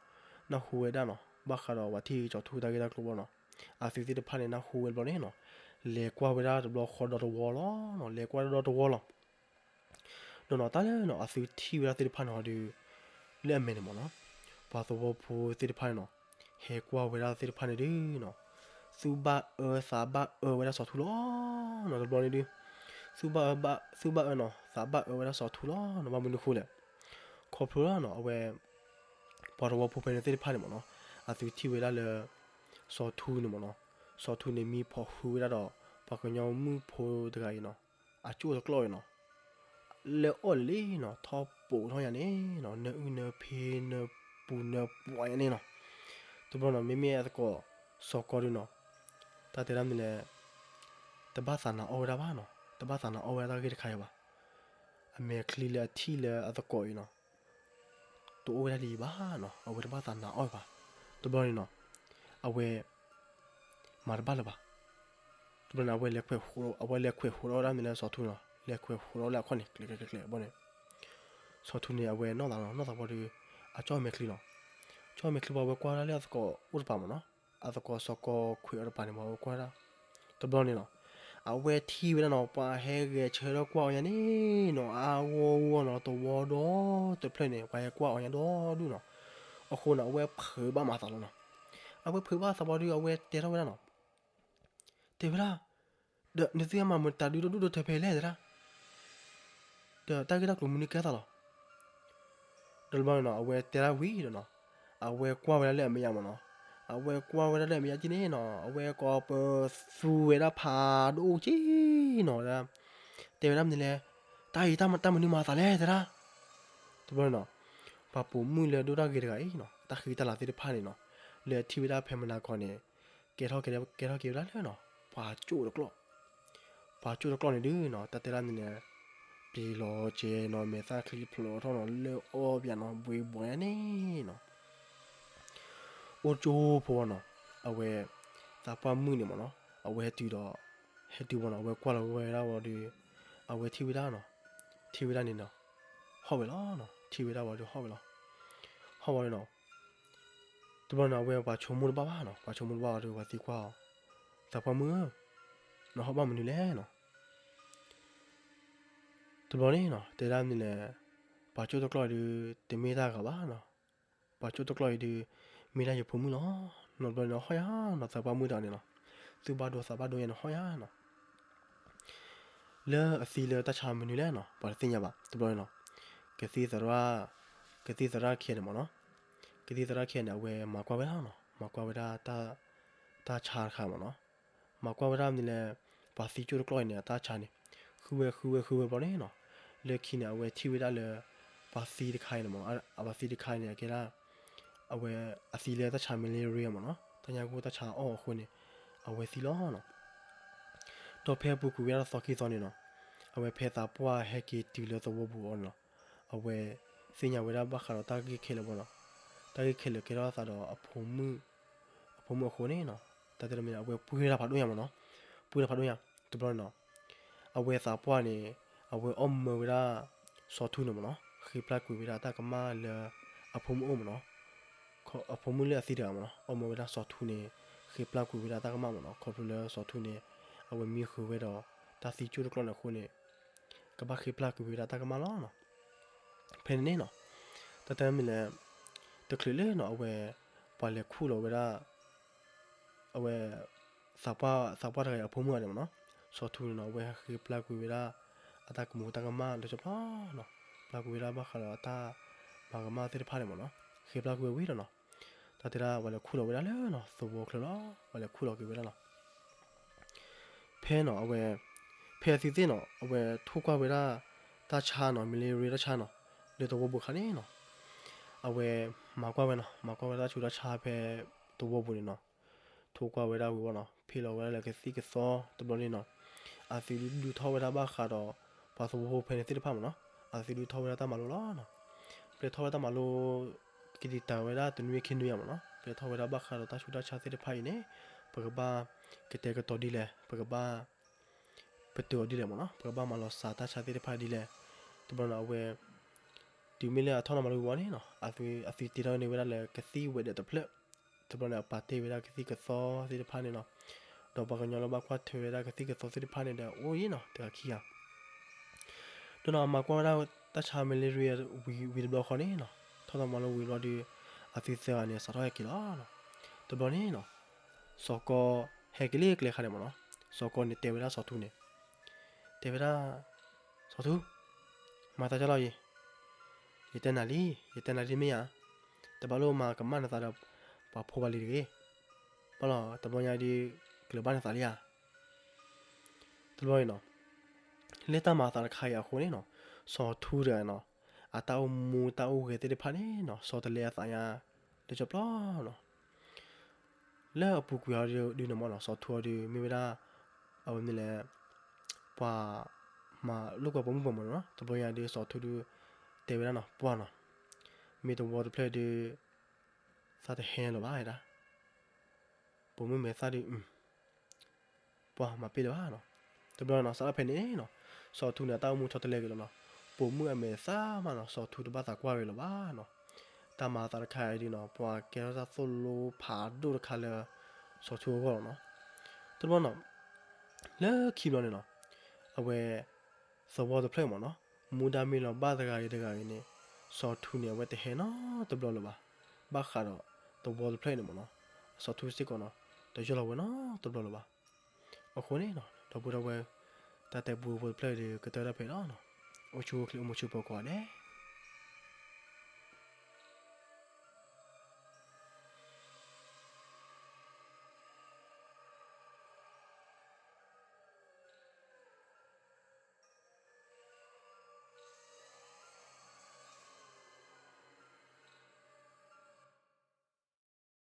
နၢ်ဟူဝဲဒၣ်နီၤ, ဘၣ်ဃးဒီးပှၤထံၣ်စီၤထူတၢ်ဂ့ၢ်တၢ်ကျိၤဘၣ်နီၤ, အသုသ့ၣ်တဖၣ်န့ၣ် နၢ်ဟူဝဲတဘျီန့ၣ်နီၤ, လဲၤကွၢ်ဝဲဒၣ်တဘျီဃီဒီးတဝီလီၤနီၤ, လဲၤကွၢ်ဒီးတဝီလီၤ. ဒီးနီၤ တၢ်လၢနီၤ အသုထံၣ်ဝဲဒၣ်သ့ၣ်တဖၣ်န့ၣ်ဟီဒီး လၢအမဲာ်န့ၣ်မ့ၢ်နီၤ, ပှၤသဝီဖိသ့ၣ်တဖၣ်န့ၣ်နီၤ, ဟဲကွၢ်ဝဲဒၣ်သ့ၣ်တဖၣ်န့ၣ်ဒုးနီၤ, သူၣ်ဘၣ်အၢသးဘၣ်အၢဝဲဒၣ်စီၤထူလီၤနီၤ, တဘျီန့ၣ်ဒုး, သူၣ်ဘၣ်အၢဘၣ်, သူၣ်ဘၣ်အၢနီၤ သးဘၣ်အၢဝဲဒၣ်စီၤထူလီၤနီၤ, ဘၣ်မနုၤဃိလဲၣ်, ခီဖျိလၢနီၤ အဝဲ ပှၤသဝီဖိဖဲန့ၣ်သ့ၣ်တဖၣ်န့ၣ်မ့ၢ်နီၤ, အသုထံၣ်ဝဲဒၣ်လၢ စီၤထူန့ၣ်မ့ၢ်နီၤ, စီၤထူန့ၣ်မံဖီၣ်ဃုဝဲဒၣ်ဒီး ပှၤကညီမုၣ်ဖိတဂၤအံၤနီၤ, အကၠိၣ်တကျီၢ်အံၤနီၤ, လၢအီၣ်လံလံနီၤ, ထီၣ်ပိာ်ထီၣ်ညါန့ၣ်နီၤ, နၢအုၣ်နၢဖံနၢပူၤနၢပှၤညါန့ၣ်နီၤ, တဘျီနီၤ မ့မ့ၢ်အသကိးစီၤကီဒုးနီၤ, တၢ်တဲဒၣ်မနုၤလဲၣ်, တဘၣ်သးနာ်အီၣ်ဝဲဒၣ်ဘၣ်နီၤ, တဘၣ်သးနာ်အီၣ်ဝဲဒၣ်တၢ်ဂ့ၢ်တခါအံၤဘၣ်. အမဲာ်ချံလၢအထံၣ်လၢအသကိးအံၤနီၤ, တအိၣ်ဝဲဒၣ်လၢၤဘၣ်နီၤ, အဝဲတဘၣ်သးနာ်အီၤဘၣ်. တဘျီန့ၣ်နီၤ, အဝဲ မၤတဘၣ်လၢၤဘၣ်. တဘျီန့ၣ် အဝဲလဲၤခွဲး, အဝဲလဲၤခွဲးဃိးဒီးဝဲဒၣ်မ့ၢ်လၢစီၤထူနီၤ, လဲၤခွဲးဃိးဒီးလၢအခီၣ်န့ၣ် ကျဲးကျဲးကျဲးကျဲးဘီန့ၣ်, စီၤထူန့ၣ် အဝဲနီၢ်သးလီၤ, နီၢ်သးဘီဒီး အကၠီၣ်မဲာ်ချံလီၤ. ကၠီၣ်မဲာ်ချံဘီ အဝဲကွၢ်ဒၣ်လၢအသကိးအိၣ်တပၤမ့ၢ်နီၤ, အသကိးစီၤကီခွဲးအီၤတပၤန့ၣ် အဝဲကွၢ်ဒၣ်. တဘျီန့ၣ်နီၤ, အဝဲထံၣ်ဝဲဒၣ်နီၤ, ပှၤဟဲဂဲၤဆၢထၢၣ်ကွၢ်အီၤညါန့ၣ်နီၤ, အါဂီၢ်ဂီၢ်နီၤ, သဝီဒီတဖျၢၣ်န့ၣ် ပှၤဟဲကွၢ်အီၤညါဒီဒူၣ်နီၤ. အဃိန့ၣ် အဝဲဖုးဘၣ်မၤသးလီၤနီၤ. အဝဲဖုးဘၣ်သးဘီဒီး အဝဲတဲထီၣ်ဝဲဒၣ်နီၤ, တဲဝဲဒၣ်, ဒီးနသုမၤမုာ်တၢ်ဒုးဒီဒူၣ်ဒီထၢဖဲလဲၣ်သရၣ်, ဒီးတၢ်ဂ့ၢ်တၢ်ကျိၤမနုၤကဲသးလီၤ. ဒီးတဘျီန့ၣ်နီၤ, အဝဲတဲဒၣ်ဝံၤဒီးနီၤ, အဝဲကွၢ်ဝဲဒၣ်လၢအမဲာ်ညါမ့ၢ်နီၤ, အဝဲကွၢ်ဝဲဒၣ်လၢအမဲာ်ညါက့န့ၣ်နီၤ, အဝဲကိးပသူဝဲဒၣ်ဖးဒိၣ်က့နီၤ, တဲဝဲဒၣ်မနုၤလဲၣ်, တၢ်အံၤတၢ်မနုၤမၤသးလဲၣ်သရၣ်. တဘျီန့ၣ်နီၤ, ပှၤပိာ်မုၣ်လၢဒိၣ်တၢ်ဂ့ၤတဂၤအံၤနီၤ, တၢ်ဃံတၢ်လၤသ့ၣ်တဖၣ်န့ၣ်နီၤ, လၢထံၣ်ဝဲဒၣ်ဖဲမုၢ်နၤခီန့ၣ်, ကဲထီၣ်က့ၤ, ကဲထီၣ်က့ၤဝဲဒၣ်လၢနီၤ, ပှၤကၠိၣ်တကျီၢ် ပှၤကၠိၣ်တကျီၢ်န့ၣ်ဒုးနီၤ, တၢ်တဲဒၣ်မနုၤလဲၣ်, ပျံၤလီၤကဲနီၤ, မဲာ်သၣ်ချံဖျိးထီၣ်နီၤ, လၢအီၣ်ပယၣ်နီၤ, ဘှ့ဘှီယါန့ၣ်နီၤ, အိၣ်ကၠိဖိနီၤ, အဝဲ သးပှၢ်မုၣ်န့ၣ်မ့ၢ်နီၤ, အဝဲဟဲတုၤဒီး, ဟဲတုၤဘီနီၤ, အဝဲကွၢ်လီၤဝဲဒၣ်ဝံၤဒီး, အဝဲထံၣ်ဝဲဒၣ်နီၤ, ထံၣ်ဝဲဒၣ်န့ၣ်နီၤ, ဟီၣ်ဝဲလီၤနီၤ, ထံၣ်ဝဲဒၣ်ဝံၤဒီးဟီၣ်ဝဲလီၤ, ဟီၣ်ဝဲလီၤနီၤ. တဘျီန့ၣ် အဝဲပှၤဆိကမိၣ်တဘၣ်ဘၣ်နီၤ, ပှၤဆိကမိၣ်တဘၣ်ဝံၤဒီး ပှၤသံကွၢ်အီၤ, သးပှၢ်မုၣ်ဧၢ, နဟီၣ်ဘၣ်မနုၤလဲၣ်နီၤ. တဘျီန့ၣ်နီၤ, တဲဒၣ်မနုၤလဲၣ်, ပှၤကၠိၣ်တကျီၢ်အံၤဒုး တမ့ၢ်တၢ်ဂၤဘၣ်နီၤ, ပှၤကၠိၣ်တကျီၢ်အံၤဒုး မ့ၢ်ဒၣ်ယဖိမုၣ်လီၤ. နီၤတဘျီန့ၣ် ဟီၣ်ယါနီၤ, သးပှၢ်မုၣ်တဂၤန့ၣ်နီၤ, သူၣ်ဘၣ်ဒိသးဘၣ်ဒိယါန့ၣ် ဟီၣ်ယါနီၤ. လၢအသံလၢတၢ်ဆါမနုၤလဲၣ်နီၤ, ပှၤတသ့ၣ်ညါဘၣ်. တဘျီန့ၣ်နီၤ, ကသံၣ်သရၣ်, ကသံၣ်သရၣ်ခံဂၤန့ၣ်မ့ၢ်နီၤ, ကသံၣ်သရၣ်ခံဂၤန့ၣ် အဝဲမၤကွၢ်ဝဲဒၣ်နီၤ, မၤကွၢ်ဝဲဒၣ် တၢ်ဆါတခါမ့ၢ်နီၤ, မၤကွၢ်ဝဲဒၣ်မနုၤလဲၣ်, ပှၤသံကၠိၣ်တကျီၢ်အံၤန့ၣ် အတၢ်ဆါန့ၣ်, ဃုဝဲဃုဝဲဃုဝဲဘျီန့ၣ်နီၤ, လၢခံန့ၣ် အဝဲထံၣ်ဝဲဒၣ်လၢ ပှၤသံတခါအံၤန့ၣ်မ့ၢ်နီၤ, အပှၤသံတခါအံၤန့ၣ် အကဲဒၣ် အဝဲအသံလၢတၢ်ဆါ malaria မ့ၢ်နီၤ, တၢ်ညါကအိၣ်တၢ်ဆါအီၣ်အဃိန့ၣ်, အဝဲသံလီၤနီၤ. ဒီးဖဲအပူၤကွံာ်ဝဲဒၣ်သီခံသီန့ၣ်နီၤ, အဝဲဖဲသးပှၢ်ဟဲက့ၤတုၤလၢသဝီပူၤအီၤန့ၣ်နီၤ, အဝဲသ့ၣ်ညါဝဲဒၣ်ဘၣ်ဃးဒီးတၢ်ဂ့ၢ်ခဲလၢာ်ဘီနီၤ, တၢ်ဂ့ၢ်ခဲလၢာ်ကဲထီၣ်အသးဒီးအဖိမုၣ်, အဖိမုၣ်အဃိန့ၣ်နီၤ, တၢ်တဲတမ့ၢ် အဝဲပှ့ၤတၢ်ဖးဒိၣ်ညါမ့ၢ်နီၤ, ပှ့ၤတၢ်ဖးဒိၣ်ညါ, တဘျီန့ၣ်နီၤ, အဝဲသးပှၢ်န့ၣ်, အဝဲအီၣ်မၢဝဲဒၣ် စီၤထူန့ၣ်မ့ၢ်နီၤ, ဃ့ပျၢ်ကွံာ်ဝဲဒၣ်တၢ်ကမၣ်လၢ အဖိမုၣ်အိၣ်မ့ၢ်နီၤ, အဖိမုၣ်လၢအသံတဂၤမ့ၢ်နီၤ, အီၣ်မၢဝဲဒၣ်စီၤထူန့ၣ်, ဃ့ပျၢ်ကွံာ်ဝဲဒၣ်တၢ်ကမၣ်မ့ၢ်နီၤ, ခီဖျိလၢစီၤထူန့ၣ်, အဝဲမံဃုာ်ဝဲဒီး, တၢ်သံကၠိၣ်တကျီၢ်န့ၣ်အဃိန့ၣ်, ကဘၣ်ဃ့ပျၢ်ကွံာ်ဝဲဒၣ်တၢ်ကမၣ်လီၤနီၤ. ဖဲန့ၣ်န့ၣ်နီၤ, တၢ်တဲမ့ၢ်လဲၣ်, တချုးလၢနီၤ အဝဲ, ပှၤလဲၤခူၣ်လီၤဝဲဒၣ် အဝဲ, သးပှၢ်, သးပှၢ်တဂၤအံၤအဖိမုၣ်အီၤန့ၣ်မ့ၢ်နီၤ, စီၤထူန့ၣ်နီၤ အဝဲဟဲဃ့ပျၢ်ကွံာ်ဝဲဒၣ်, အတၢ်ကမူၤတၢ်ကမၣ်လၢကၠီဖျီနီၤ, ပျၢ်ကွံာ်ဝဲဒၣ်ဘၣ်ဃးဒီးအတၢ်, မၤကမၣ်သ့ၣ်တဖၣ်န့ၣ်မ့ၢ်နီၤ, ဃ့ပျၢ်ကွံာ်ဝဲဝံၤဒီးနီၤ, တၢ်တဲဒၣ်ပှၤလဲၤခူၣ်လီၤဝဲဒၣ်လၢနီၤ သဝီချၢလီၤ, ပှၤလဲၤခူၣ်လီၤက့ၤဝဲဒၣ်လီၤ. ဖဲနီၤ အဝဲ, ဖဲအသံသ့ၣ်နီၤ အဝဲထိၣ်ကွၢ်ဝဲဒၣ်, တၢ်ဆါနီၤ malaria တၢ်ဆါနီၤ, လၢသဝီပူၤခါန့ၣ်နီၤ, အဝဲ, မၤကွၢ်ဝဲနီၤ မၤကွၢ်ဝဲဒၣ်တၢ်ဆူးတၢ်ဆါဖဲ, သဝီပူၤန့ၣ်နီၤ, ထိၣ်ကွၢ်ဝဲဒၣ်ဝံၤဝီနီၤ ဖ့ၣ်လီၤဝဲဒၣ်လၢကသံၣ်ကသီတဘျီန့ၣ်နီၤ, အသုဒုးထီၣ်ဝဲဒၣ်ဘၣ်ဃးဒီး, ပှၤသဝီဖိဖဲန့ၣ်သ့ၣ်တဖၣ်မ့ၢ်နီၤ, အသုဒုးထီၣ်ဝဲဒၣ်တၢ်မၤလိလီၤနီၤ, ပျဲထီၣ်ဝဲဒၣ်တၢ်မၤလိ, ကဒံးတၢ်ဝဲဒၣ်တနွံခံနွံယါမ့ၢ်နီၤ ပျဲထီၣ်ဝဲဒၣ်ဘၣ်ဃးဒီးတၢ်ဆူးတၢ်ဆါသ့ၣ်တဖၣ်အံၤန့ၣ်, ပကဘၣ်, ကတဲာ်ကတီၤဒ်လဲၣ် ပကဘၣ် ပတုာ်အီၤဒ်လဲၣ်မ့ၢ်နီၤ ပကဘၣ်မၤလီၤစှၤတၢ်ဆါသ့ၣ်တဖၣ်ဒ်လဲၣ်, တဘျီန့ၣ် အဝဲ, တုၤမ့ၢ်လၢအထီၣ်နီၤမၤလိဝံၤဝီန့ၣ်နီၤ အသုတ့ထီၣ်န့ၢ်ဝဲဒၣ်လၢကသံၣ်ဝဲဒၣ်တဖျၢၣ်, တဘျီန့ၣ် အပာ်တ့ၢ်ဝဲဒၣ်ကသံၣ်ကသီသ့ၣ်တဖၣ်န့ၣ်နီၤ, ဒီးပှၤကညီလၢဘၣ်ကွၢ်ထွဲဝဲဒၣ်ကသံၣ်ကသီသ့ၣ်တဖၣ်န့ၣ်ဒီးအိၣ်ယံၤနီၤ တဂၤခံဂၤ ဒီးနီၤ အမၤကွၢ်ဝဲဒၣ်တၢ်ဆါ malaria ဝံၤတဘျီဃီန့ၣ်နီၤ, ထီၣ်နီၤမၤလိဝံၤတဘျီဒီး, အသုသၢဂၤန့ၣ် စးထီၣ်ဟဲက့ၤလီၤနီၤ, တဘျီန့ၣ်နီၤ, စီၤကီ, ဟဲက့ၤလၢကျဲခါန့ၣ်မ့ၢ်နီၤ, စီၤကီန့ၣ်တဲဝဲဒၣ်စီၤထူန့ၣ်, တဲဝဲဒၣ်, စီၤထူ, မၤသးဒ်လဲၣ်အံၤ, ယတဲနၤလံ, ယတဲနၤလံမ့ၢ်ဧါ, တဘၣ်လိၣ်မၤကမၣ်နသးဒီး, ပှၤဖိပှၤလံၤတဂ့ၤ, ဘၣ်လီၤ တဘျီညါဒီး, ကျၢၤဘၣ်နသးလံဧါ တဘျီအံၤနီၤ, လၢတၢ်မၤအသးတခါအံၤအဃိန့ၣ်နီၤ, စီၤထူတဂၤနီၤ, အတၢ်အိၣ်မူတၢ်အိၣ်ဂဲၤသ့ၣ်တဖၣ်န့ၣ်နီၤ ဆီတလဲအသးညါ, လၢကၠီပျီနီၤ, လၢအပူၤကွံာ်အီၤဒုန့ၣ်မ့ၢ်နီၤ စီၤထူအီၤဒုမ့ၢ်ဝဲဒၣ်, အဝဲမ့ၢ်လဲၣ်, ပှၤ, မၤလိာ်ကွဲပှၤမုၣ်ပှၤမၢၤနီၤ တဘျီညါဒီးစီၤထူဒု, တဲဝဲဒၣ်နီၤ ပှၢ်နီၤ, မ့ၢ်တဝီတဖျၢၣ်ဒုး သးတဟဲလၢၤဘၣ်ဒၣ်, ပိာ်မုၣ်မဲာ်သၣ်ဒုး ပှၤမၤပ့ၢ်လၢၤဘၣ်နီၤ. တဘျီနီၤ စးထီၣ်ဖဲန့ၣ်နီၤ စီၤထူန့ၣ် အတၢ်အိၣ်မူဆီတလဲက့ၤလီၤနီၤ. ပိာ်မုၣ်အမဲာ်သၣ်မးနီၤ စီၤထူတဘၣ်သးကွၢ်ဝဲလၢၤဘၣ်နီၤ. တၢ်မၤအသးတခါအံၤဒုးနီၤ ပှၤကဲထီၣ်တၢ်သိၣ်လိဖးဒိၣ်တခါလၢ စီၤထူအဂီၢ်လီၤနီၤ. တဘျီနီၤ လၢခံဘျီန့ၣ်နီၤ အဝဲ သဝီတဖျၢၣ်မ့ၢ်နီၤ မူဒါမ့ၢ်လီၤဘၣ်တဂၤအံၤတဂၤအံၤန့ၣ် စီၤထူန့ၣ် အဝဲတဟဲနီတဘျီလၢၤဘၣ်. ဘၣ်ဃးဒီးသဝီတဖျၢၣ်အံၤန့ၣ်မ့ၢ်နီၤ အစီၤထူစ့ၢ်ကီးနီၤ တယီၢ်လီၤဝဲနီတဘျီလၢၤဘၣ်. အဃိန့ၣ်နီၤ ဒီပုၢ်ဒီဝဲၢ် တၢ်တဲပူဖိတဖျၢၣ်အံၤဒုး ကတၢၢ်တၢ်ဖဲလီၤနီၤ. အိၣ်ဆူၣ်အိၣ်ချ့အိၣ်မုာ်ဆူၣ်ဖိကိးဂၤဒဲး.